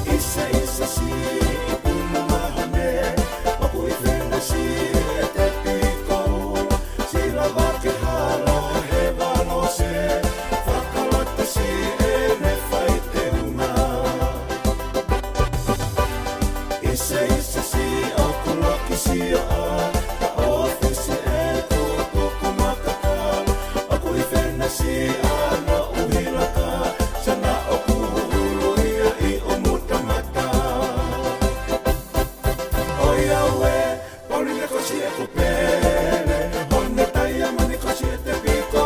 ʻIsa, ʻisa, siʻi puna mahane, ʻoku ʻi fē nai siʻi ʻe te piko, siʻi lava ke hala he valo se, fakalata siʻi ʻene fai teunga. ʻIsa, ʻisa, siʻi ʻoku laki siʻa, ka ʻo fisi e tutuku makaka, ʻoku ʻi fē nai siʻa na uhilaka, sana ʻoku hulu ia ʻi ʻomuta mata. ʻOiauē, poli ne kosi e kupele, hone taia mani kosi e te piko,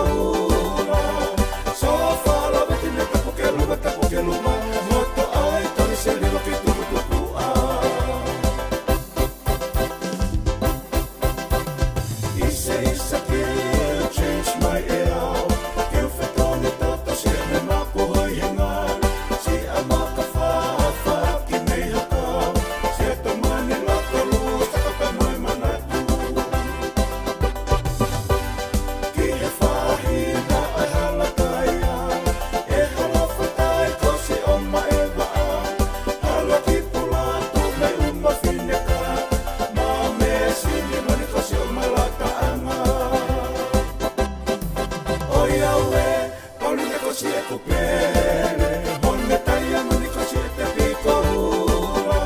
Siʻeku pele, hone taiamoni ko Siʻetepikoula.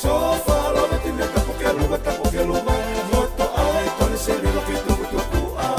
Sofala veti ne tapu ke luva, tapu ke luva, loto ai tone seli loki tukutuku a.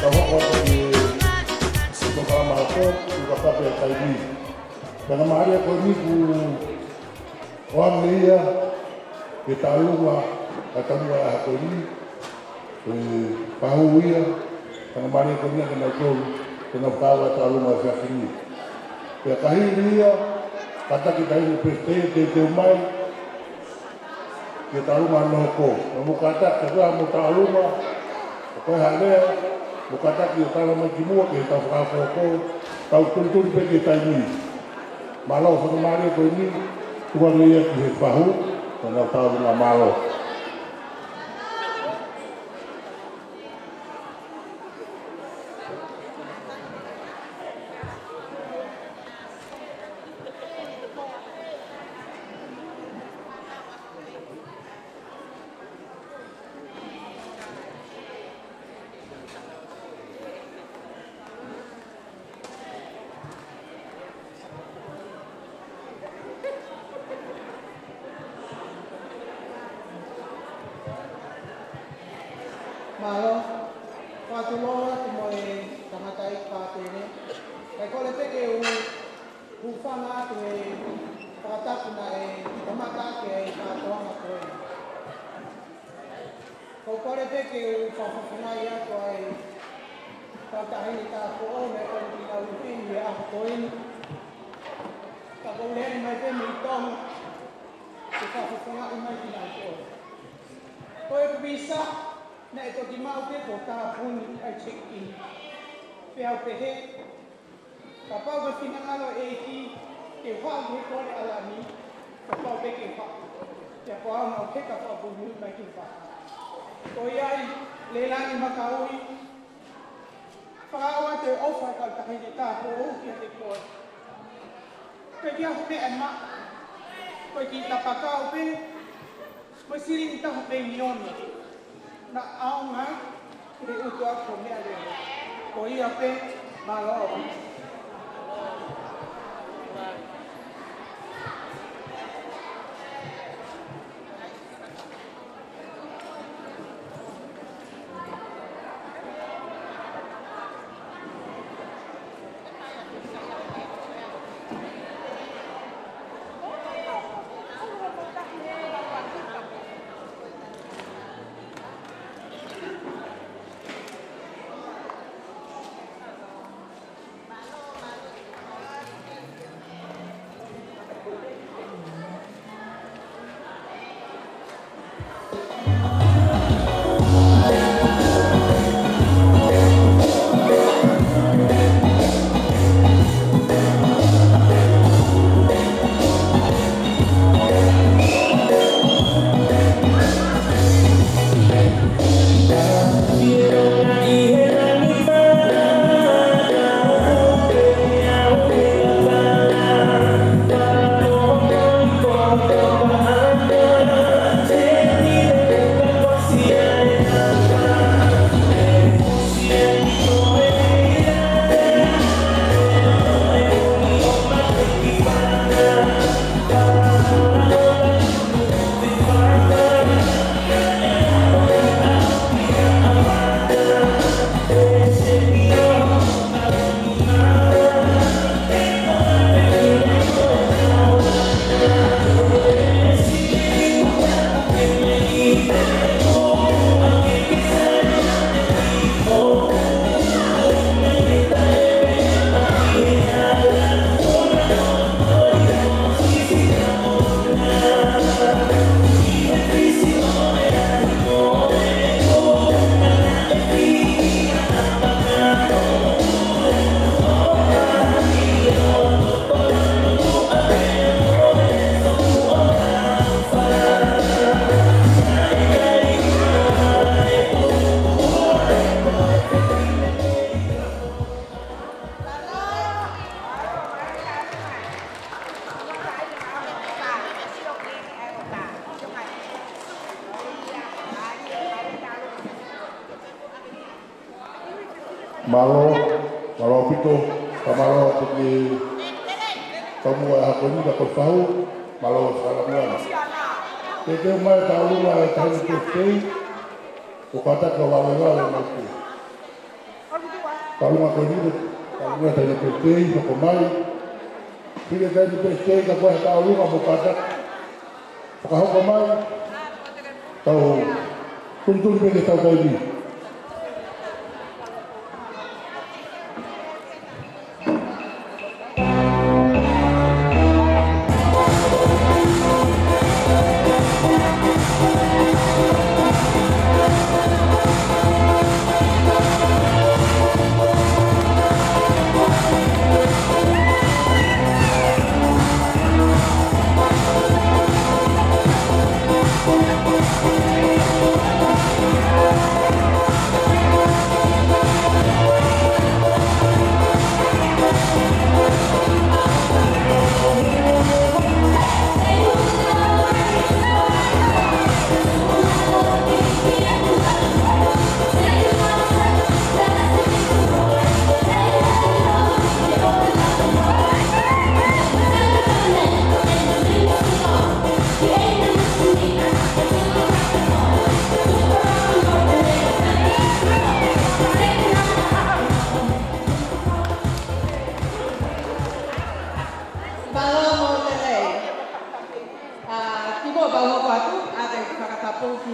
Ka hoko atu ki he polokalama hoko, ʻi he kape taimi. Pea ko e mālie ko eni kuo ʻoange ia ke tālunga, ka tālunga ʻa ko eni, ʻe pahu ia, ka ko e mālie ko eni ke nau tolu, ke nau kau ʻa e tālunga ʻa e siasi ni. Pea ka hili ia, kātaki taimi pē te, te, te mai, ke tālunga ʻa Nohoko. Naʻa mou kātaki, ka ko e hā mo e tālunga, ka ko e hā lea, mou kātaki ʻo tala mai ki muʻa ke tau fakahoko, tau tulituli pē ki he taimi. Mālō fakamālie ko eni, tuku ange ia ki he pahu, ka nau tālunga, mālō. Mālō, fakatulou atu mo e tangataʻeiki pātene. Kae kole pē ke u hūfanga atu he fakatapu naʻe kamata ʻaki e kātoanga ko ē. Ko ʻOku ou kole pē ke u fakafofongaʻi atu ʻa e kau taʻahine tāupoʻou mei he kau tangata ʻi he ʻaho ko eni. Ka ʻoku ou lea mai pē mei Tonga, ke fakafofongaʻi mai kinautolu. Ko e visa, naʻe toki maʻu pē kuo tāpuni ʻa e check-in. Pea u pehē, kapau ko e finangalo e ʻEiki ke u haʻu ki he Kole ʻAlani, kapau pē ke u haʻu. Pea ko au naʻa ku heka fakapuipuiʻi mai ki he vaka. Ko ia ai, Lelani Makaui, fakaʻau atu e ʻofa ʻa e kau taʻahine tāupoʻou kiate koe. Ko e kiʻi ʻaho meʻa ʻe maʻu, ko e kiʻi tapakau pē, mo e silingi taha pē ʻe miliona. Naʻa ʻaonga ai ke u tuku atu e meʻalele. Ko ia pē, mālō. Mālō, mālō ʻaupito, ka mālō atu ki he taumuʻa ʻa e ʻaho ko eni ka ko e fahu, mālō e fakalāngilangi. Ke teu mai e tauʻolunga ʻa e taʻahine pēsitei, ʻo kātaki ʻo vale vale mai ki he tauʻolunga ko eni, tauʻolunga taʻahine pēsitei, hoko mai. Pili taʻahine pēsitei, ka ko e tauʻolunga mo kātaki. Fakahoko mai. Tau, tuli tuli pē ke tau kai ni.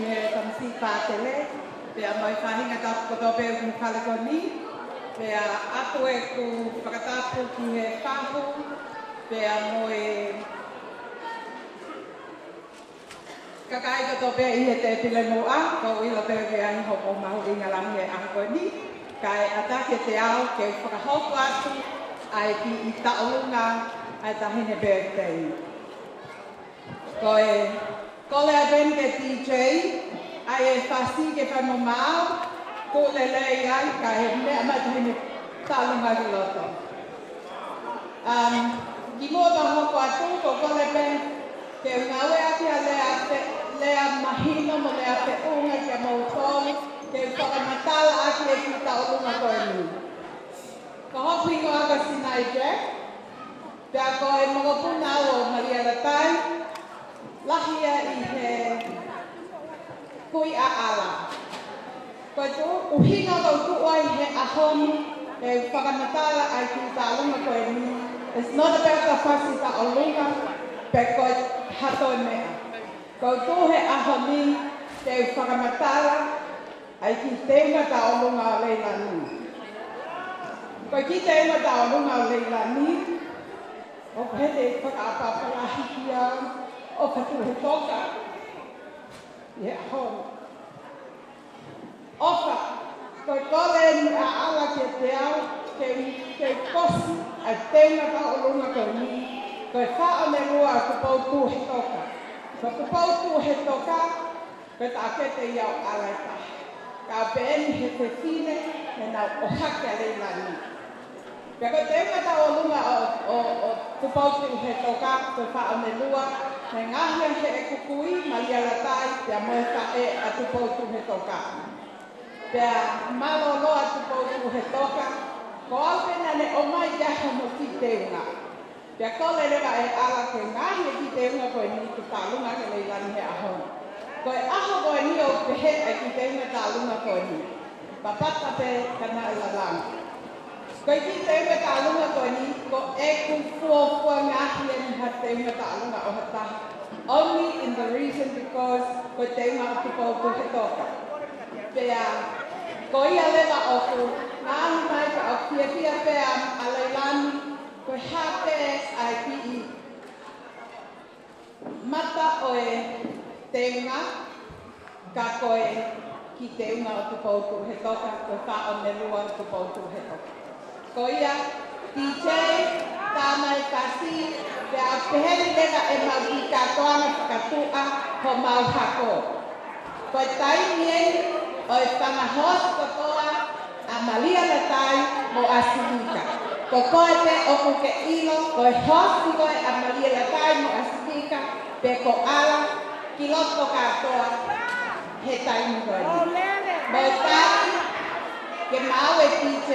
He tamasiʻi pātele, pea mo e faʻahinga tapu kotoa pē ʻoku ʻi he fale ko eni, pea ʻoatu ʻeku fakatapu ki he fahu, pea mo e kakai kotoa pē ʻi he tēpile muʻa, ʻoku ou ʻilo pē ʻoku ʻi ai hoʻomou mahuʻinga lahi he ʻaho ko eni, kae ʻatā kiate au ke u fakahoko atu ʻa e kiʻi tauʻolunga ʻa e taʻahine birthday. Ko e kole atu eni ki he D J, ʻai e fasi ke fai mo maau, kuo lelei ai, kae meʻa mai e taʻahine tauʻolunga ki loto. Um, kimuʻa pea u hoko atu, ʻoku ou kole pē ke u ngāueʻaki ʻa e lea fe-, lea mahino mo e lea feʻunga kiate kimoutolu, ke u fakamatalaʻaki e kiʻi tauʻolunga ko eni. Ko hoku hingoa ko Sinai Jack, pea ko e mokopuna au ʻo Malialatai, lahi ia ʻi he Kui ʻAʻala. Ko e tuʻu, ʻuhinga ʻoku ou tuʻu ai he ʻaho ni, ke fakamatala ʻa e kiʻi tauʻolunga ko eni. It's not about the fasi tauʻolunga, pe ko e hā toe meʻa. ʻOku ou tuʻu he ʻaho ni, ke fakamatala ʻa e kiʻi teunga tauʻolunga ʻo Leilani. Ko e kiʻi teunga tauʻolunga ʻo Leilani, ʻoku hē te fakaʻapaʻapa lahi ia ʻo ka tuʻu he toka ʻi he ʻaho ni. ʻOfa, ko e kole eni ʻa ʻAʻala kiate au, ke, ke kosi ʻa e teunga tauʻolunga ko eni, ko e Faʻonelua ʻo Tupoutuʻu he Toka. Ko Tupoutuʻu he Toka, ko e taʻokete ia ʻo ʻAʻala ʻe taha. Ka ʻoku pehē ni he fefine, he naʻa nau ʻohake ʻa Leilani. Pea ko e teunga tauʻolunga ʻo, ʻo, ʻo Tupoutuʻu he Toka, ko e Faʻonelua, naʻe ngaohi ʻe heʻeku kui, Malialatai, pea mo e faʻē ʻa Tupoutuʻu he Toka. Pea mālōlō ʻa Tupoutuʻu he Toka, ko au pē naʻa ne ʻomai ki ai hono kiʻi teunga. Pea kole leva ʻe ʻAʻala ke ngaohi e kiʻi teunga ko eni ke tauʻolunga ki Leilani he ʻaho ni. Ko e ʻaho ko eni ʻoku pehē ai e kiʻi teunga tauʻolunga ko eni. Papata pē ka naʻe lalanga. Ko e kiʻi teunga tauʻolunga ko eni, ko ʻeku fuofua ngaohi eni ha teunga tauʻolunga ʻo ha taha. Only in the region because ko e teunga ʻo Tupoutuʻu he Toka. Pea, ko ia leva ʻoku ngaohi mai ka ʻoku fiefia pē ʻa Leilani, ko e hā pē ʻa e kiʻi mata ʻo e teunga, ka ko e kiʻi teunga ʻo Tupoutuʻu he Toka, ko e Faʻonelua ʻo Tupoutuʻu he Toka. Ko ia, D J, tā mai e fasi, pea pehē ni leva ʻemau kiʻi kātoanga fakatuʻa, homau hako. Ko e taimi eni ʻo e fanga hosi kotoa ʻa Malialatai mo ʻAsilika. Ko koe pē ʻoku ke ʻilo, ko e hosi koe ʻa Malialatai mo ʻAsilika, pe ko ʻAʻala, ki loto kātoa he taimi ko eni. Mo e taki, ke maau e D J.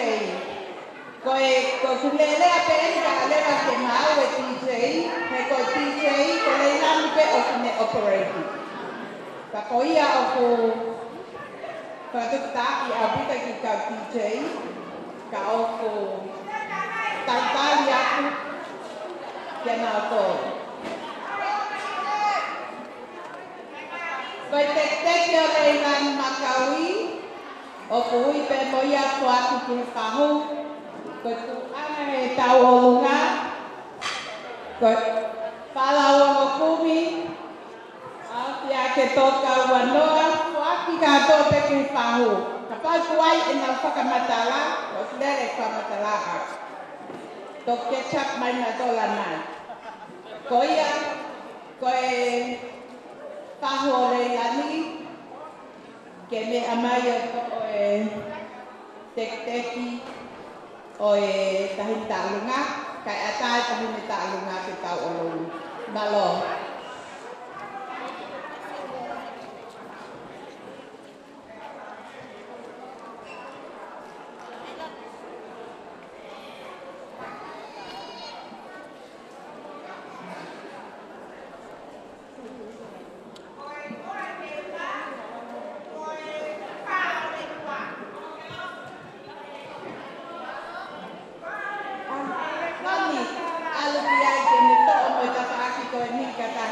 Ko e, ko e kulelea pē eni ka leva ke maau e D J, he ko e D J, ko Leilani pē ʻoku ne operate. Ka ko ia ʻoku fakatuʻutāʻaki ʻaupito ki he kau D J, ka ʻoku talitali atu kia nautolu. Ko e tekiteki ʻo Leilani Makaui, ʻoku ui pē mo ia ʻo foaki ki he fahu, ko e tuʻunga he tauʻolunga, ko e fālau ongo kumi, ʻa ia ke toka ua noa, foaki kātoa pē ki he fahu. Kapau ʻoku ʻi ai ʻenau fakamatala, ʻoku lele fakamatala ʻa. Toki catch up mai nautolu ʻanai. Ko ia, ko e fahu ʻo Leilani, ke meʻa mai ʻo toʻo e tekiteki ʻo e taʻahine tauʻolunga, kae ʻatā e taʻahine tauʻolunga ke tauʻolunga. Mālō. Mami, ʻalu ki ai ke ne toʻo mo e tafaʻaki ko eni ka ta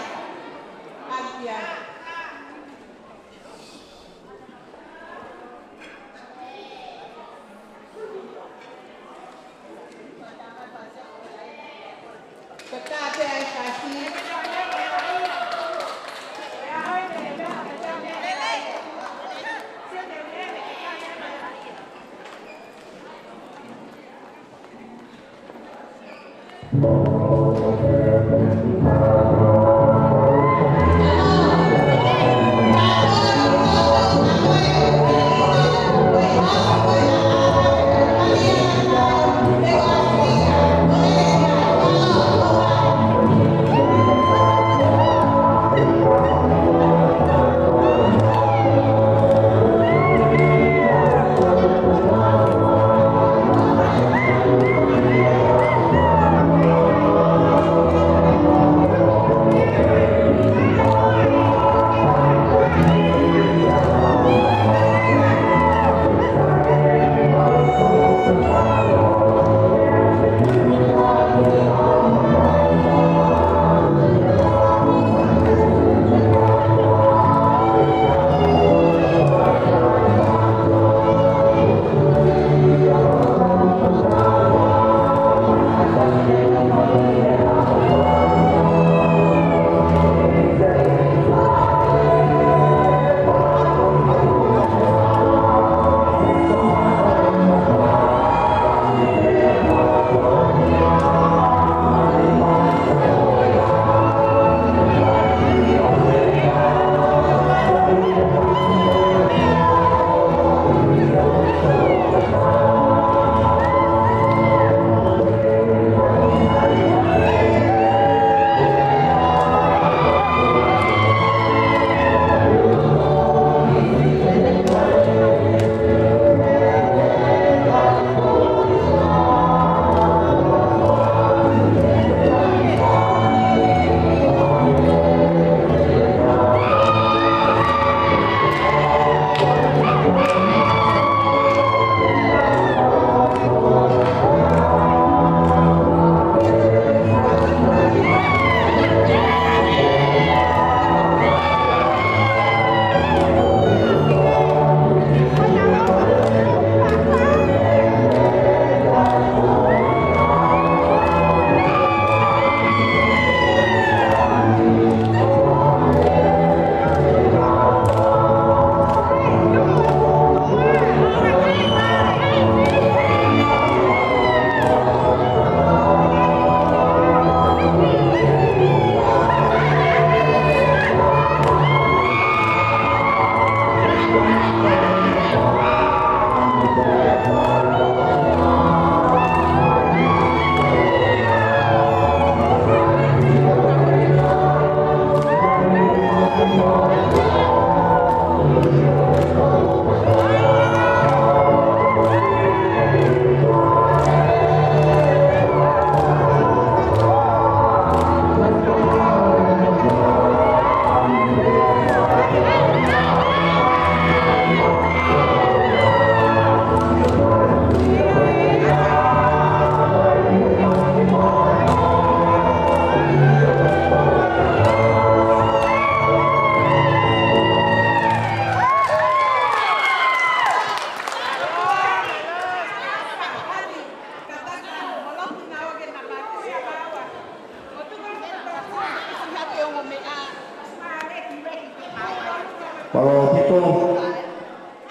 Mālō ʻaupito,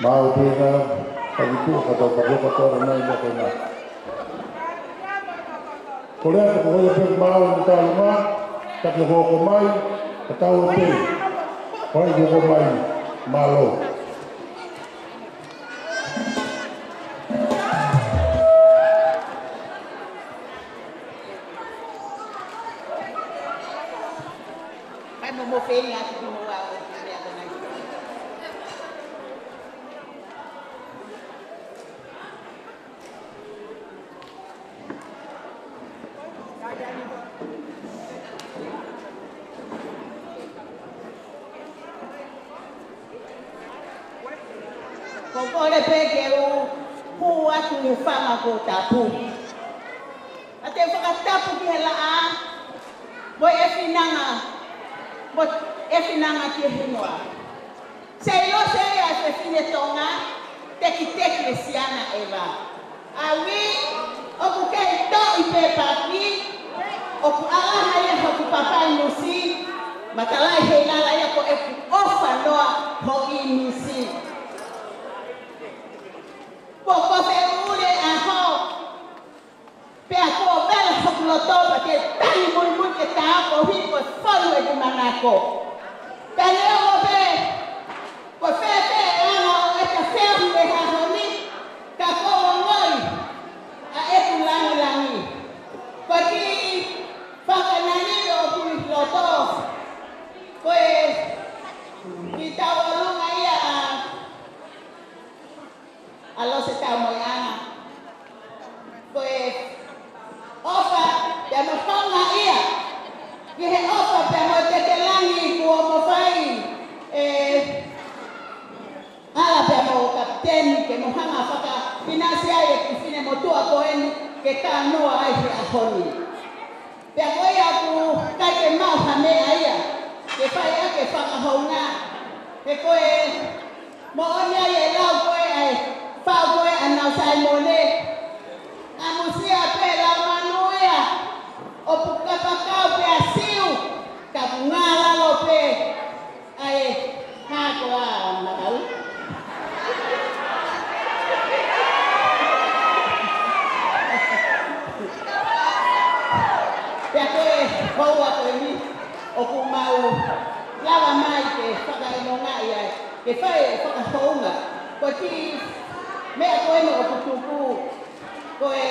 mālō pē ka taki tuʻa ka tau ka tau ka tau mai mo ko na. Ko lea ka ko ia pē mālō mo tau ma, taki hoko mai, ka tau pē. Ko ia hoko mai, mālō. Kai mo mo feni atu ki mo wa o ki mea ko nai. Ko kole pē ke u hū atu ʻi fanga ko tapu. ʻA te fakatapu ki he laʻā, mo e finanga, mo e finanga ki he hingoa. Seilose ia e fefine Tonga, tekiteki e siana ʻeva. ʻAui, ʻoku kei toʻi pē paki, ʻoku ʻalaha ia hoku papai musi, matalaʻi he lala ia ko ʻeku ʻofa noa hoʻi musi. Poko feule aho, pea ko vela hoku loto. Tō pea ke tangi muimui ke tākohi ko e fonu ʻeku manako. Pea neongo pē ko e fēfē e anga ʻo ʻeta feohi he ʻaho ni, ka ʻoku ou ongoʻi ʻa ʻeku langilangi. Ko e kiʻi fakanangi ʻoku ʻi loto, ko e kiʻi tauʻolunga ia ʻa ʻa Lose Taumoeʻanga. Ko e ʻofa pea mo e houngaʻia ki he ʻofa pea mo e tekelangi kuo mo fai ʻe Ala pea mo Kapiteni ke mo hanga fakapinasi ai e kiʻi finemotuʻa ko eni ke talanoa ai he ʻaho ni. Pea ko ia ʻoku ʻikai ke maʻu ha meʻa ia ke fai ʻaki e fakahounga. He ko e moʻoni ia e lau ko ē ʻa e fau ko ē ʻa Nau Saimone. ʻAmusia pē lau manu ia ʻo puka pakau pē ʻa Siu, ka ʻoku ngalalo pē ʻa e hā ko ā Makau. Pea ko e houa ko eni ʻoku mau lava mai ke fakaʻilongaʻi ai, ke fai e fakahounga. Ko e kiʻi meʻa ko eni ʻoku tuku, ko e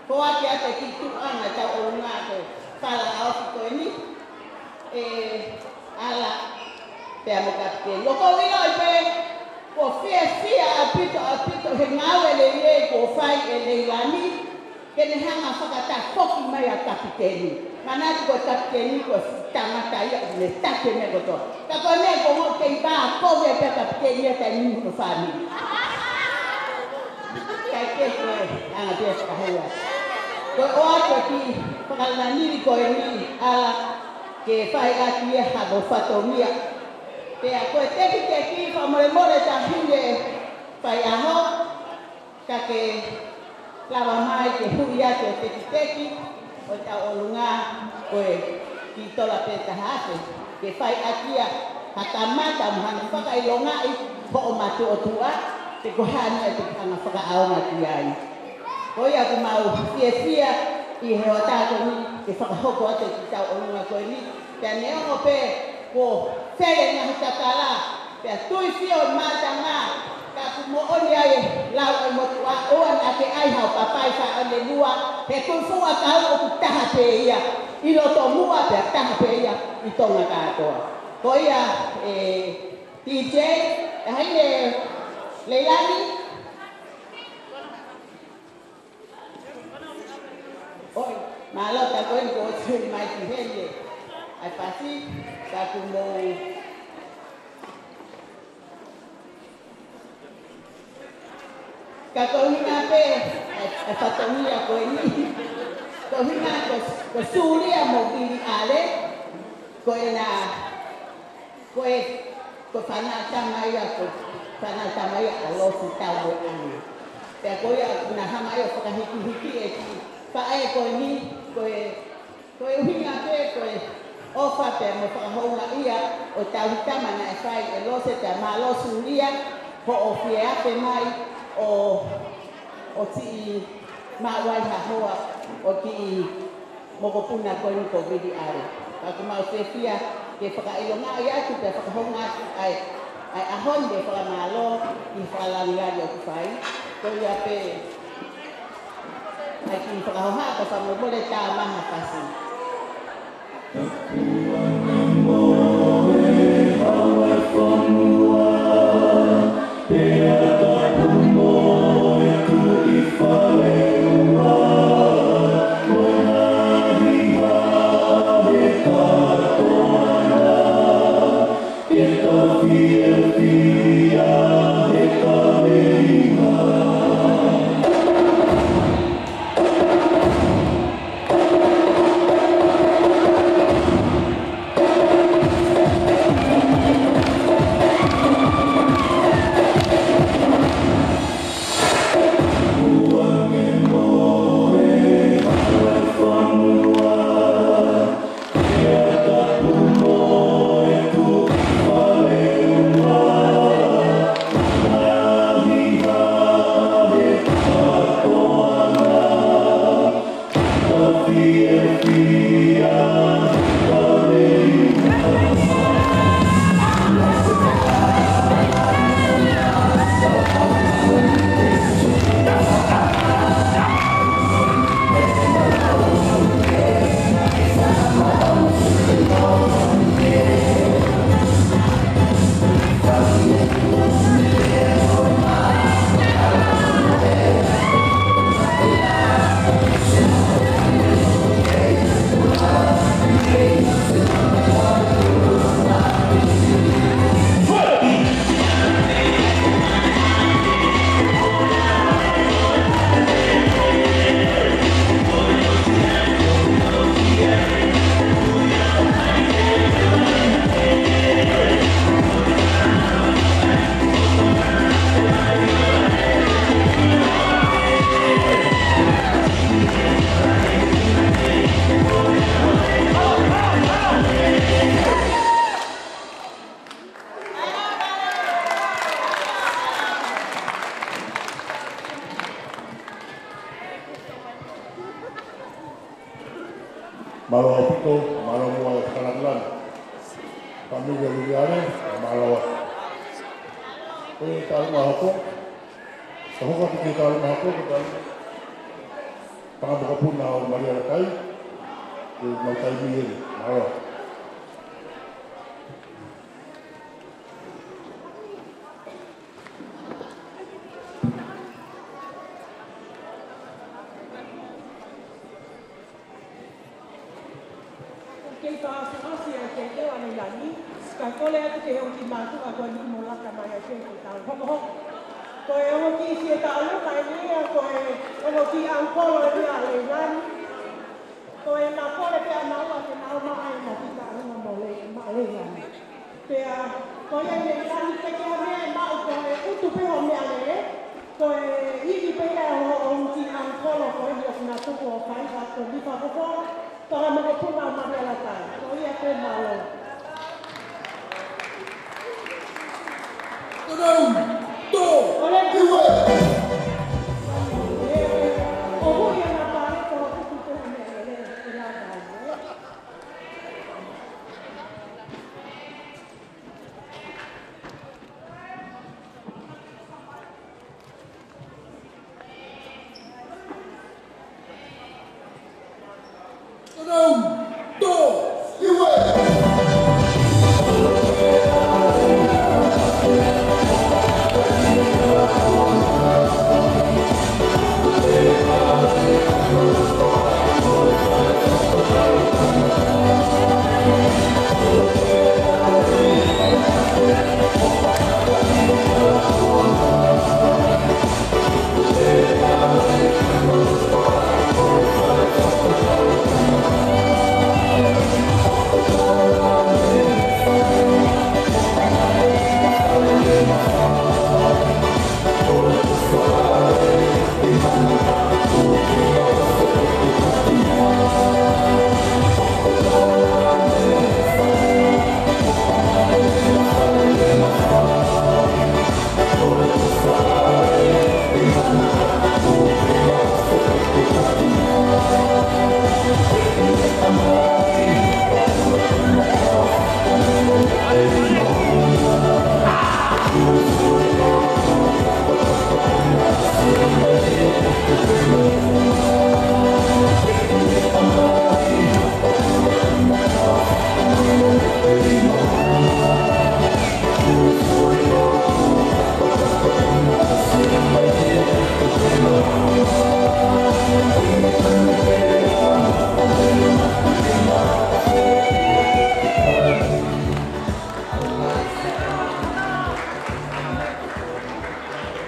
foaki atu e kiʻi tuʻunga tauʻolunga ko e fala ʻaofi ko eni ʻe Ala pea mo Kapiteni. ʻOku ou ʻiloʻi pē kuo fiefia ʻaupito, ʻaupito he ngāue lelei kuo fai ʻe Leilani ke ne hanga fakatafoki mai ʻa Kapiteni. Manatu ko e Kapiteni ko e fuʻu tangata ia ʻoku ne taki e meʻa kotoa. Ka ko e meʻa ko ē ʻoku kei vā kovi ai pē ʻa Kapiteni ia taimi ni mo hono fāmili. Kae kehe ko e anga pē ʻa e fakahounga. Ko e ʻoatu e kiʻi fakalangili ko eni Ala ke fai ʻaki ia hano fatongia. Pea ko e tekiteki fakamolemole taʻahine faiʻaho, ka ke lava mai ke huʻi atu e tekiteki ʻo e tauʻolunga ko e kiʻi tola pē taha afe ke fai ʻaki ia ha kamata mo hano fakaʻilongaʻi hoʻo matuʻotuʻa, pe ko e hā nai ʻoku ke hanga fakaʻaonga ki ai. Ko ia ʻoku mau fiefia ʻi he hoʻatā ko eni ke fakahoko atu e kiʻi tauʻolunga ko eni. Pea neongo pē kuo fele ngaahi tatala, pea tuifio e mātanga, ka ʻoku moʻoni ai e lau ʻa e motuʻa, ʻoua naʻa ke ʻai hao papai fāʻele lua, he ko e fuʻu ʻakau ʻoku taha pē ia ʻi loto muʻa pea taha pē ia ʻi Tonga kātoa. Ko ia ʻe DJ, ʻa Haine Leilani. ʻOi, mālō, tā ko eni kuo ʻosi mai ki heni ʻa e pasi, tā kuo mou. Ka ko e ʻuhinga pē ʻa e, ʻa e fatongia ko eni. Ko e ʻuhinga ko, ko Sulia mo Vili ʻAle, ko ena Ko e, ko e fānau tama ia, ko e fānau tama ia ʻa Losi Taumoeʻanga. Pea ko ia naʻa na hanga ia ʻo fakahikihiki e kiʻi faʻē ko eni, ko e, ko e ʻuhinga pē, ko e ʻofa pea mo e fakahoungaʻia ʻo e tauhi tama naʻe fai ʻe Lose pea mālō Sulia hoʻo fie afe mai ʻo, ʻo siʻi maʻu ai ha hoa ʻo e kiʻi mokopuna ko eni ko Vili ʻAle. Ka ʻoku mau fiefia ke fakaʻilongaʻi atu pea fakahounga atu ʻa e, ʻa e ʻaho ni, ke fakamālō ʻi he fakalāngilangi ʻoku fai. Ko ia pē ʻa e kiʻi fakahohaʻa, ka fakamolemole tā mai ha pasi. Mālō ʻaupito, mālō muʻa e fakalāngilangi. Fāmili ʻa Viviale, mālō. Ko e taʻu ʻe hoko, ka hoko atu ki he taʻu ʻe hoko, ko e taʻu. Fanga mokopuna ʻo Malia Lakai, ke mau taimi eni, mālō. Kei fakaʻasiʻasi ʻa e kei ʻewa ni lani, ka kole atu ke ongo kiʻi mātuʻa ko eni mo laka mai ʻa e kei ke tau hokohoko. Ko e ongo kiʻi fie tau kai ni ia, ko e ongo kiʻi ʻaupolo ni ʻa Leilani. Ko e na kole pea na ua ke na ua ai na kita ua mo le ma le ya. Pea ko ia Leilani pea ke ame ma ko e utu pē ʻo meʻalele. Ko e ivi pē ia ʻo, ʻo ki ʻaupolo ko ia ʻoku na tuku ʻo kai ha ko ni pa ko ko. Fanga mokopuna ʻo Malia Lakai. Ko ia pē mālō. Tau, tau, ʻole, iwe. ʻO hui ana pare ko utu pē ʻo meʻalele, ko la pare.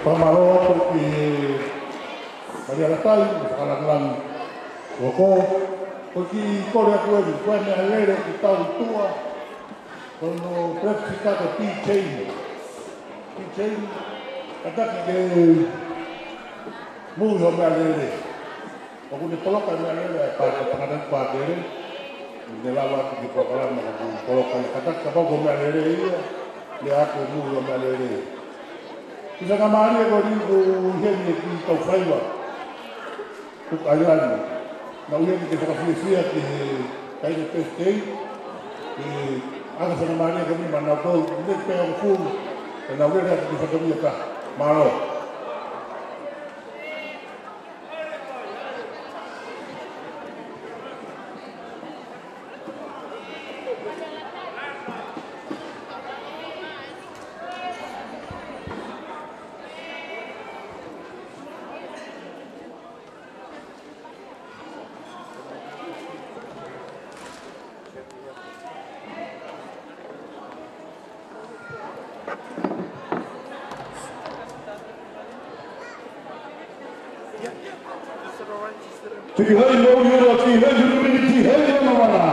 Fakamālō atu ki Malia Lakai, mo e fakalāngilangi ʻoku hoko. Ko e kiʻi kole atu eni, ko e meʻalele ʻoku tau tuʻa, ko hono prefisi ko P J. P J, kātaki ke mui hoʻo meʻalele. ʻOku ne poloka e meʻalele ʻa e pā, ʻa e tangata pākele. Ne lava atu ki he polokalama ʻoku poloka ai, kātaki kapau ko e meʻalele ia, lea atu e mui hoʻo meʻalele. Ko e faingamālie ko eni ʻoku ʻi heni e kiʻi kau faiva Cook Island. Nau ʻi heni ke fakafiefia ki he taimi pētēi. Ke ʻaka faingamālie ko eni maʻanautolu, ʻe pē ʻo fulu, ke nau lele atu ki he fatongia ka. Mālō. Tiki hai mau iora, tiki hai huru miniti, hai mana mana.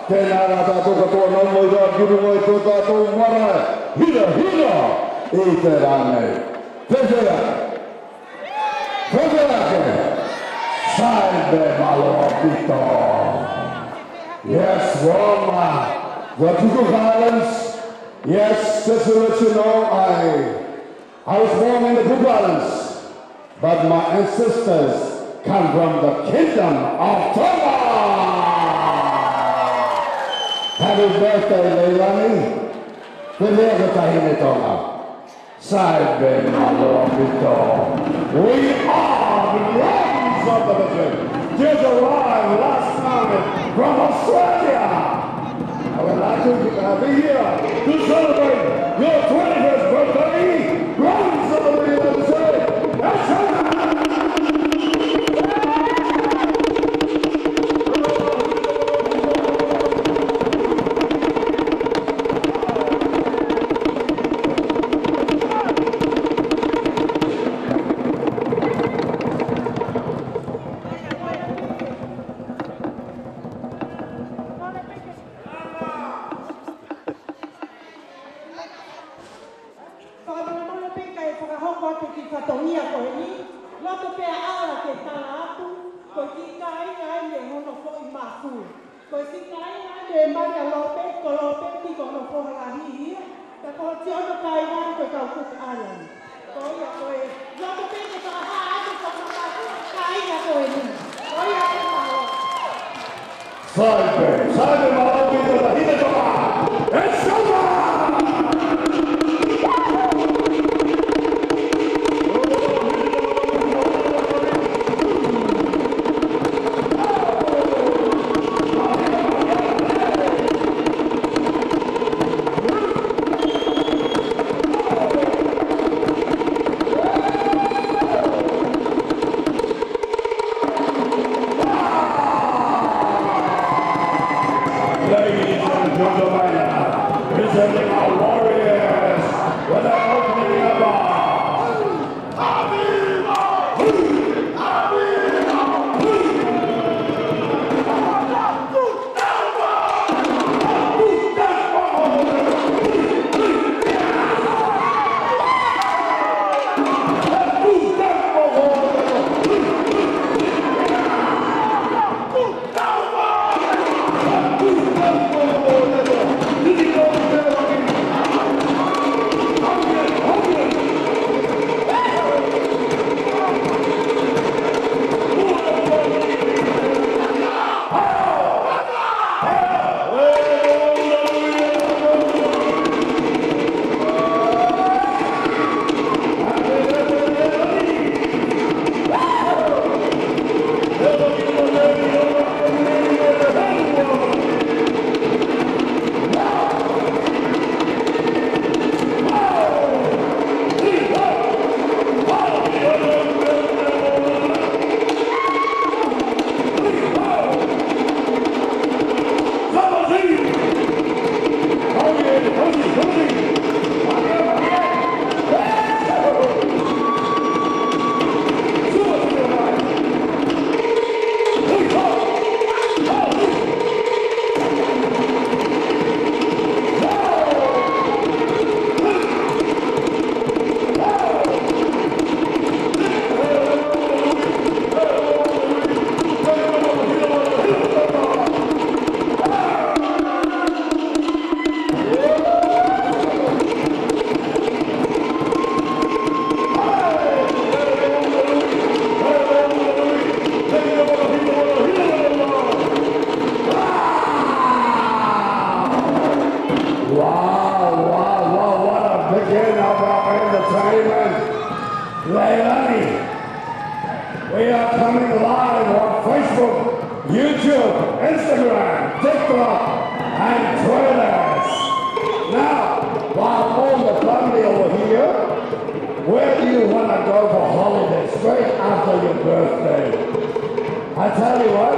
Tēnā lā tātou kātoa nau mai rā ki runga ʻi tō tātou marae. Hira, hira. ʻI te rā nei. Fēfē ake. Fēfē ake. Sai pē, mālō ʻaupito. Yes, from, uh, the Cook Islands. Yes, just to let you know, I, I was born in the Cook Islands, but my ancestors come from the Kingdom of Tonga. Happy birthday, Leilani. Pele ke taʻahine Tonga. Saipe mālō ʻaupito. We are the Drums of the Pacific. Just arrived last night from Australia. I would like to have you here to celebrate your twenty-first birthday. Drums of the Pacific. That's right. Fakamolemole pē kae fakahoko atu ki fatongia ko eni, loto pea ala ke tala atu, ko e kiʻi kāinga eni ʻe hono foʻi mafu. Ko e siʻi kāinga eni ʻe Malia Lope, ko Lope ki ko hono foha lahi ia, ka ko hono kāinga eni ko e kau Cook Island. Ko ia ko e, loto pē ke fakahā atu fakamafu kāinga ko eni. Ko ia ko e mafu. Saipe, saipe mālō ʻaupito taʻahine Tonga. It's over! Ladies and gentlemen, presenting our warriors with an opening applause. Wow, wow, wow, what a big end of our entertainment. Leilani, we are coming live on Facebook, YouTube, Instagram, TikTok, and Twitter. Now, while all the family over here, where do you wanna go for holiday straight after your birthday? I tell you what,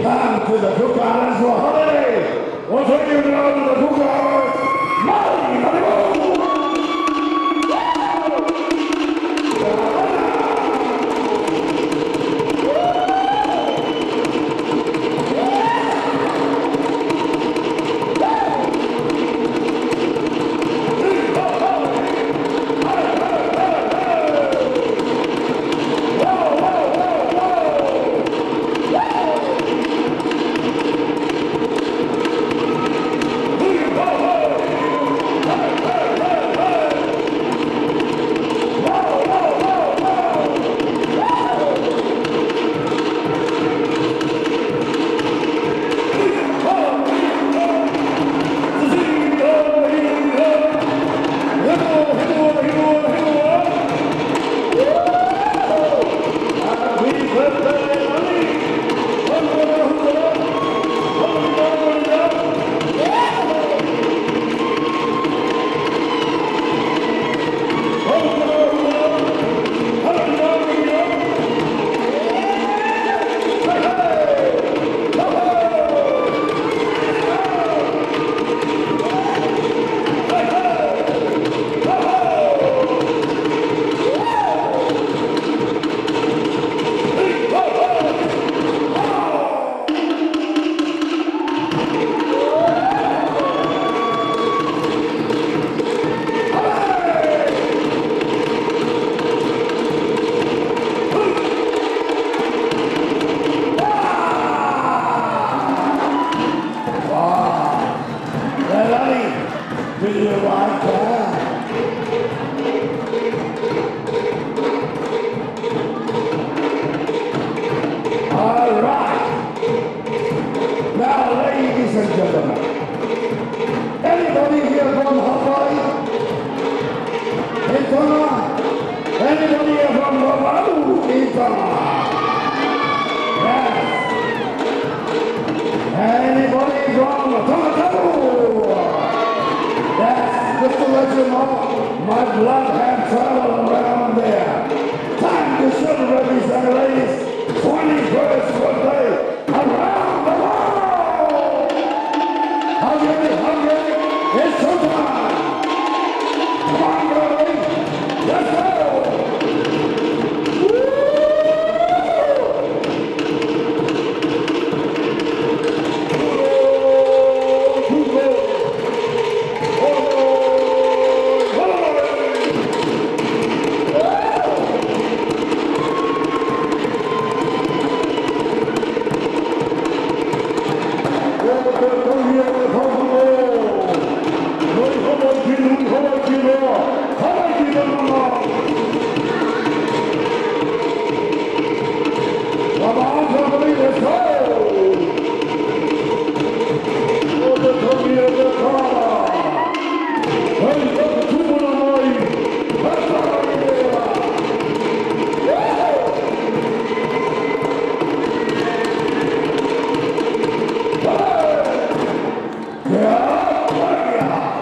come to the Cook Islands for holiday. We'll take you down to the Cook Islands. Maui, Maui, Maui. Anybody here from Oahu? Yes. Anybody from Tongatapu? Yes. Just to let you know, my blood have traveled around there. Time to celebrate, these young ladies. Twenty-first birthday. Around the world! Hungary, Hungary, it's showtime! Come on, Hungary! Let's go! Woo!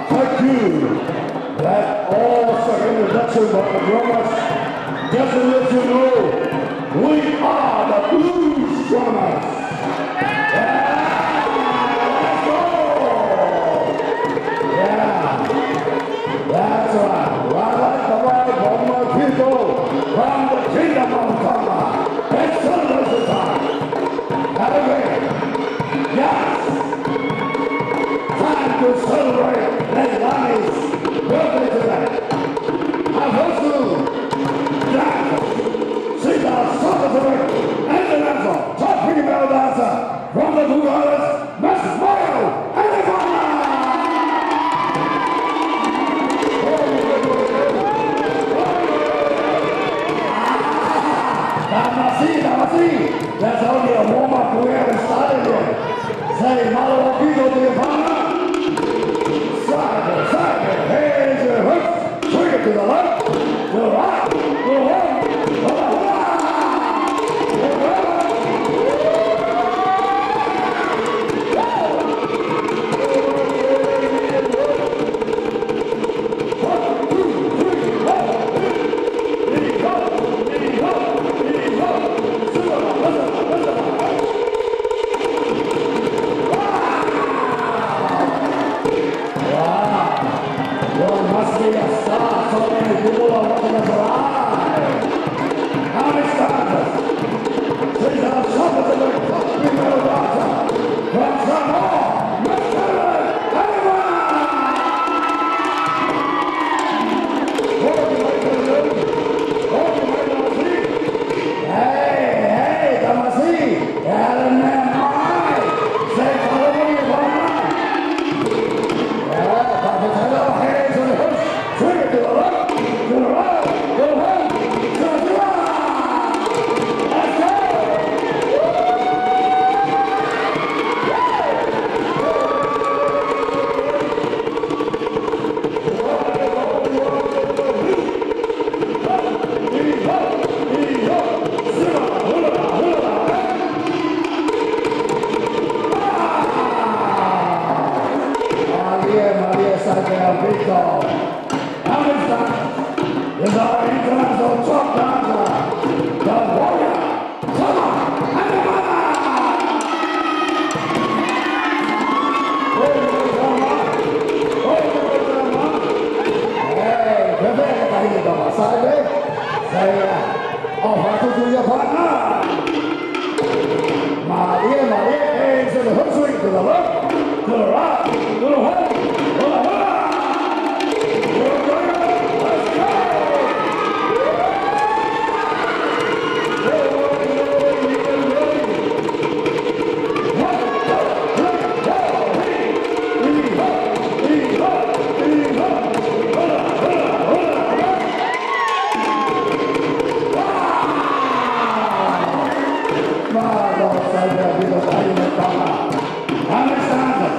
Thank you. That awesome introduction by the drummers. Just to let you know, we are the Blues Drummers. Yeah, let's go. Yeah, that's right. Right, right, right, all my people from the kingdom of Tonga. It's celebration time. Have a great, yes. Time to celebrate Leilani's birthday today. Our first two dancers, she's a South Pacific International top female dancer from the Tongass, Miss Mayo Elefana. Tamasiʻi, tamasiʻi. That's only a warm-up. We haven't started yet. Say, mālō ʻaupito ki he fānau. Side, side, hands and hips. Swing it to the left, to the right, to the left. Hula, hula. Hula, hula. One, two, three, four. Wow! There must be a star. So many people are watching us live. How many stars? She's a shopper to the top female dancer from Samoa, Miss Helen Elefana. Hey, hey, tamasiʻi. Helen Elefana. Say hello to your mama. Yeah, Papa, hello, hands on the hips. Swing it to the left, to the right, to the left, to the right. Let's go. Mālie, mālie, sai pē ʻaupito. How is that? Is our international top dancer, the warrior, Tama Anamana! Oi, oi, Tama! Oi, oi, Tama! Hey, pehē e kakai ʻi Tama, sai pē? Sai ia. ʻOfa atu ki he fānau. Mālie, mālie, hands in the hips, swing to the left, to the right, to the left, to the left. Let's go! Mālō, sai pē ʻaupito, sai pē ʻaupito. How many stanzas?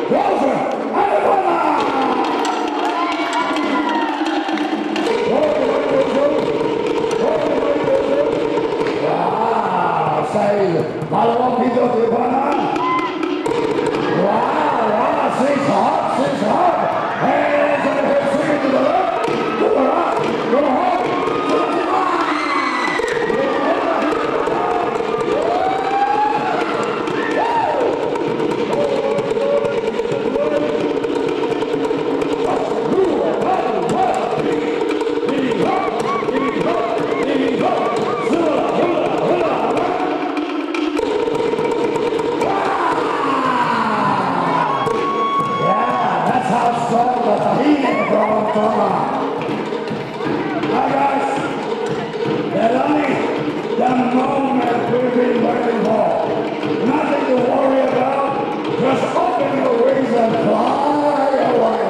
Wilson, ʻAnepona! Wow, say, mālō ʻaupito Tiupana. Wow, wow, she's hot, she's hot. Hands and hips, swing it to the left, to the right, to the home, to the left. Yeah, that's how strong the Tahitian girls are. Now, guys, Leilani, the moment we've been waiting for. Nothing to worry about. Just open your wings and fly away.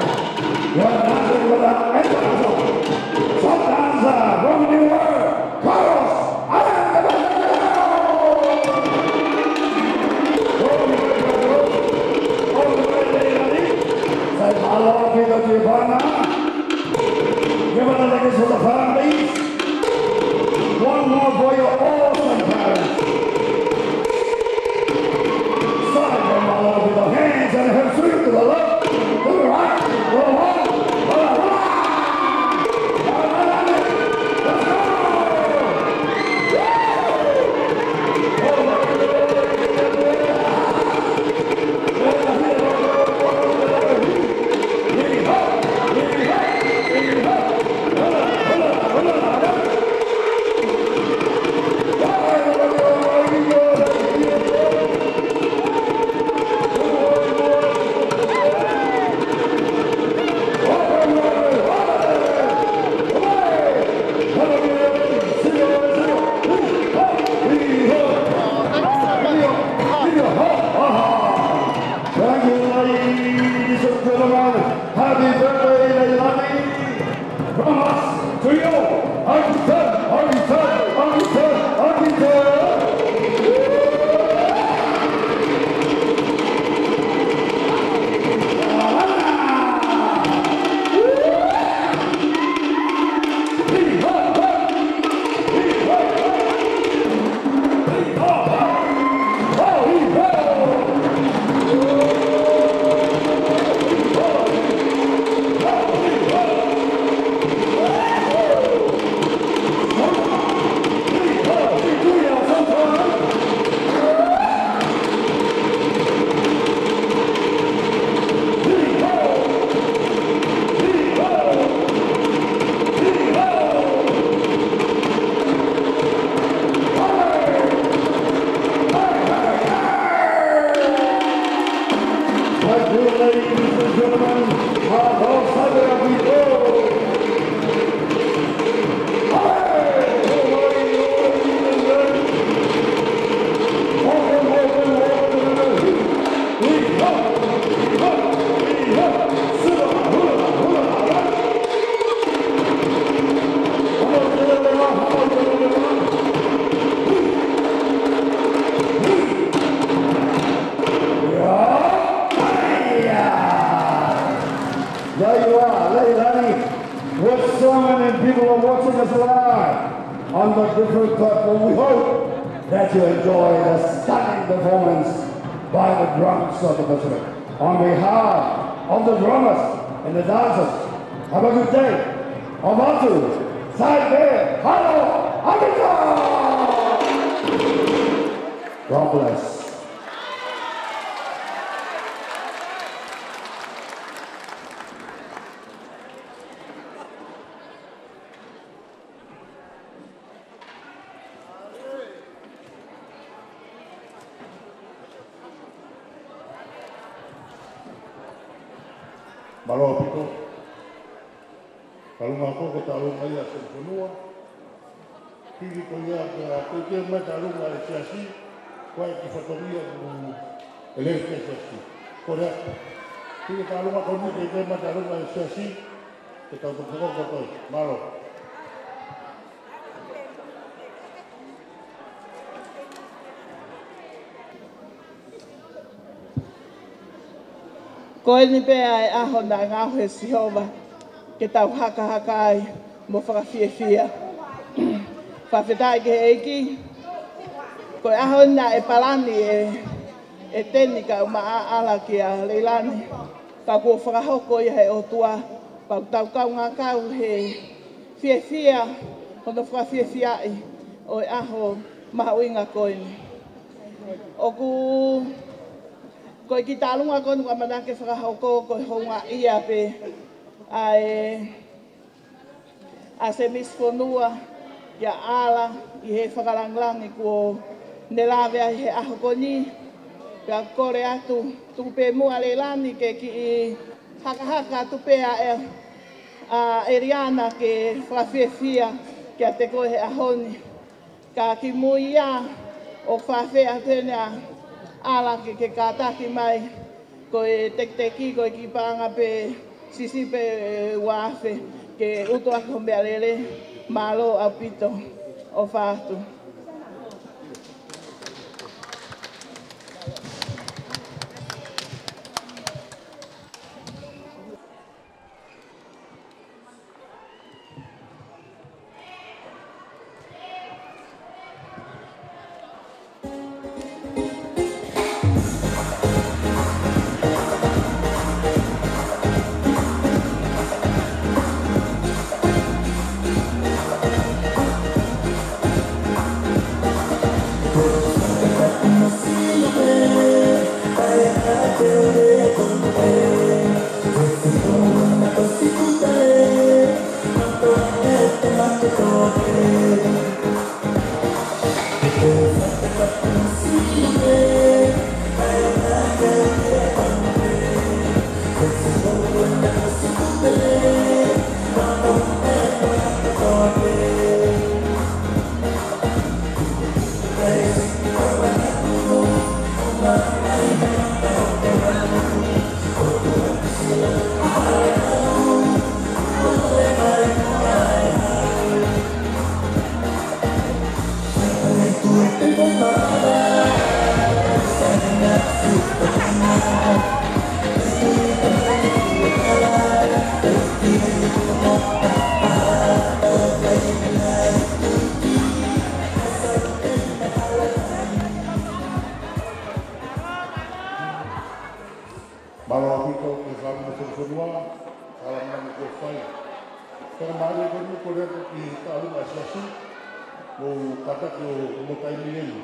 You're nothing without any trouble. Sometimes, uh, from New York, Carlos, I am the Say, mālō ʻaupito Tiupana. Give another kiss for the families. One more for your awesome parents. Say, mālō ʻaupito, hands and hips, swing to the left, to the right, to the left, to the right. Let's go! Thank you, ladies and gentlemen. Happy birthday, Leilani. From us to you. ʻAkitā, ʻakitā, ʻakitā, ʻakitā. Thank you, ladies and gentlemen. Mālō ʻaupito. There you are, Leilani, with so many people are watching us live on the different platform. We hope that you enjoy the stunning performance by the Drums of the Pacific. On behalf of the drummers and the dancers, have a good day. ʻOatu, sai pē, halo, ʻaupito! God bless. Mālō ʻaupito. Talu ngā koko talu mai ʻa e fonua. Hili ko ia ke a koe ke mai talu ngā e siasi. Ko e ki fatongia ku e lele ke siasi. Ko rea. Hili talu ngā koko ke ke mai talu ngā e siasi. Ke tau toko kotoa. Mālō. Ko eni pē ʻa e ʻaho naʻe ngaohi ʻe Sihova ke tau hakahaka ai mo fakafiefia. Fakafetaʻi ki he ʻEiki. Ko e ʻaho ni naʻe palani ʻe, ʻe Teni kau maʻaʻala kia Leilani. Ka kuo fakahoko ia ʻe he ʻOtua. Pea ʻoku tau kaungā kau he fiefia, hono fakafiefiaʻi ʻo e ʻaho mahuʻinga ko eni. ʻOku, ko e kiʻi taʻalunga ko eni ʻoku ʻamanaki ke fakahoko ko e houngaʻia pē ʻa e, ʻa Semisi Fonua, ʻia ʻAla, ʻi he fakalāngilangi kuo ne lave ai he ʻaho ko eni. Pea kole atu, tuku pē muʻa Leilani ke kiʻi hakahaka atu pē ʻa e, ʻa ʻEliana ke fakafiefia kiate koe he ʻaho ni. Ka kimuʻa ia ʻoku fakafeʻao atu heni ʻa ʻAla ke, ke kātaki mai, ko e tekiteki, ko e kiʻi paʻanga pē siʻisiʻi pē ʻe ua afe, ke utu ʻaki ho meʻalele. Mālō ʻaupito. ʻOfa atu. Mālō ʻaupito ki he fāmili Fonua, fakalāngilangi kuo fai. Fakamālō atu, kole atu ki he taʻalunga ʻa e Siasi, mo kātaki ʻo mo taimi ni.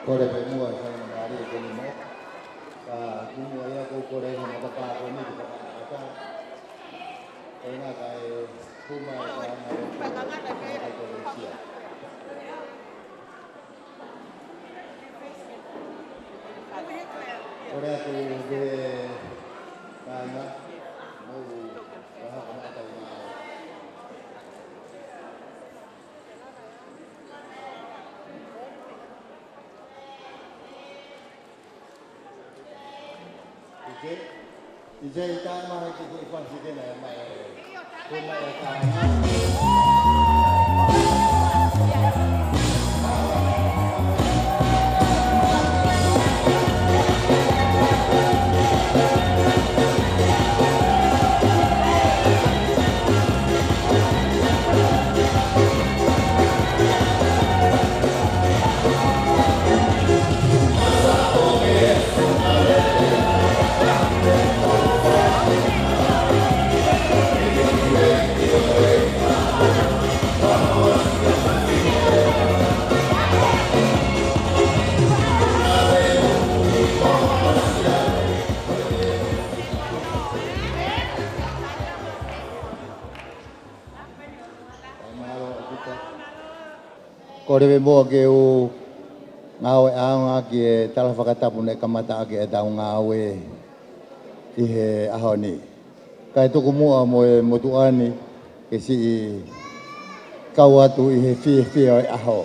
Kole pē muʻa e faingamālie ko eni mo. Ka kimuʻa ia ʻoku ou kole he matapā ko eni ke fakaʻatā. Ko ena kae hū mai e kāinga ʻo e kau kolōsia. Kole atu ki he kāinga, mou ʻalu ʻo kamata ʻi he ngāue. ʻIkai, ʻikai taʻemaha ke ke fasi ke na mai. Ke mai e kāinga. Kole pē muʻa ke u ngāueʻaonga ki he tala fakatapu naʻe kamata ʻaki ʻetau ngāue ʻi he ʻaho ni. Kae tuku muʻa mo e motuʻa ni ke siʻi kau atu ʻi he fiefia ʻo e ʻaho.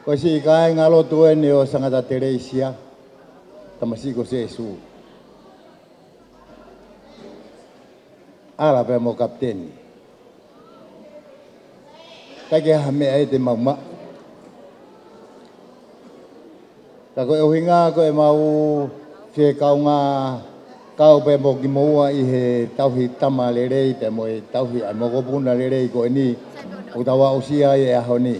Ko e siʻi kāingalotu eni ʻo Sangata Telesia, tamasiʻi ko Sēsū. Ala pea mo kapiteni. ʻIkai ke ʻi ai ha meʻa ia te mau maʻu. Ka ko e ʻuhinga ko ʻemau fie kaungā kau pea mo kimoua ʻi he tauhi tama lelei pea mo e tauhi ʻa e mokopuna lelei ko eni ʻoku tau aʻusia ai e ʻaho ni.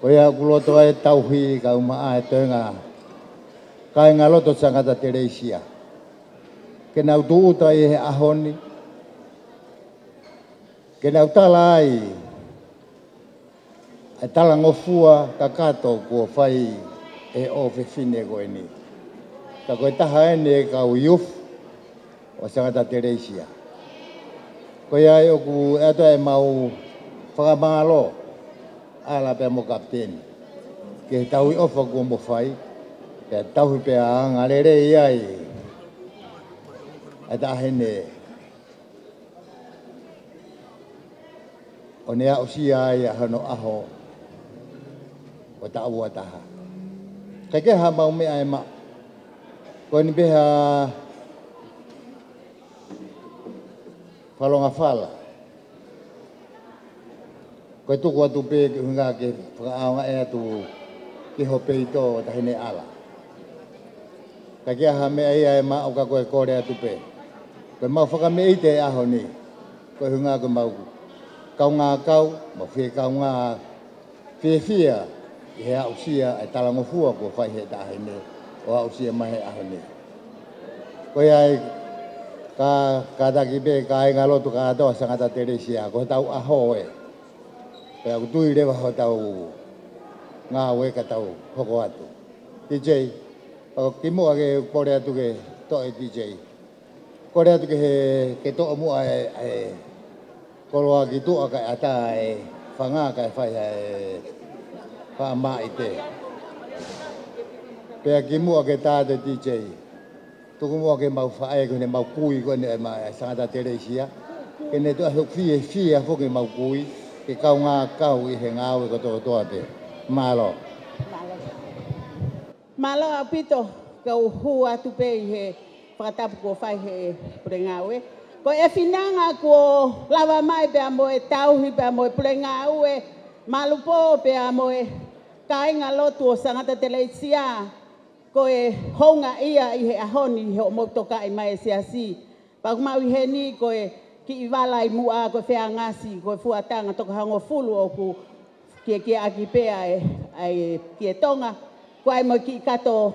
Ko ia ʻoku loto ai e tauhi kae ʻumaʻā e toenga kāingalotu Sangata Telesia ke nau tūʻuta ʻi he ʻaho ni ke nau tala ai ʻa e talangofua kakato kuo fai ʻe he ʻofefine ko eni. Ka ko e taha eni e kau youth ʻo Sangata Telesia. Ko ia ai ʻoku ʻoatu ai ʻemau fakamālō, ala pea mo kapiteni, ki he tauhi ʻofa kuo mo fai, pea tauhi pea anga lelei ai ʻa e taʻahine ʻo ne aʻusia ai ʻa hono ʻaho ʻo taʻu ua taha. ʻIkai ke ʻi ai ha mau meʻa ʻe maʻu. Ko eni pē ha fakalongofala. Ko e tuku atu pē ke ʻuhinga ke fakaʻaongaʻi atu ki ho peito ʻo taʻahine ʻAla. ʻIkai ke ʻi ai ha meʻa ia ʻe maʻu ka ko e kole atu pē. Ko ʻemau fakameʻite he ʻaho ni, ko e ʻuhinga ko ʻemau kaungā kau, mau fie kaungā fiefia ʻi he aʻusia ʻa e talangofua kuo fai ʻe he taʻahine ʻo aʻusia mai he ʻaho ni. Ko ia ai ka, kātaki pē kāingalotu kātoa Sangata Telesia, ko hotau ʻaho ē. Pea ʻoku tui leva hotau ngāue ka tau hoko atu. TJ, ʻo kimuʻa ke kole atu ke toʻo e TJ. Kole atu ke he, ke toʻo muʻa e, e koloa ki tuʻa kae ʻatā e fanga kae fai ha e faʻa māʻite. Pea kimuʻa ke tā atu e TJ. Tuku muʻa ke mau faʻē ko ʻene mau kui ko ʻene ʻa e Sangata Telesia. Ke ne tuʻu ʻo fiefia foki ʻemau kui, ke kaungā kau ʻi he ngāue kotokotoa pē. Mālō. Mālō ʻaupito, kau hū atu pē ʻi he fakatapu kuo fai ʻe he pule ngāue. Ko e finanga kuo lava mai pea mo e tauhi pea mo e pule ngāue, Malupō pea mo e kāingalotu ʻo Sangata Telesia, ko e houngaʻia ʻi he ʻaho ni ʻi hoʻomou tokaʻi mai e siasi. Pea ʻoku mau ʻi heni ko e kiʻi vala ʻi muʻa, ko e feangasi, ko e fuatanga toko hongofulu ʻoku kiekiaʻaki pē ʻa e, ʻa e Kie Tonga. Ko e ʻai mo e kiʻi kato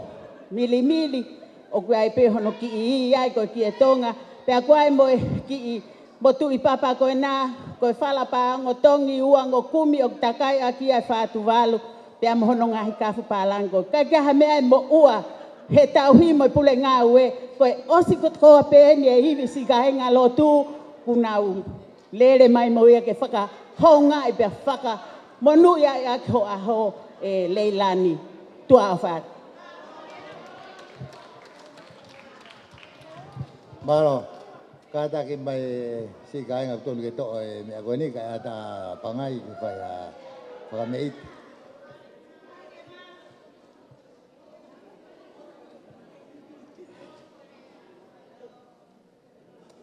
milimili, ʻoku ʻi ai pē hono kiʻi ʻī ai ko e Kie Tonga. Pea ko e ʻai mo e kiʻi motuʻi papa ko ena, ko e fala paʻanga tongi ua ngaahi kumi ʻoku takai ʻaki ʻa e Fā Tuvalu, pea mo hono ngaahi kafu pālangi ko ē. ʻIkai ke ʻi ai ha meʻa ʻe moʻua he tauhi mo e pule ngāue, ko e ʻosi kotoa pē eni e ivi siʻi kāingalotu kuo nau lele mai mo ia ke fakahoungaʻi pea fakamonūʻia ʻaki ho ʻaho ʻe Leilani. Tuʻa ʻofa atu. Mālō. Kātaki mai siʻi kāinga ʻoku tonu ke toʻo e meʻa ko eni kae ʻatā Pangai ke fai ha fakameʻite.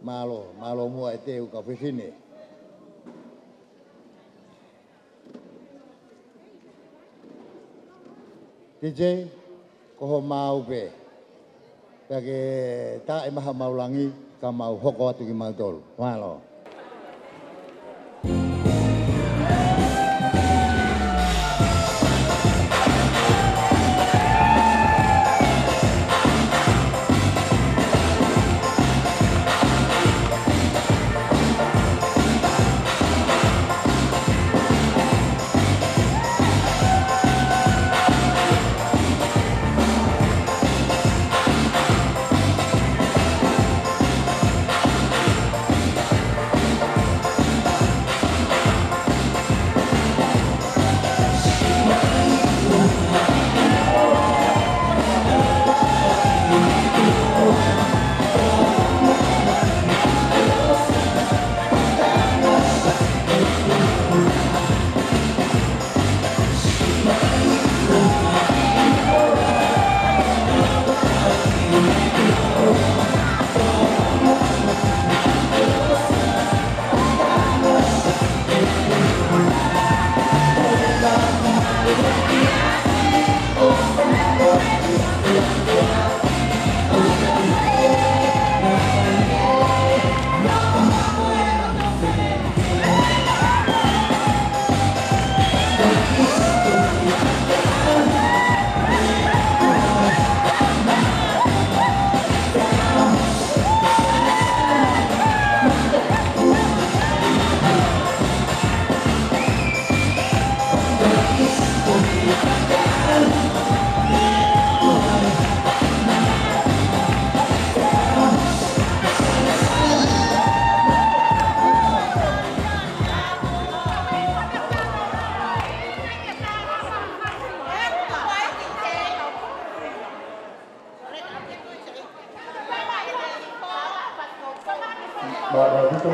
Mālō, mālō muʻa e teu kau fefine. TJ, ko homau pē. Pea ke tā e maha mau langi, ka mau hoko atu kimautolu. Mālō. Mālō ʻaupito.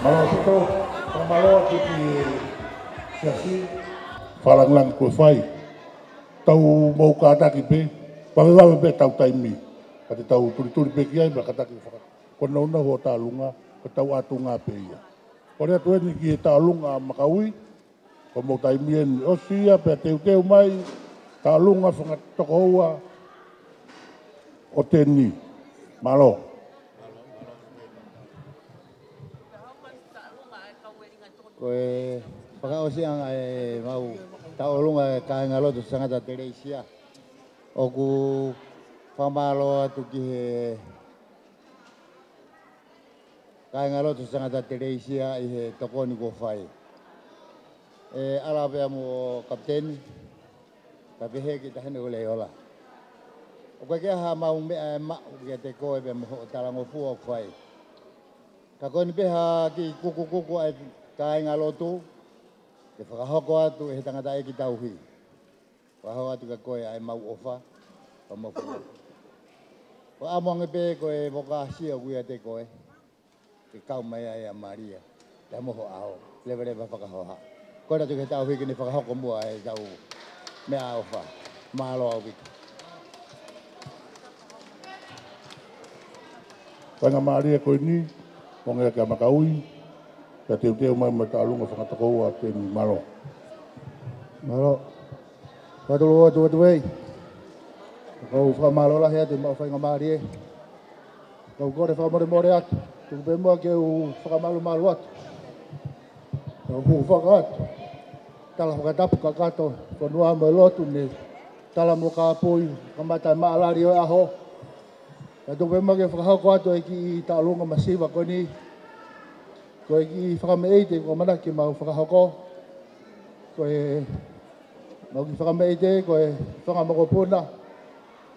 Mālō ʻaupito, fakamālō atu ki he siasi. Fakalāngilangi kuo fai. Tau mou kātaki pē, vavevave pē ʻetau taimi. Ka te tau tulituli pē ki ai, pea kātaki faka-, ko e nounou hoʻo tauʻolunga, ko ʻetau ʻātunga pē ia. Kole atu eni ki he tauʻolunga ʻa Makaui, ko hoʻomou taimi eni, ʻosi ia pea teuteu mai, tauʻolunga fanga tokoua ʻo Teni. Mālō. Ko e fakaʻosi ange ʻemau tauʻolunga ʻa e kāingalotu Sangata Teleisia. ʻOku fakamālō atu ki he kāingalotu Sangata Teleisia ʻi he tokoni kuo fai. ʻE ala pea mo Kapiteni, ka pehē ki he Taʻahine ko Leiola. ʻOku ʻikai ke ʻi ai haʻamau meʻa ʻe maʻu kiate koe pea mo hoʻo talangofua ʻoku fai. Ka ko eni pē ha kiʻi kukukuku ʻa e kāingalotu, ke fakahoko atu ʻe he tangataʻeiki tauhi. Fakahoko atu kia koe ʻa ʻemau ʻofa, ʻemau fakahoko. Ko e ʻamu ange pē ko e vokāsia ʻoku ʻiate koe, ke kau mai ai ʻa Malia, pea mo ho ʻaho, leveleva fakahoha. Kole atu ki he tauhi ke ne fakahoko muʻa ʻetau meʻaʻofa. Mālō ʻaupito. Faingamālie ko eni, ongo ia kia Makaui, pea teuteu mai mo e tauʻolunga fanga tokoua ʻo Teni. Mālō. Mālō. Fakalotolahi atu, ʻOtua ē. Kau fakamālō lahi atu ʻemau faingamālie. Kau kole fakamolemole atu. Tuku pē muʻa ke u fakamalumalu atu. Kau hūfanga atu. Tala fakatapu kakato, fonua mo e lotu ne tala mo kāpui, kamata e maʻalali ʻo e ʻaho. Ka tuku pē muʻa ke fakahoko atu e kiʻi tauʻolunga masiva ko eni. Ko e kiʻi fakameʻite ʻoku ʻamanaki ke mau fakahoko. Ko ʻemau kiʻi fakameʻite, ko e fanga mokopuna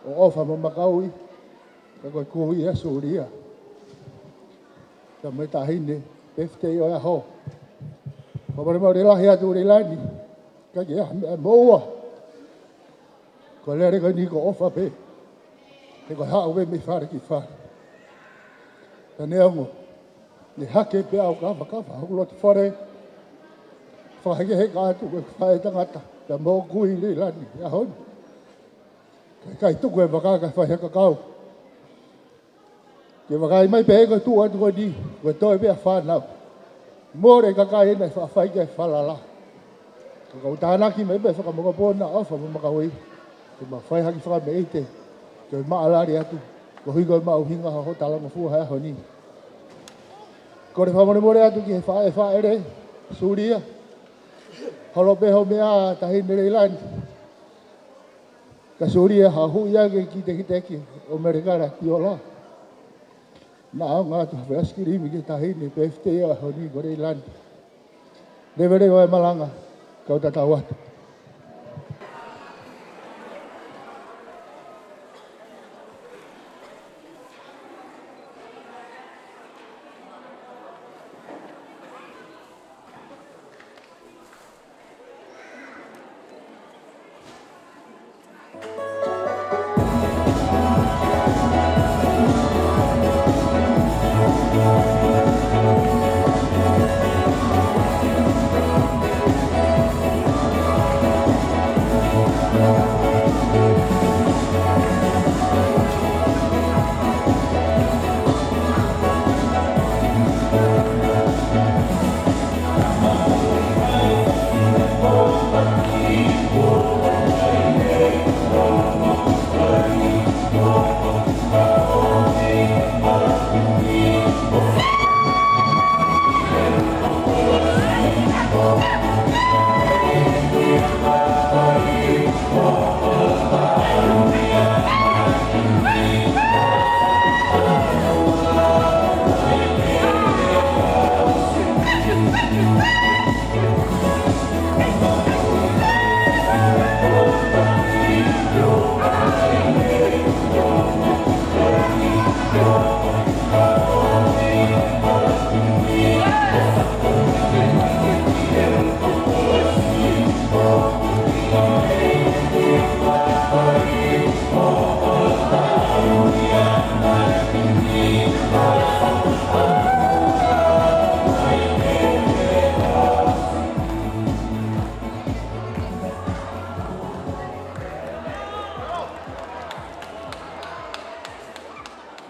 ʻo ʻOfa mo Makaui. Ka ko e kui ʻa Sulia. Ka mo e taʻahine, pefitei ʻo e ʻaho. Fakamolemole lahi atu Leilani. Ka ke ʻi ai ha meʻa moʻua. Ko e lele ko eni ko e ʻofa pē. He ko e haʻu pē mei fale ki fale. Ka neongo, ne hake pē au kafakafa hoku loto fale. Fakahekeheka atu ko e faʻē tangata. Ka mo kui Leilani, ʻaho ni. Ka ʻikai tuku e vaka ka fai ha kakau. Ke vakai mai pē ko e tuʻu atu ko eni, ko e toe pē ʻa e fānau. Mole e kakai ena ʻe faʻa fai ki ai e falala. Ka kau tānaki mai pē fanga mokopuna ʻOfa mo Makaui. Ke mau fai ha kiʻi fakameʻite, ke maʻalali atu, koeʻuhi ko ʻemau ʻuhinga hoʻo talangofua he ʻaho ni. Kole fakamolemole atu ki he faʻē fāʻele, Sulia. Holo pē hoʻo meʻa taʻahine Leilani. Ka Sulia, haʻu ia ke kitekiteki ʻo Melekala ki ola. Naʻa ʻaonga atu ha fai ʻaisikilimi ki he taʻahine pefitei ʻo e ʻaho ni ko Leilani. Leveleva e malanga, kau tatau atu.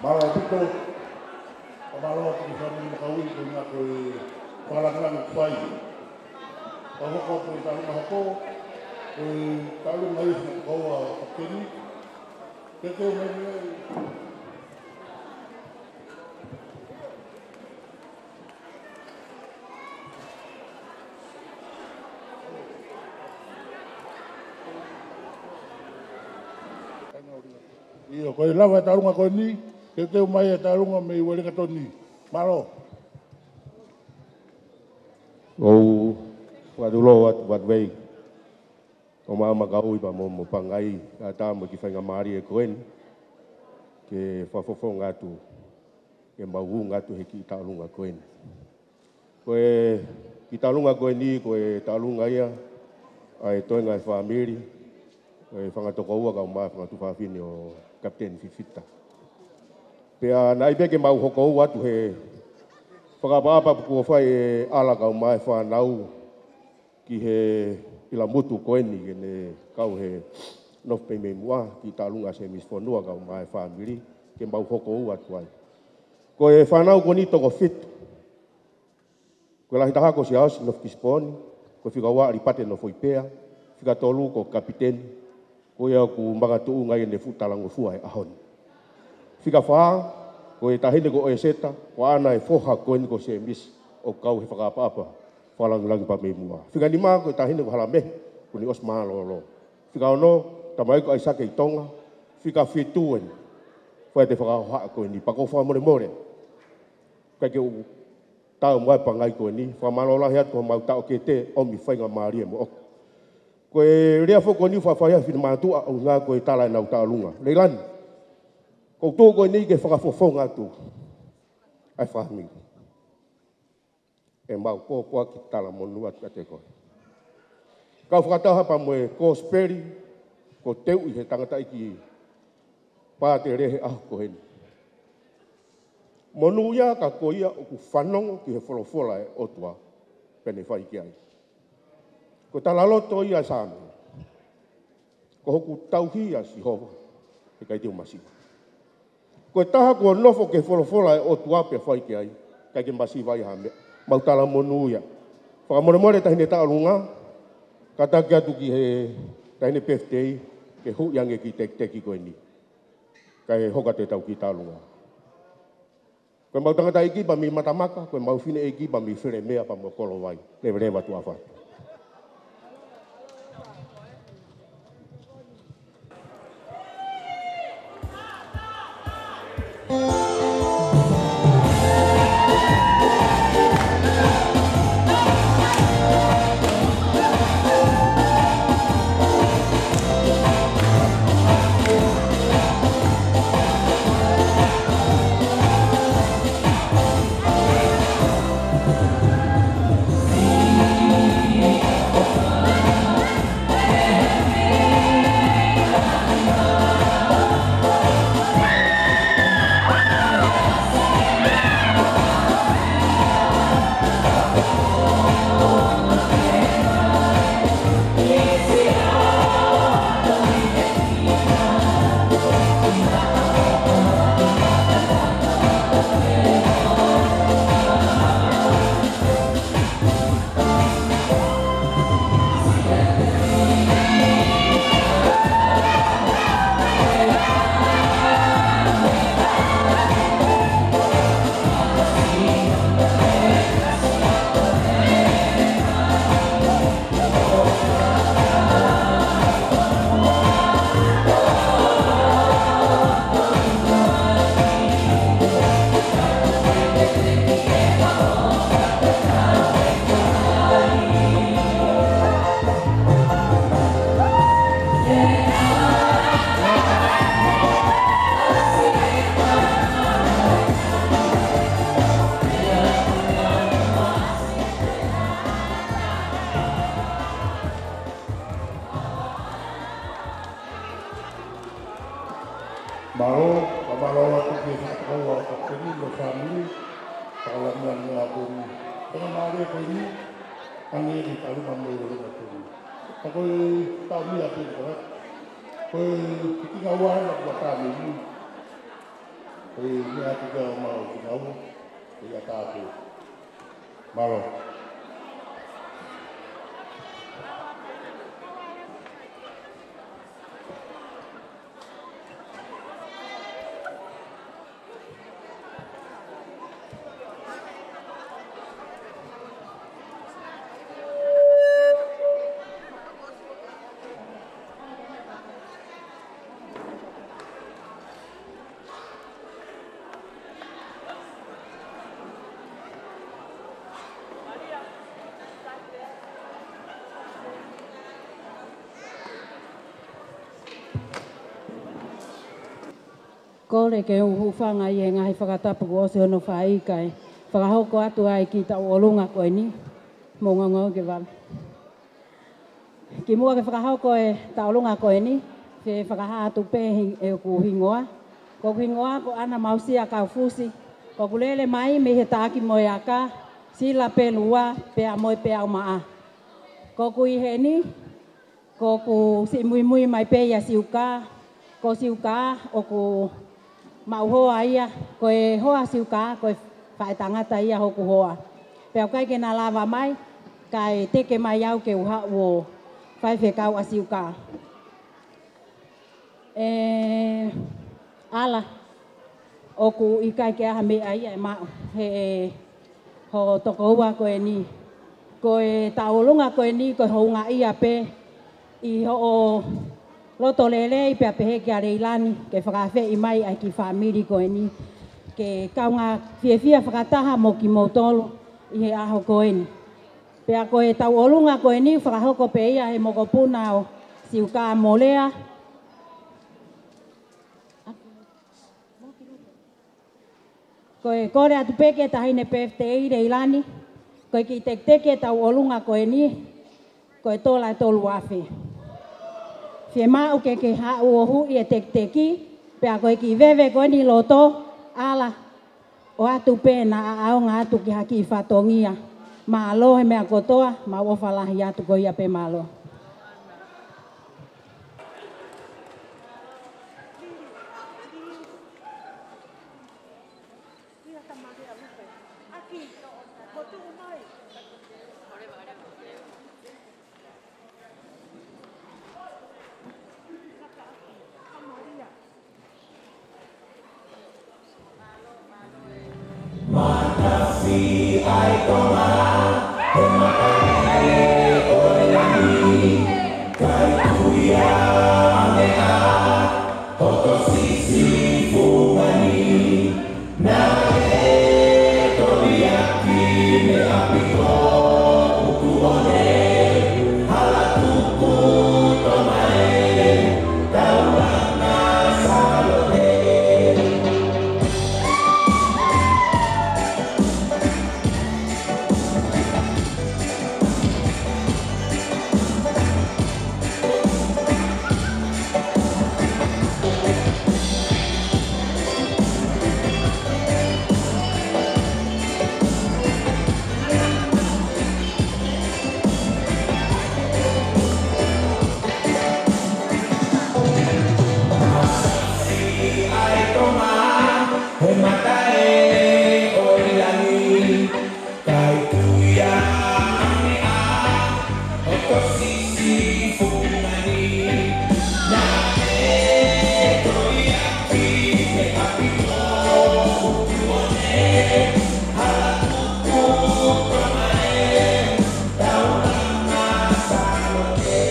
Mālō ʻaupito, ʻo mālō atu ki he fāmili Makaui, ko e ngaahi ko e fakalāngilangi kuo fai. Ka hoko atu e taʻu mahako, ko e taʻu mai ʻa e fakaua kapiteni. Ke ke mai mai. ʻIo, ko e lava e taʻalunga ko eni, ke teu mai e taʻalunga mei Uelingatoni. Mālō. ʻOku ou fakatulou atu, Vatuvei, ʻo Maʻamakauʻi pea mo, mo Pangai, ʻatā mo e kiʻi faingamālie ko eni ke fakafofonga atu, ke mau unga atu he kiʻi taʻalunga ko eni. Ko e kiʻi taʻalunga ko eni, ko e taʻalunga ia ʻa e toenga e fāmili, ko e fanga tokoua kae ʻumaʻā e fanga tuofāfine ʻo Kapiteni Fifita. Pea naʻe ʻai pē ke mau hoko ua atu he fakaʻapaʻapa kuo fai ʻe ʻAla kae ʻumaʻā e fānau ki he ʻilamutu ko eni ke ne kau he nofo pē mei muʻa, kiʻi taʻalunga Semisi Fonua kae ʻumaʻā e fāmili, ke mau hoko ua atu ai. Ko e fānau ko eni toko fitu. Ko e lahi taha ko Siaosi nofo Kisiponi, ko e fika ua ʻAlipate nofo ʻIpea, fika tolu ko Kapiteni, ko ia ʻoku makatuʻunga ʻi heʻene fuʻu talangofua he ʻaho ni. Fika fā, ko e taʻahine ko ʻEseta, ko ʻAna e foha ko eni ko Semisi, ʻoku kau he fakaʻapaʻapa fakalāngilangi pea mei muʻa. Fika nima, ko e taʻahine ko Halamehe, kuo ne ʻosi mālōlō. Fika ono, tamaiki ko ʻAisake ʻi Tonga. Fika fitu eni, fai atu e fakahohaʻa ko eni, pea ʻoku ou fakamolemole, ʻikai ke u taumuʻa he pangai ko eni, fakamālō lahi atu homau taʻokete ʻomi faingamālie moʻoku. Ko e lea foki ko eni ʻoku faʻa fai ʻe he finemātuʻa ʻo ngā ko e tala ʻenau taʻalunga. Leilani, ʻoku ou tuʻu ko eni ke fakafofonga atu ʻa e fāmili. ʻE mau pōpoaki talamonū atu kiate koe. Kau fakataha pea mo e kosipeli kuo teuʻi he tangataʻeiki pātele he ʻaho ko eni. Monūʻia ka ko ia ʻoku fanongo ki he folofola ʻa e ʻOtua pea ne fai ki ai. Ko e talaloto ia ʻa e Saame: Ko hoku tauhi ʻa Sihova, heʻikai te u masiva. Ko e taha kuo nofo ki he folofola ʻa e ʻOtua pea fai ki ai, ʻikai ke masiva ai ha meʻa. Mau talamonū ia. Fakamolemole taʻahine taʻalunga, kātaki atu ki he taʻahine pefitei, ke huʻi ange ki he tekiteki ko eni, kae hoko atu ʻetau kiʻi taʻalunga. Ko ʻemau tangataʻeiki pea mei Matamaka, ko ʻemau fineʻeiki pea mei Felemea pea mo Kolovai. Leveleva tuʻa ʻofa atu. Ko eni mo e fāmili, fakalangilangi ʻa ko eni. Ko e ngaahi meʻa ko eni, hangē ni ka luma mo e lolo ka ko eni. Ka ko e tau meʻa pē ko ē. Ko e kiʻi ngāue ʻa e kau fāmili. Ko e meʻa ki he kau mau kiʻi ngāue, ko ia tāpē. Mālō. Kole ke u hūfanga ʻi he ngaahi fakatapu kuo ʻosi hono fai kae fakahoko atu ai ki he tauʻolunga ko eni. Mo ngaungau ke vave. Kimuʻa ke fakahoko e tauʻolunga ko eni, ke fakahā atu pē hi-, ʻeku hingoa. Ko hoku hingoa ko ʻAna Mausia Kaufusi. Ko hoku lele mai mei he Takimuʻa, Sila Pelua, pea mo e Peau Maʻa. Ko hoku ʻi heni, ko hoku siʻi muimui mai pē ʻia Siuka. Ko Siuka, ʻoku maʻu hoa ia, ko e hoa Siuka, ko e faʻētangata ia hoku hoa. Pea ʻoku ʻikai ke na lava mai, kae teke mai au ke u haʻu ʻo faifekau ʻa Siuka. ʻE, ʻAla, ʻoku ʻikai ke ʻi ai ha meʻa ia ʻe maʻu, he ʻe hoʻo tokoua ko eni. Ko e tauʻolunga ko eni, ko e houngaʻia pē ʻi hoʻo loto lelei pea pehē kia Leilani, ke fakaafeʻi mai ʻa e kiʻi fāmili ko eni, ke kaungā fiefia fakataha mo kimoutolu ʻi he ʻaho ko eni. Pea ko e tauʻolunga ko eni, fakahoko pē ia he mokopuna ʻo Siuka mo Lea. Ko e kole atu pē ki he Taʻahine Pefitei Leilani, ko e kiʻi teketeke e tauʻolunga ko eni, ko e tola ʻe tolu afe. Fiemaʻu ke ke haʻu ʻo huʻi e teketeki, pea ko e kiʻi veve ko eni loto, ʻAla, ʻoatu pē naʻa ʻaonga atu ki ha kiʻi fatongia. Mālō he meʻa kotoa, mau ʻofa lahi atu, ko ia pē, mālō. Matafi ʻa e Tonga, he mataʻi ʻo e langi, kae tuia ange ʻa hoto sisi fungani. Naʻe toliaki mei ʻapi ko Utuone, hala tuku Tonga ē, taulanga Sālote. He mataʻi ʻo e langi, kae tuia ange ʻa hoto sisi fungani. Naʻe toliaki mei ʻapi ko Utuone, hala tuku Tonga ē, taulanga Sālote.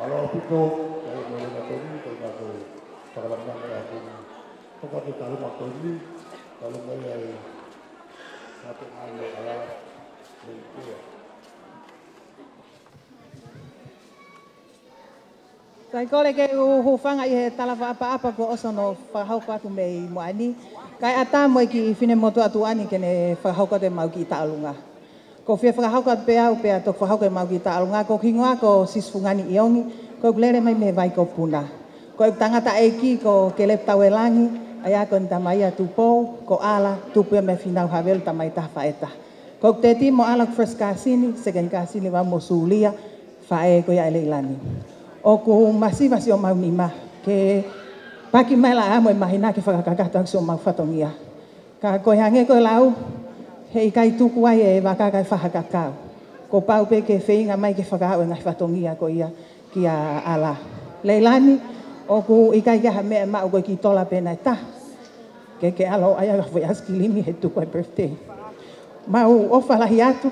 Mālō ʻaupito, kae mo e na tonu, ko e na ko e fakalangilangi ʻa e Fakatapu ki he tangata ko eni, tangata mai ai, Sāpē ʻAne ʻAla Melikea. Sai, kole ke u hūfanga ʻi he tala fakaʻapaʻapa kuo ʻosi hono fakahoko atu mei muʻa ni. Kae ʻatā mo e kiʻi finemotuʻa tuʻa ni ke ne fakahoko atu ʻemau kiʻi tauʻolunga. ʻOku ou fie fakahoko atu pē au pea toki fakahoko ʻemau kiʻi tauʻolunga, ko hoku hingoa ko Sisi Fungani ʻIongi, ʻoku ou lele mai mei Vaikopu na. Ko ʻeku tangataʻeiki ko Kelepi Tauelangi, ʻa ia ko ʻene tamai ʻa Tupou, ko ʻAla, tupu ia mei Fīnau Havelu, tamai taha faʻē taha. Ko ʻeku tētimo ʻAla, ko e first cousin, second cousin vau mo Sulia, faʻē ko ia ʻe Leilani. ʻOku masiva siʻomau nima ke paki mai ʻa e ʻaho mo e māhina ke fakakakato ʻaki siʻomau fatongia. Ka ko e hangē ko e lau, heʻikai tuku ai e vaka kae fakakakau. Kuo pau pē ke feinga mai ke fakaaʻu e ngaahi fatongia ko ia kia ʻAla. Leilani, ʻoku ʻikai ke ʻi ai ha meʻa ʻe maʻu, ko e kiʻi tola pē naʻe taha. Ke ke ʻalu ʻo ʻai ha foʻi ʻaisikilimi he tuku ʻa e birthday. Mau ʻofa lahi atu,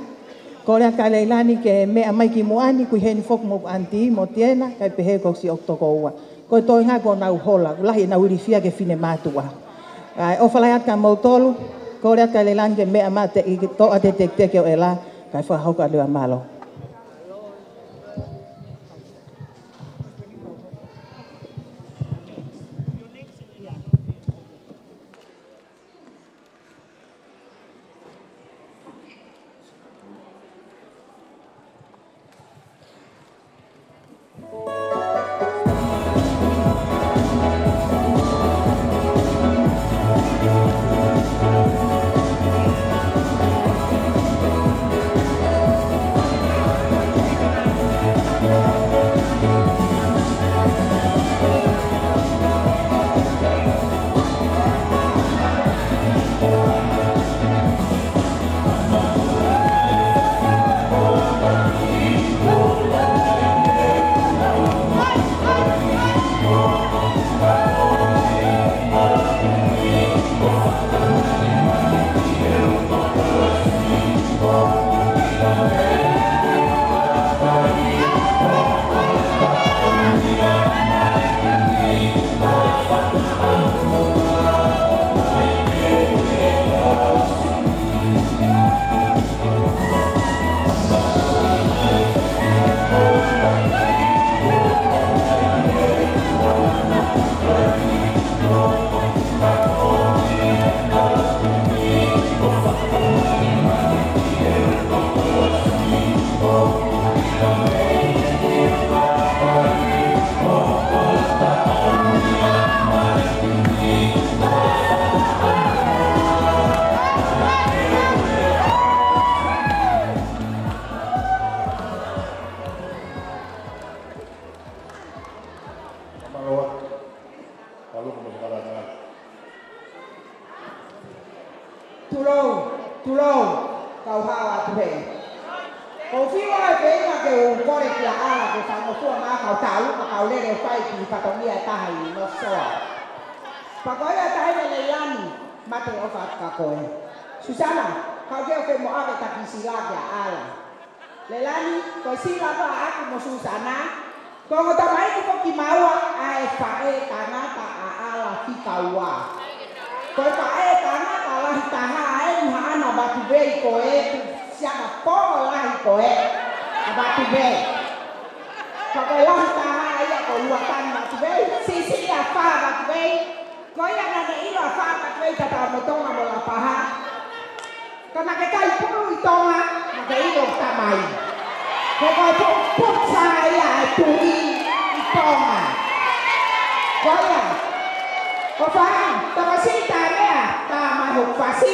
kole atu kia Leilani ke meʻa mai ki muʻa ni, ʻoku ʻi heni foki mo ʻanitī mo Tiena, kae pehē ko siʻoku tokoua. Ko e toenga kuo nau hola, ʻoku lahi ʻenau ilifia ki he finemātuʻa. Kae ʻofa lahi atu kia moutolu, kole atu kia Leilani ke meʻa mai ʻo toʻa e teketeke ʻo ʻAla, kae fakahoko atu ʻa e mālō. Tulou, tulou, kau hao atu hē. ʻOku ou feinga ke u kole kia ʻAla ke faingofua mai kau tau, ka kau lele ʻo fai ki he fatongia ʻe taha ʻi North Shore. Pea ko ia taʻe Leilani, mate ʻofa atu kia koe. Susana, kau ke ʻofa mo ʻave taki sila kia ʻAla. Leilani, ko e sila pē ʻaʻaku mo Susana, ko ongo tamaiki foki kimaua ʻa e faʻē tangata ʻa ʻAla fika ua. Ko e faʻē tangata lahi taha eni haʻana Vatu Vei ko ē, siana polo lahi ko ē, ʻa Vatu Vei. Ka ko e lahi taha ia ko Luatani Vatu Vei, siʻisiʻi ʻa Fā Vatu Vei, ko ia naʻa ne ʻilo ʻa Fā Vatu Vei, tatau mo Tonga mo Lapaha. Ka naʻa ke kai pulu ʻi Tonga, naʻa ke ʻilo tamai. He ko e pu-, pusa ia e tuʻi ʻi Tonga. Ko ia, ko Fā, tamasiʻi tā meʻa, tā mai hoku fasi.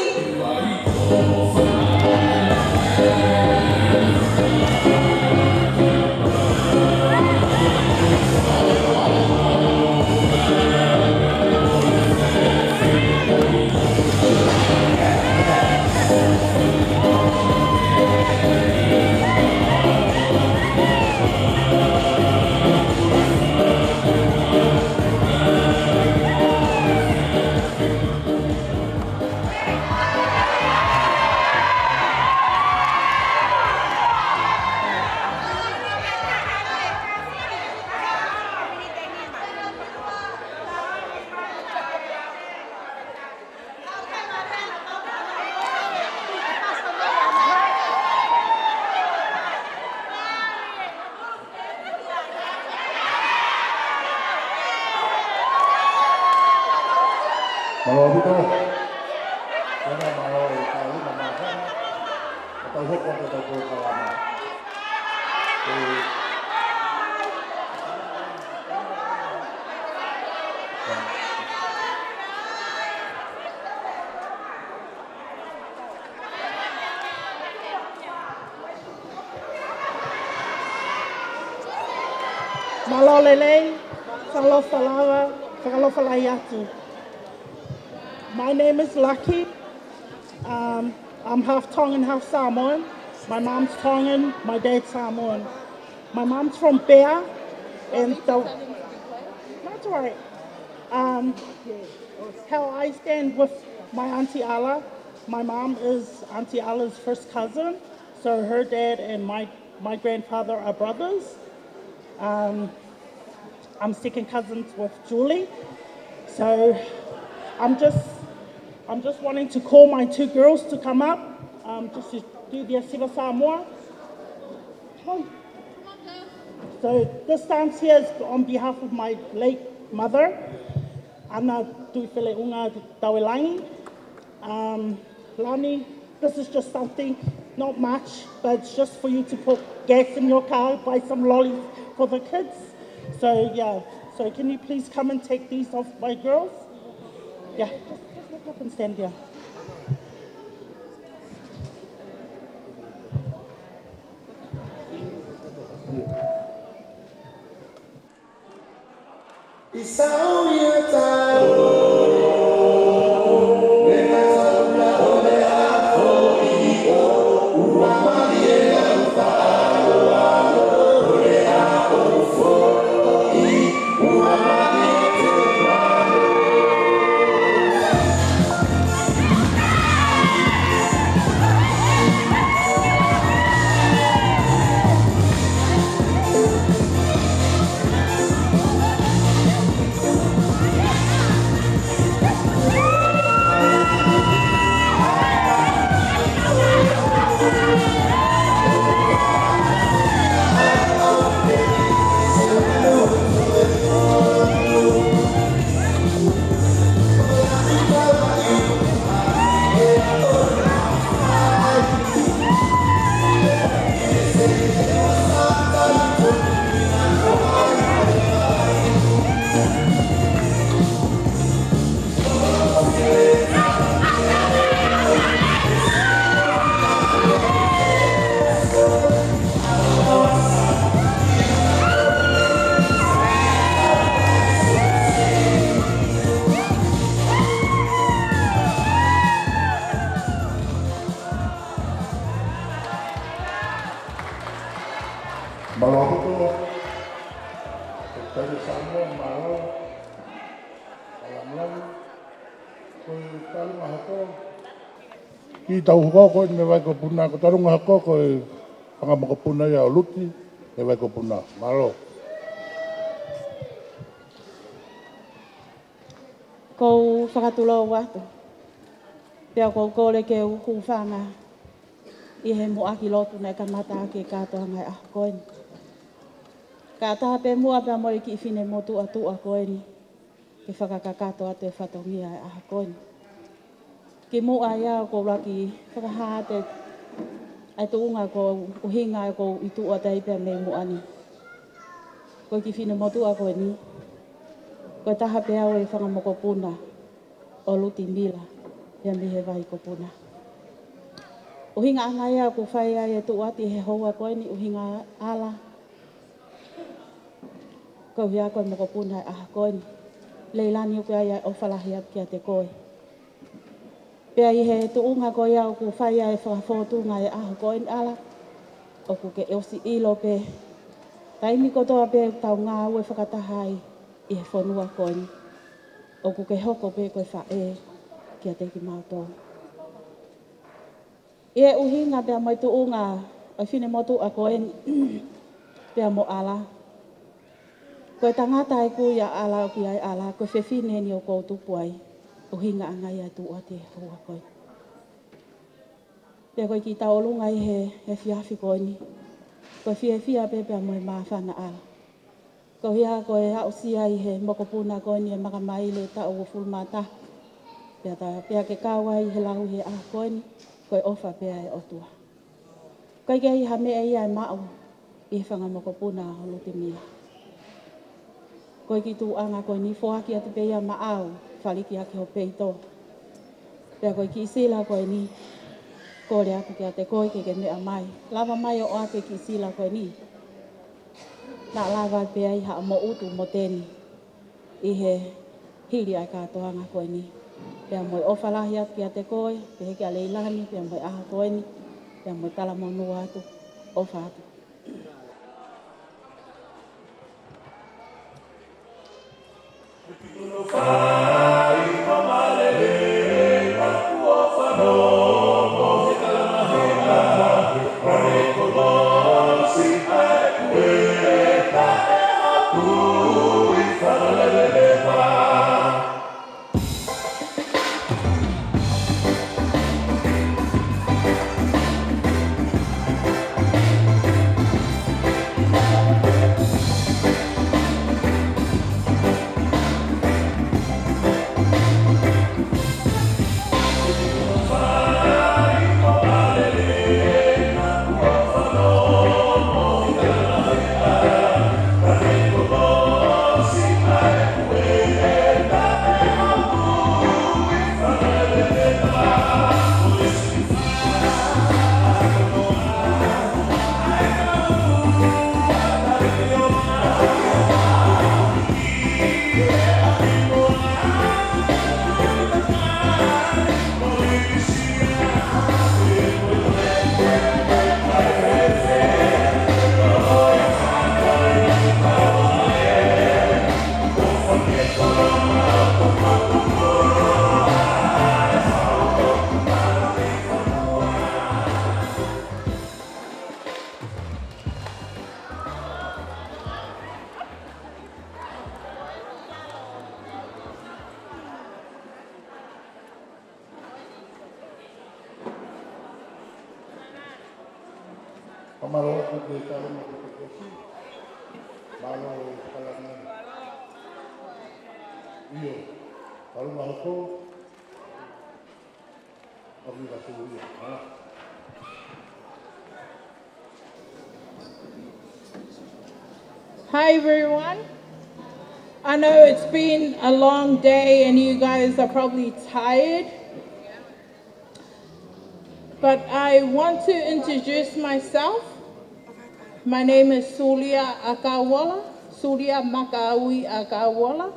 Mālō ʻaupito. Tēnā, mālō e kau lima māfana. Ka tau hoko atu ʻetau polokalama. Ē, mālō lelei, fakalofa lava, fakalofa lahi atu. My name is Lucky. Um, I'm half Tongan, half Samoan. My mom's Tongan, my dad's Samoan. My mom's from Bea, and the, that's all right. Um, how I stand with my Auntie Ala, my mom is Auntie Ala's first cousin, so her dad and my, my grandfather are brothers. Um, I'm second cousins with Julie. So I'm just, I'm just wanting to call my two girls to come up, um, just to do their Siva Samoa. So this dance here is on behalf of my late mother, Ana Tuifeleʻunga Tauelangi. Um, Lani, this is just something, not much, but it's just for you to put gas in your car, buy some lollies for the kids. So, yeah, so can you please come and take these off my girls? Yeah, just, just walk up and stand here. Mālō ʻaupito. Tauhi Samoa, mālō. Mālō, mālō. Ko e talunga hoko. Kiʻi tau hoko ko eni mei Vaikopuna, ko e talunga hoko ko e fanga mokopuna ia ʻo Luti mei Vaikopuna. Mālō. ʻOku ou fakatulou atu. Pea ʻoku ou kole ke u hūfanga ʻi he muʻaki lotu naʻe kamata ʻaki e kātoanga e ʻaho ko eni. Kae ʻatā pē muʻa pea mo e kiʻi finemotuʻa tuʻa ko eni ke fakakakato atu e fatongia e ʻaho ko eni. Kimuʻa ia ʻoku ou laki fakahā atu ʻa e tuʻunga ko e ʻuhinga ʻoku ou ʻi tuʻa ai pea mei muʻa ni. Ko e kiʻi finemotuʻa ko eni, ko e taha pē ia ʻo e fanga mokopuna ʻo Luti Mila, pea mei he Vaikopuna. ʻUhinga ʻanga ia ʻoku fai ai e tuʻu atu ʻi he houa ko eni, ʻuhinga ʻala. Ko ia ko e mokopuna e ʻaho ko eni. Leilani, ʻoku ʻi ai e ʻofa lahi atu kiate koe. Pea ʻi he tuʻunga ko ia ʻoku fai ai e fakafōtunga e ʻaho ko eni, ʻala, ʻoku ke ʻosi ʻilo pē, taimi kotoa pē ʻoku tau ngāue fakataha ai ʻi he fonua ko eni, ʻoku ke hoko pē ko e faʻē kiate kimautolu. ʻI he ʻuhinga pea mo e tuʻunga ʻo e finemotuʻa ko eni pea mo ʻala. Ko e tangata ʻoku ʻi ai ʻa ʻala, ʻoku ʻi ai ʻa ʻala, ko e fefine eni ʻoku ou tupu ai. ʻUhinga ʻanga ia e tuʻu atu ʻi he houa ko eni. Pea ko e kiʻi tauʻolunga ʻi he, he efiafi ko eni, ko e fiefia pē pea mo e māfana, ʻala. Ko ia ko e aʻusia ʻe he mokopuna ko eni e makamaile taʻu uofulu mā taha. Pea ta, pea ke kau ai he lau he ʻaho ko eni, ko e ʻofa pē ʻa e ʻOtua. ʻIkai ke ʻi ai ha meʻa ia ʻe maʻu ʻi he fanga mokopuna ʻo Lutimia. Ko e kiʻi tuʻuʻanga ko eni foaki atu pē ia maʻau, faliki ʻaki ho peito. Pea ko e kiʻi sila ko eni, kole atu kiate koe ke ke meʻa mai. Lava mai ʻo ʻoatu e kiʻi sila ko eni. Naʻa lava pē ai haʻamo ʻutu mo teni ʻi he hili ʻa e kātoanga ko eni. Pea mo e ʻofa lahi atu kiate koe, pehē kia Leilani, pea mo e ʻaho ko eni, pea mo e talamonū atu, ʻofa atu. Fakamālō atu ki he Kalanga ʻo e Kosi. Mālō e kalanga. ʻIo. Kalanga hoko. Ka ʻoku ʻi ai ha tō ia, ha? Hi, everyone. I know it's been a long day and you guys are probably tired, but I want to introduce myself. My name is Sulia Akauola, Sulia Makaui Akauola,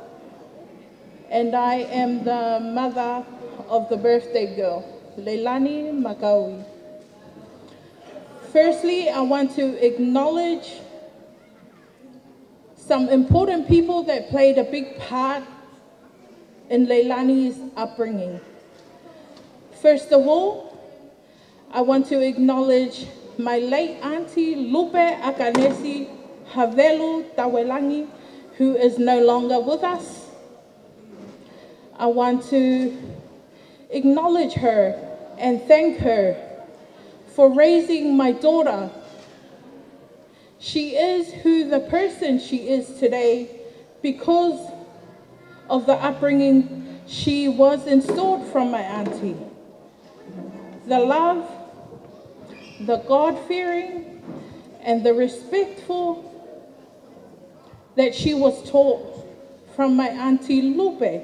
and I am the mother of the birthday girl, Leilani Makaui. Firstly, I want to acknowledge some important people that played a big part in Leilani's upbringing. First of all, I want to acknowledge my late auntie Lupe Akanesi Havelu Tawelangi, who is no longer with us. I want to acknowledge her and thank her for raising my daughter. She is who the person she is today because of the upbringing she was instilled from my auntie. The love, the God-fearing, and the respectful that she was taught from my auntie Lupe.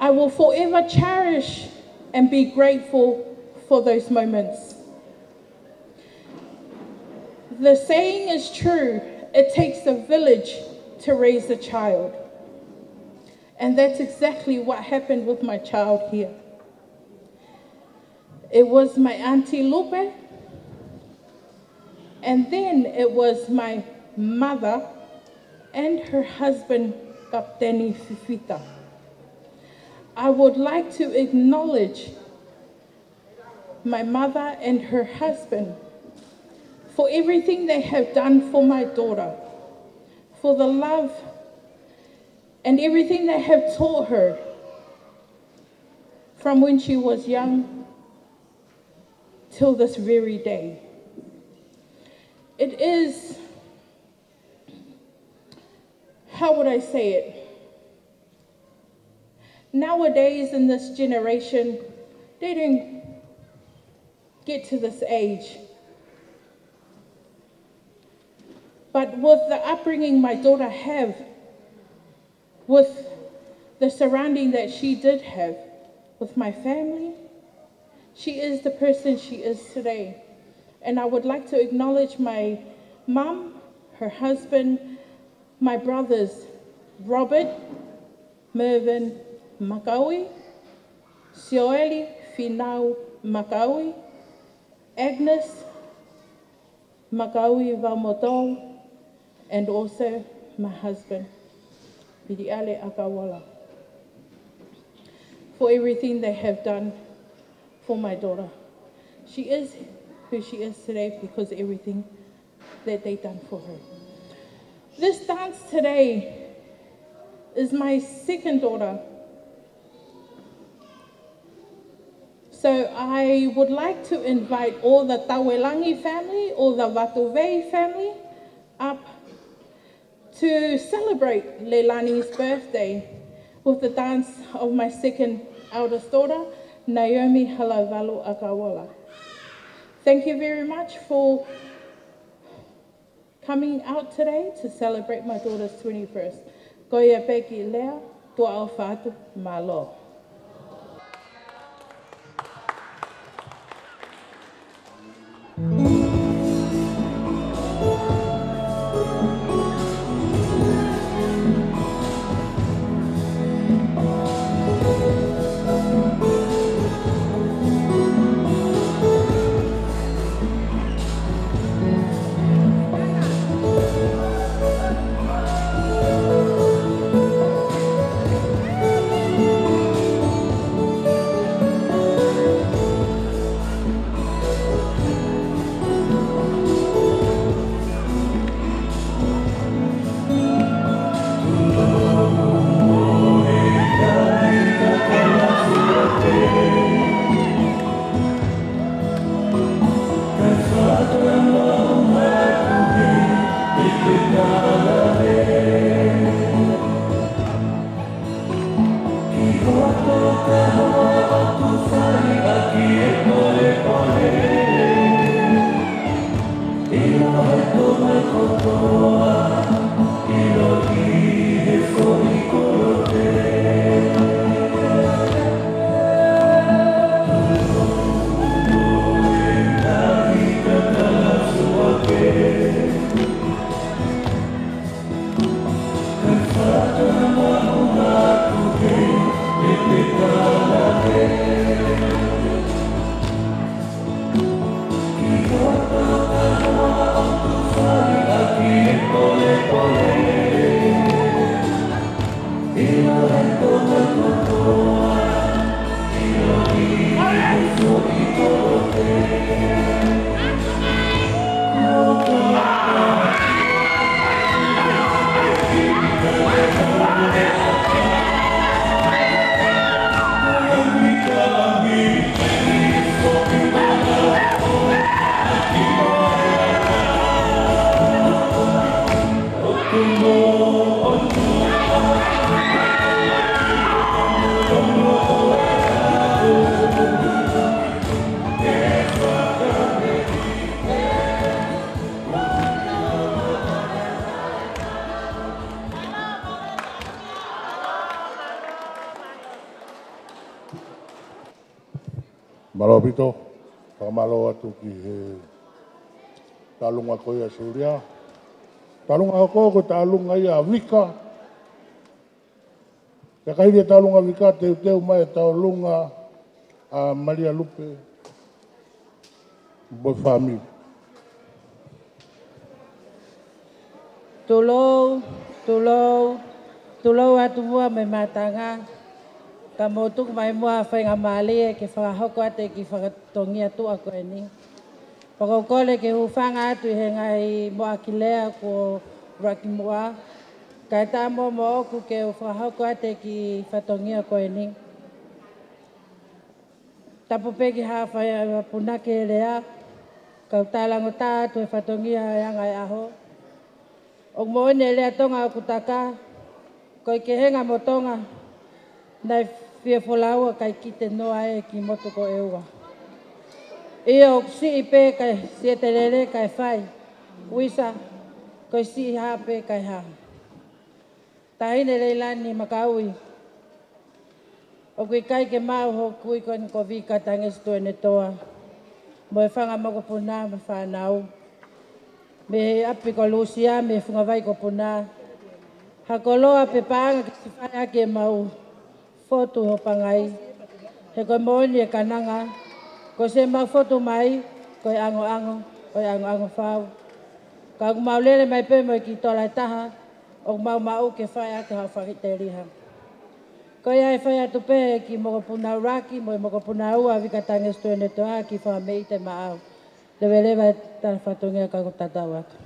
I will forever cherish and be grateful for those moments. The saying is true, it takes a village to raise a child. And that's exactly what happened with my child here. It was my auntie Lupe, and then it was my mother and her husband, Kapiteni Fifita. I would like to acknowledge my mother and her husband for everything they have done for my daughter, for the love and everything they have taught her from when she was young till this very day. It is, how would I say it? Nowadays in this generation, they don't get to this age. But with the upbringing my daughter have, with the surrounding that she did have, with my family, she is the person she is today. And I would like to acknowledge my mum, her husband, my brothers, Robert, Mervyn Makaui, Sioeli Finau Makaui, Agnes Makaui Vamotou, and also my husband, Piriale Akauola, for everything they have done for my daughter. She is who she is today because everything that they done for her. This dance today is my second daughter. So I would like to invite all the Tauelangi family, all the Vatuvei family up to celebrate Leilani's birthday with the dance of my second eldest daughter, Naomi Halavalu Akauola. Thank you very much for coming out today to celebrate my daughter's twenty-first. Ko ia pē ki lea, tuʻa ʻofa atu, mālō. Mālō ʻaupito, fakamālō atu ki he tālunga ko ia Sulia. Tālunga hoko ko e tālunga ia ʻa Vika. Ka ʻi he tālunga Vika, teuteu mai e tālunga ʻa Malia Lupe mo e fāmili. Tulou, tulou, tulou atu muʻa mei Matanga, ka mou tuku mai muʻa ha faingamālie ke fakahoko atu e kiʻi fatongia tuʻa ko eni. Pea ʻoku ou kole ke u hūfanga atu ʻi he ngaahi moʻaki lea kuo ʻuluaki muʻa, kae ʻatā muʻa moʻoku ke u fakahoko atu e kiʻi fatongia ko eni. Tapu pē ki he haʻa fai ʻa e punake lea, kau talangofua atu he fatongia ʻo e anga e ʻaho. ʻOku moʻoni e lea Tonga ʻoku taka, ko e kehenga mo Tonga, Naʻe fie folaua kae kite noa ē ki motu ko ʻEua. ʻIo, ʻoku siʻi pē kae siʻetelele kae fai. Uisa, ko e siʻi hā pē kae hā. Taʻahine Leilani Makaui, ʻoku ʻikai ke maʻu hoʻo kui ko eni ko Vika Tangesi Tuʻiʻonetoa mo e fanga mokopuna mo e fānau mei he ʻapi ko Lusia mei he fungavai ko Puna, ha koloa pe paʻanga ke siʻi fai ʻaki ʻemau fotu ho pangai. He ko e moʻoni e kananga, ko siʻemau fotu mai ko e ʻangoʻango, ko e ʻangoʻango fau. Ka ʻoku mau lele mai pē mo e kiʻi tola ʻe taha ʻoku mau maʻu ke fai ʻaki haʻo fakateliha. Ko ia ʻe fai atu pē ki he mokopuna ʻuluaki mo e mokopuna ua, Vika Tangesi Tuʻiʻonetoa, ki he fanga meʻite maʻau. Leveleva e tala fatongia ka ʻoku tatau atu.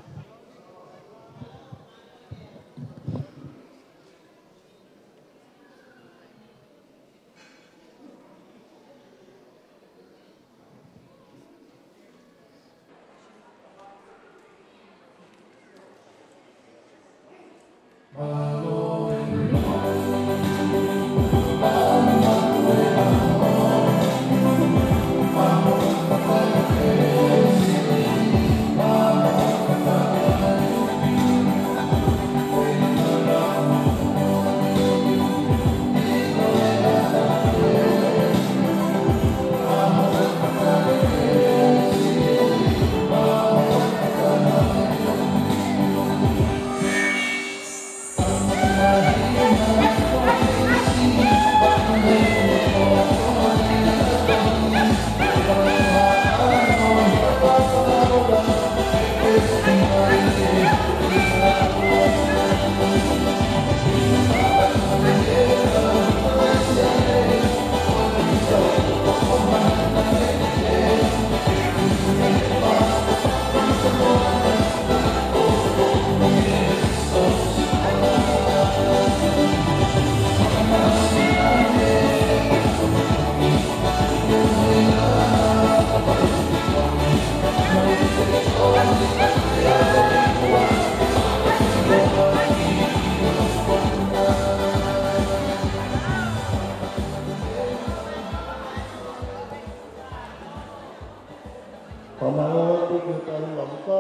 Fakamālō atu ki he Tauhi ʻa Vika.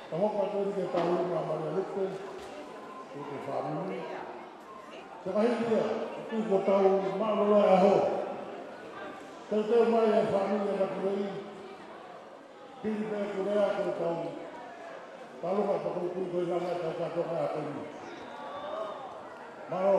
Ka hoko atu ki he Tauhi ʻa Malia Lupe, ki he fāmili. Ka hili ia, ʻoku tau maʻu loloa e ʻaho. Teuteu mai e fāmili ʻa Malia. Pili pē ʻeku lea ko e tau. Palunga pa ko kui ko i langa tau katoa ka ko ni. Mālō.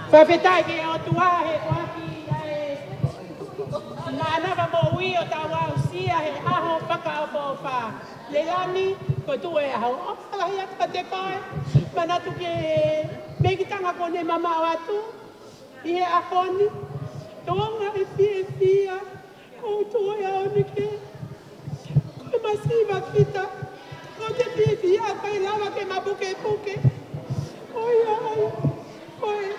Fakafetaʻi ki he ʻOtua he kuo ʻaki ʻa e mānava moʻui ʻo tau aʻusia he ʻaho fakaʻofoʻofa. Leilani, ko e tuʻu e ʻaho. ʻOfa lahi atu kiate koe. Manatu ki he meʻa ki tanga ko eni mamaʻo atu ʻi he ʻaho ni. Tonga e fiefia. Ko e tuʻu e ʻaho ni ke. Ko e masiva kita. Ko e fiefia, ʻikai lava ke mapukepuke. Ko ia ai. Ko e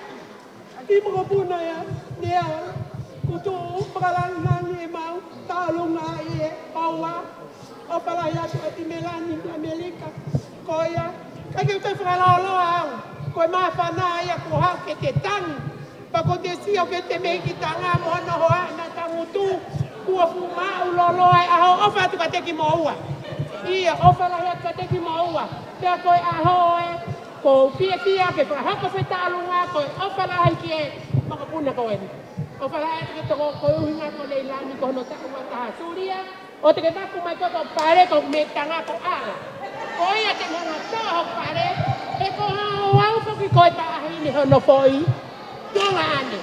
kiʻi mokopuna ia, lea, kuo tō fakalāngilangi ʻemau tauʻolunga ʻi he ʻaho. ʻOfa lahi atu ʻa e Melani ʻAmelika. Ko ia, ʻikai ke u toe fakalōloa au. Ko e māfana ia kuo haʻu ke ke tangi. Pea ko e sio ki he meʻa ki tanga mo hono hoa ʻena tangutu. Kuo fu Mālō e ʻaho, ʻofa atu kiate kimoua. ʻIo, ʻofa lahi atu kiate kimoua. Pea ko e ʻaho ē, ʻoku ou fiefia ke fakahoko e fetaulanga, ko e ʻofa lahi ki he mokopuna ko eni. ʻOfa lahi atu ki he toko ko e ʻuhinga ko Leilani ko hono taʻu ua taha sulia. ʻOua te ke vaku mai koe ki hoku pale, ko e meʻa tangata ko ʻAla. Ko ia te ne hanga ʻo toʻo hoku pale, he ko au foki ko e taʻahine hono foʻi. Tonga ane.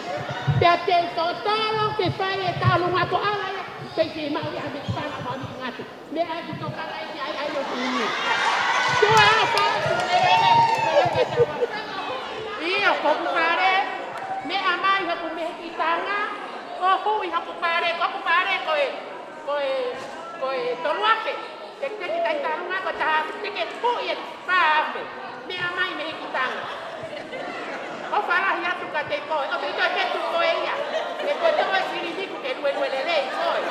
Pea te totolo ke fai e taulanga ko ʻAla ia, pea ke maʻu ia ha meʻa pana mo ha meʻa ngatu. Meʻa ʻoku tokanga ai ki ai ʻa e ʻOtua. Tua ʻa e fai, ʻio, ko hoku pale, meʻa mai hoku mehekitanga, ʻo hui hoku pale, ko hoku pale ko e, ko e, ko e tolu afe. Te ke teki tai taulanga ko e taha afe, te ke hui e fā afe. Meʻa mai mehekitanga. ʻOfa lahi atu kiate koe, ʻoua te ke tuku koe ia. He ko e toʻo e silini kuo ke luelue lelei koe.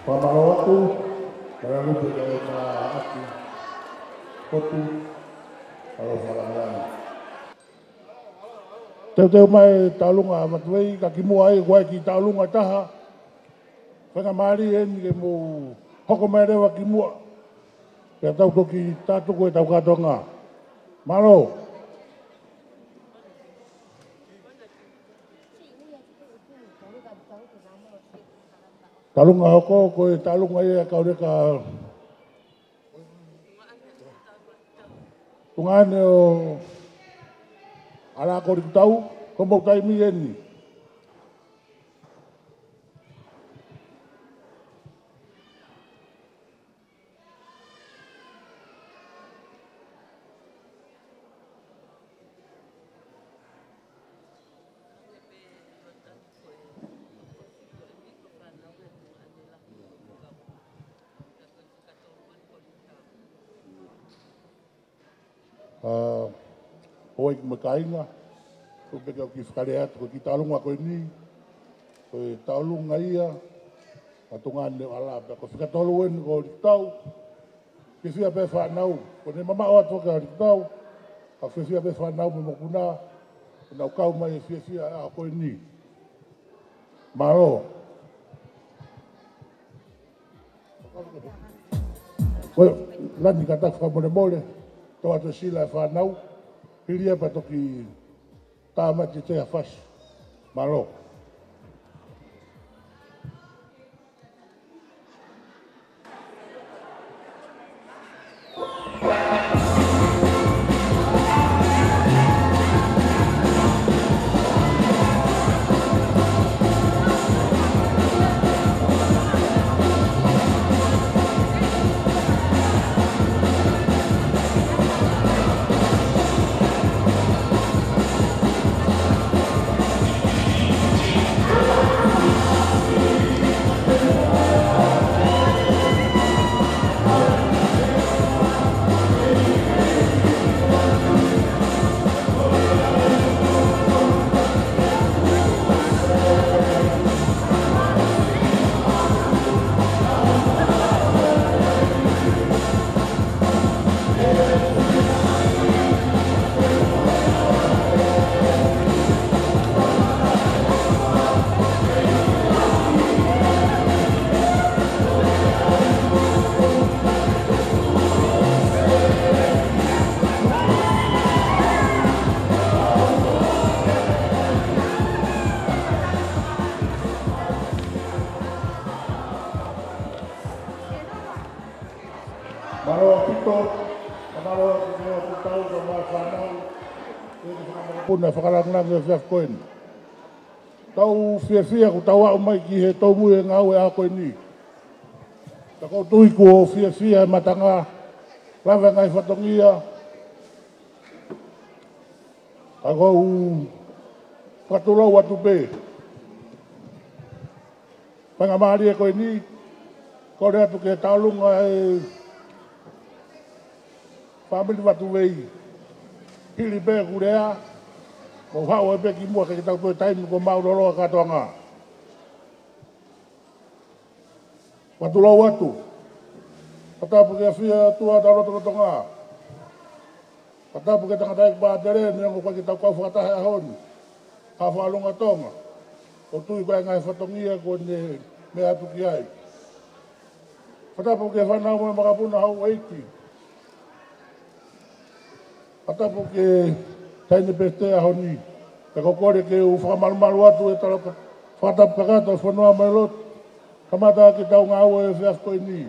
Fakamālō atu, ka la lupe ka o ka aki. Kotu, alo fakalanga. Teuteu mai taulanga Matavai, ka kimuʻa ai, ʻoku ʻi ai e kiʻi taulanga ʻe taha. Faingamālie eni ke mou hoko mai leva kimuʻa. Pea tau toki tātuku ʻetau kātoanga. Mālō. Taulanga hoko, ko e taulanga ia ʻa e kau leka tuongaʻane ʻo ʻAlā ko Likutau, ko homou taimi eni. ʻA, ʻoua ʻe kiʻi makainga, ko e peke au ki fakalea atu, ko e kiʻi taulanga ko eni, ko e taulanga ia, ʻa tuongaʻane ʻAlā, pea ko e fika tolu eni ko Likutau, fiefia pē fānau, ko ʻene mamaʻo atu kia Likutau, ka fiefia pē fānau mo e mokopuna, ʻenau kau mai e fiefia ʻa ko eni. Mālō. Ko e lani kātaki fakamolemole, tau atu e sila e fānau, hili ia pea toki tāmate te afasi. Mālō. Naʻe fakalāngilangi ʻa e efiafi ko eni. Tau fiefia kuo tau aʻu mai ki he toumui e ngāue ʻaho ko eni. Ka ʻoku ou tui kuo fiefia e matanga, lave e ngaahi fatongia. Ka ʻoku ou fakatulou atu pē. Faingamālie ko eni, kole atu ke tauʻolunga e fāmili Vatuvei. Hili pē ʻeku lea, mou haʻu ai pē ki muʻa ke tau toe taimi ko e māʻulolo ʻa e kātoanga. Fakatulou atu. Fakatapu ki he ʻafio ʻOtua ʻo e lotolotonga. Fakatapu ki he tangataʻeiki pātele, neongo ʻoku ʻikai ke tau kau fakataha he ʻaho ni. Ka fakalongoaʻa Tonga. ʻOku ou tui ko e ngaahi fatongia kuo ne meʻa atu ki ai. Fakatapu ki he fānau mo e makapuna, houʻeiki. Fakatapu ki he taʻahine pēsitē ʻaho ni. Pea ʻoku ou kole ke u fakamalumalu atu e tala fakatapu kakato e fonua mo e lotu. Kamata ʻaki ʻetau ngāue he efiafi ko eni.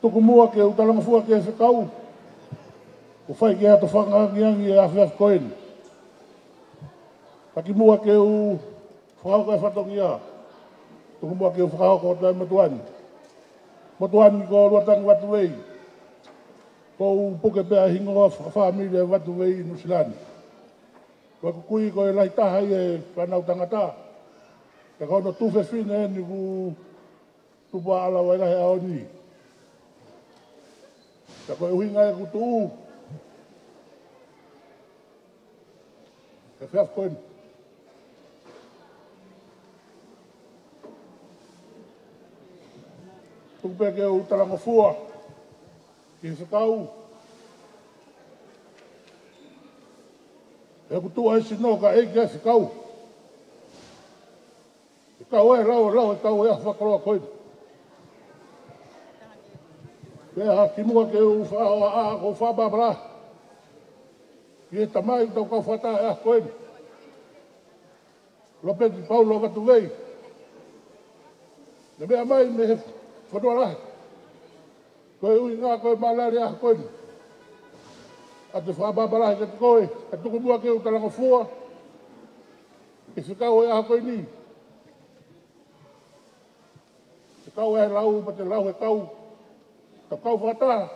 Tuku muʻa ke u talangofua ki he fekau kuo fai ki ai hato fakaangiangi he efiafi ko eni. Ka kimuʻa ke u fakahoko e fatongia, tuku muʻa ke u fakahoko atu e motuʻa ni. Motuʻa ni ko Luatangi Vatuvei. ʻOku ou puke pē ʻa e hingoa fakafāmili ʻa Vatuvei ʻi Nuʻusila ni. Ko ʻeku kui ko e lahi taha ia he fānau tangata. Pea ko hono tuofefine eni kuo tupu ʻa ʻAla Vailahi he ʻaho ni. Pea ko e ʻuhinga ʻeku tuʻu he efiafi ko eni. Tuku pē ke u talangofua ki he fekau. ʻOku tuʻu ai e sino kae ʻeiki e fekau. Fekau e lau, lau e kau e ʻaho fakakoloa ko eni. Pea kimuʻa ke u fakahohaʻa, ʻoku ou fakapapālangi ki he tamai ʻoku tau kau fakataha he ʻaho ko eni, Lopeti Paula Vatuvei. Ne meʻa mai mei he fonua lahi. Ko e ʻuhinga ko e mālali ʻaho ko eni. ʻOatu e fakapapālangi kiate koe, ka tuku muʻa ke u talangofua ki he fekau e ʻaho ko eni. Fekau e lau, pea te lau e kau. Tau kau fakataha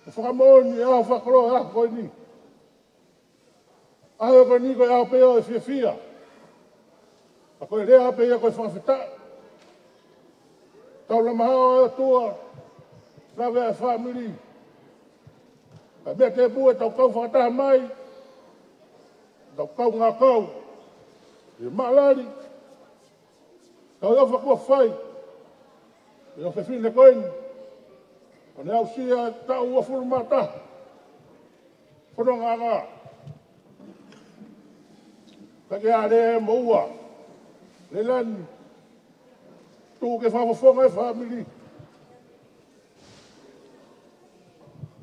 ʻo fakamoʻoni e ʻaho fakakoloa e ʻaho ko eni. ʻAho ko eni ko e ʻaho pē ia ʻo e fiefia. Ka ko e lea pē ia ko e fakafetaʻi. Tau lama hao e ʻOtua, lave ʻa e fāmili. Ka meʻa tēpū ʻetau kau fakataha mai, tau kau ngākau ʻi he mālali, tau ʻofa kuo fai ʻe he ʻofefine ko eni, ʻo ne aʻusia e taʻu uofulu mā taha. Fononga ʻanga. Ka ke ale mo ua. Leilani. Tuku ke fakafofonga e fāmili.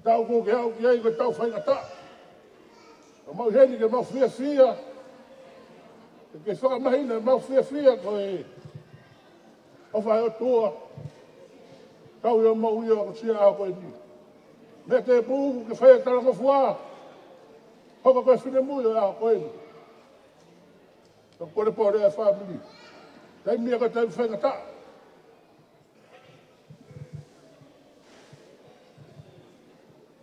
Taʻu kuo ke aʻu ki ai ko e taʻu faingataʻa. Ka mau ʻi heni ke mau fiefia. Ke ke fakamahino ʻemau fiefia ko e ʻofa ʻa e ʻOtua. Kau ʻi hoʻomou ʻi he aʻusia ʻaho ko eni. Meʻa tēpū ke fai e talangofua. Hoko ko e finemui ʻo e ʻaho ko eni. Ka ko e pole ʻa e fāmili. Taimi ia ko e taimi faingataʻa.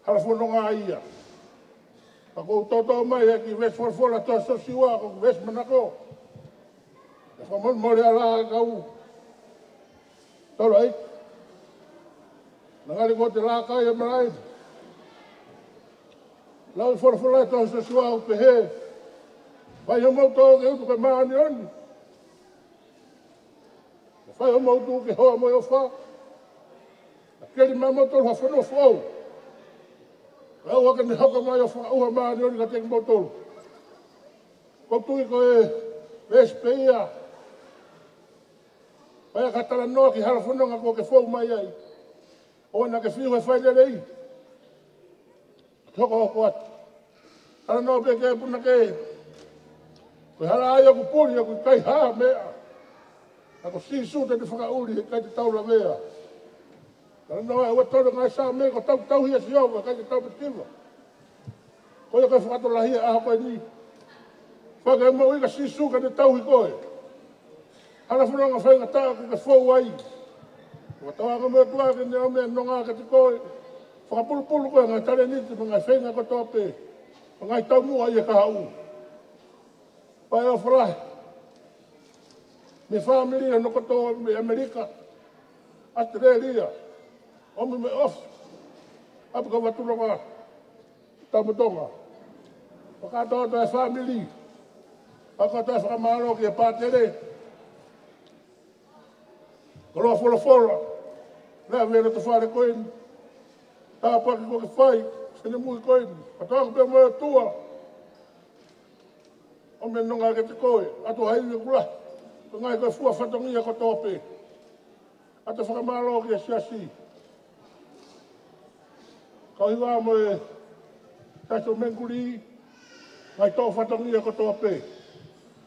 Hala fononga ia. Ka ʻoku ou toʻotoʻo mai ʻa e kiʻi veesi folofola tohi Siosiua, ko e kiʻi veesi manako. ʻE fakamolemole ʻa e kau taulaʻeiki. Naʻa ngali ko e laka ia mei ai. Lau e folofola tohi Siosiua ʻo pehē: Vaʻi homou tō ke utu ko e māʻoniʻoni. Fai homou tuʻu ke hoa mo e ʻofa. Ka keli maʻamoutolu ha fonua foʻou. Kae ʻoua ke ne hoko mai ʻo fakaʻuha māʻoniʻoni kiate kimoutolu. ʻOku ou tui ko e veesi pē ia. Pea ka talanoa ki he hala fononga kuo ke fou mai ai. ʻOua naʻa ke fiu he fai lelei. Ke hokohoko atu. Talanoa pē ki he punake. Ko e hala ia ʻoku puli ʻoku ʻikai ha meʻa. Ka ko Sīsū te ne fakaʻuli, heʻikai te tau lavea. Talanoa ʻe ua tolu ngaahi Saame, ko e tau tauhi ʻa Sihova, ʻikai te tau matitiva. Ko ia ko e fakatolahia ʻaho ko eni. Fakamoʻui ka Sīsū ka ne tauhi koe. Hala fononga faingataʻa kuo ke fou ai. Fakatauange mo e ʻOtua ke ne ʻomi e nonga kiate koe. Fakapulupulu koe ngaahi talēniti mo e ngaahi feinga kotoa pē. Mo e ngaahi taumuʻa ʻi he kahaʻu. Pea ʻofa lahi mei he fāmili hono kotoa mei ʻAmelika, ʻAositelēlia, ʻomi mo e ʻofa, ʻapi ko Vatuloga, Tamotonga. Fakataha atu e fāmili, fakataha fakamālō ki he pātele, koloa folofola, naʻe ʻi he loto fale ko eni, tāpuaki kuo ke fai, finemui ko eni, fakatauange pē mo e ʻOtua. ʻOmi e nonga kiate koe, ʻatu ha ivi kula, ko e ngaahi ko e fua fatongia kotoa pē. ʻAtu e fakamālō ki he siasi. Kau hiva mo e siasi ʻo Mengikuli, ngaahi toʻo fatongia kotoa pē.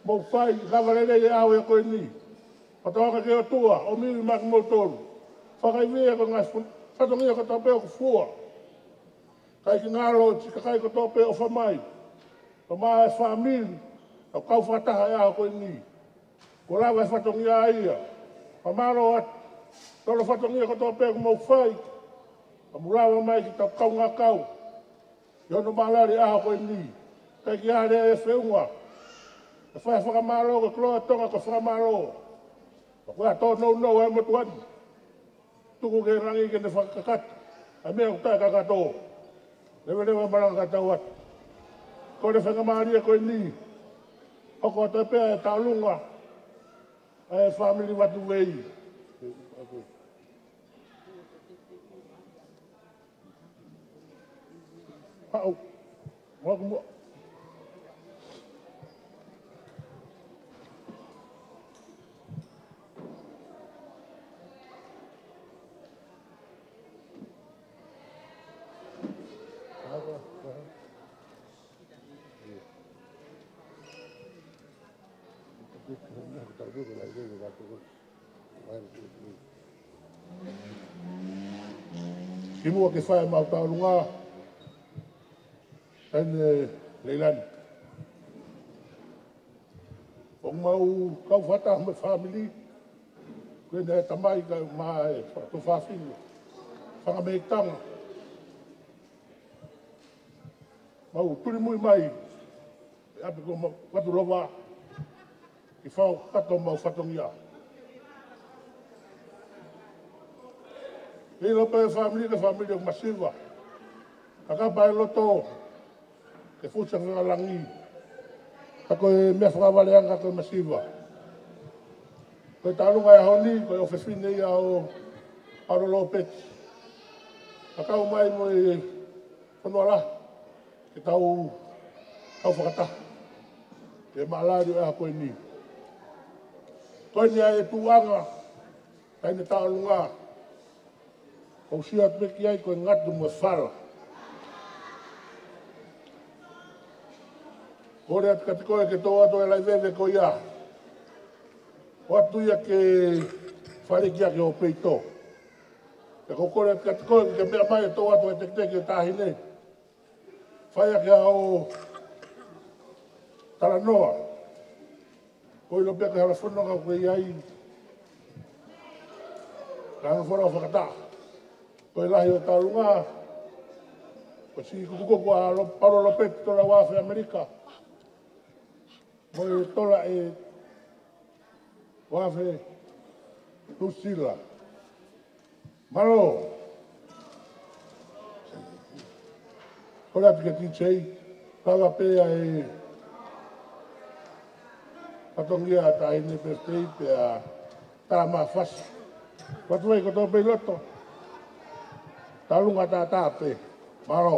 Mou fai, lava lelei e ʻaho ko eni. Fakatauange ki he ʻOtua, ʻomi ivi maʻa kimoutolu. Fakaivia ko e ngaahi fu-, fatongia kotoa pē ʻoku fua. Kae ʻikai ke ngalo, siʻi kakai kotoa pē ʻofa mai. Kae ʻumaʻā e fāmili, ʻoku kau fakataha he ʻaho ko eni. Kuo lava e fatongia ia. Fakamālō atu. Tolo fatongia kotoa pē kuo mou fai. Ka mou lava mai ke tau kaungā kau ʻi hono mālali he ʻaho ko eni. Kae ʻikai ke ʻi ai ha feʻunga. Ke fai e fakamālō, ko e koloa ʻa Tonga ko e fakamālō. Pea ko e tōnounou ʻa e motuʻa ni. Tuku ki he langi ke ne fakakakato ʻa e meʻa ʻoku taʻekakato. Leveleva e malanga ka tau atu. Ko e faingamālie ko eni. Hoko atu pē ʻa e taʻalunga ʻa e fāmili Vatuvei. Haʻu. Haʻu muʻa. Kimuʻa ke fai ʻemau taʻalunga, Taʻahine Leilani. ʻOku mau kau fakataha mo e fāmili, ko ʻene tamai kae ʻumaʻā e tuofāfine, fanga mei Tonga. Mau tulimui mai ʻi ʻapi ko Vatuloga, ke fakakakato ʻemau fatongia. ʻIlo pē fāmili ko e fāmili ʻoku masiva. Ka kapau ʻe loto ke fusi ʻa e fanga langi, ka ko e meʻa fakavaleʻanga ko e masiva. Ko e taʻalunga he ʻaho ni, ko e ʻofefine ia ʻo Paolo Lopeti. Ka kau mai mo e fonua lahi, ke tau, tau fakataha. Ke mālali he ʻaho ko eni. Ko eni ʻa e tuʻunga, ʻa ʻene taʻalunga. ʻOku ou sio atu pē ki ai ko e ngatu mo e fala. Kole atu kiate koe ke tō atu e laiveve ko ia. ʻOatu ia ke faleʻi ia ki hoʻo peito. Pea ʻoku ou kole atu kiate koe ke meʻa mai ʻo tō atu e teketeke ʻo e taʻahine. Fai ʻaki haʻo talanoa. Ko e ʻilo pē ko e hala fononga ʻoku ke ʻi ai. Ka hala fononga fakataha. Ko e lahi ʻo e taʻalunga, ko e siʻi kukukuku ʻa Lo-, Paolo Lopeti, tola ua afe ʻAmelika. Mo e tola ʻe ua afe Nuʻusila. Mālō. Kole atu ki he D J, lava pē ʻa e fatongia ʻa e taʻahine birthday pea tā mai fasi. Vatuvei kotoa pē ʻi loto. Taʻalunga tātā pē. Mālō.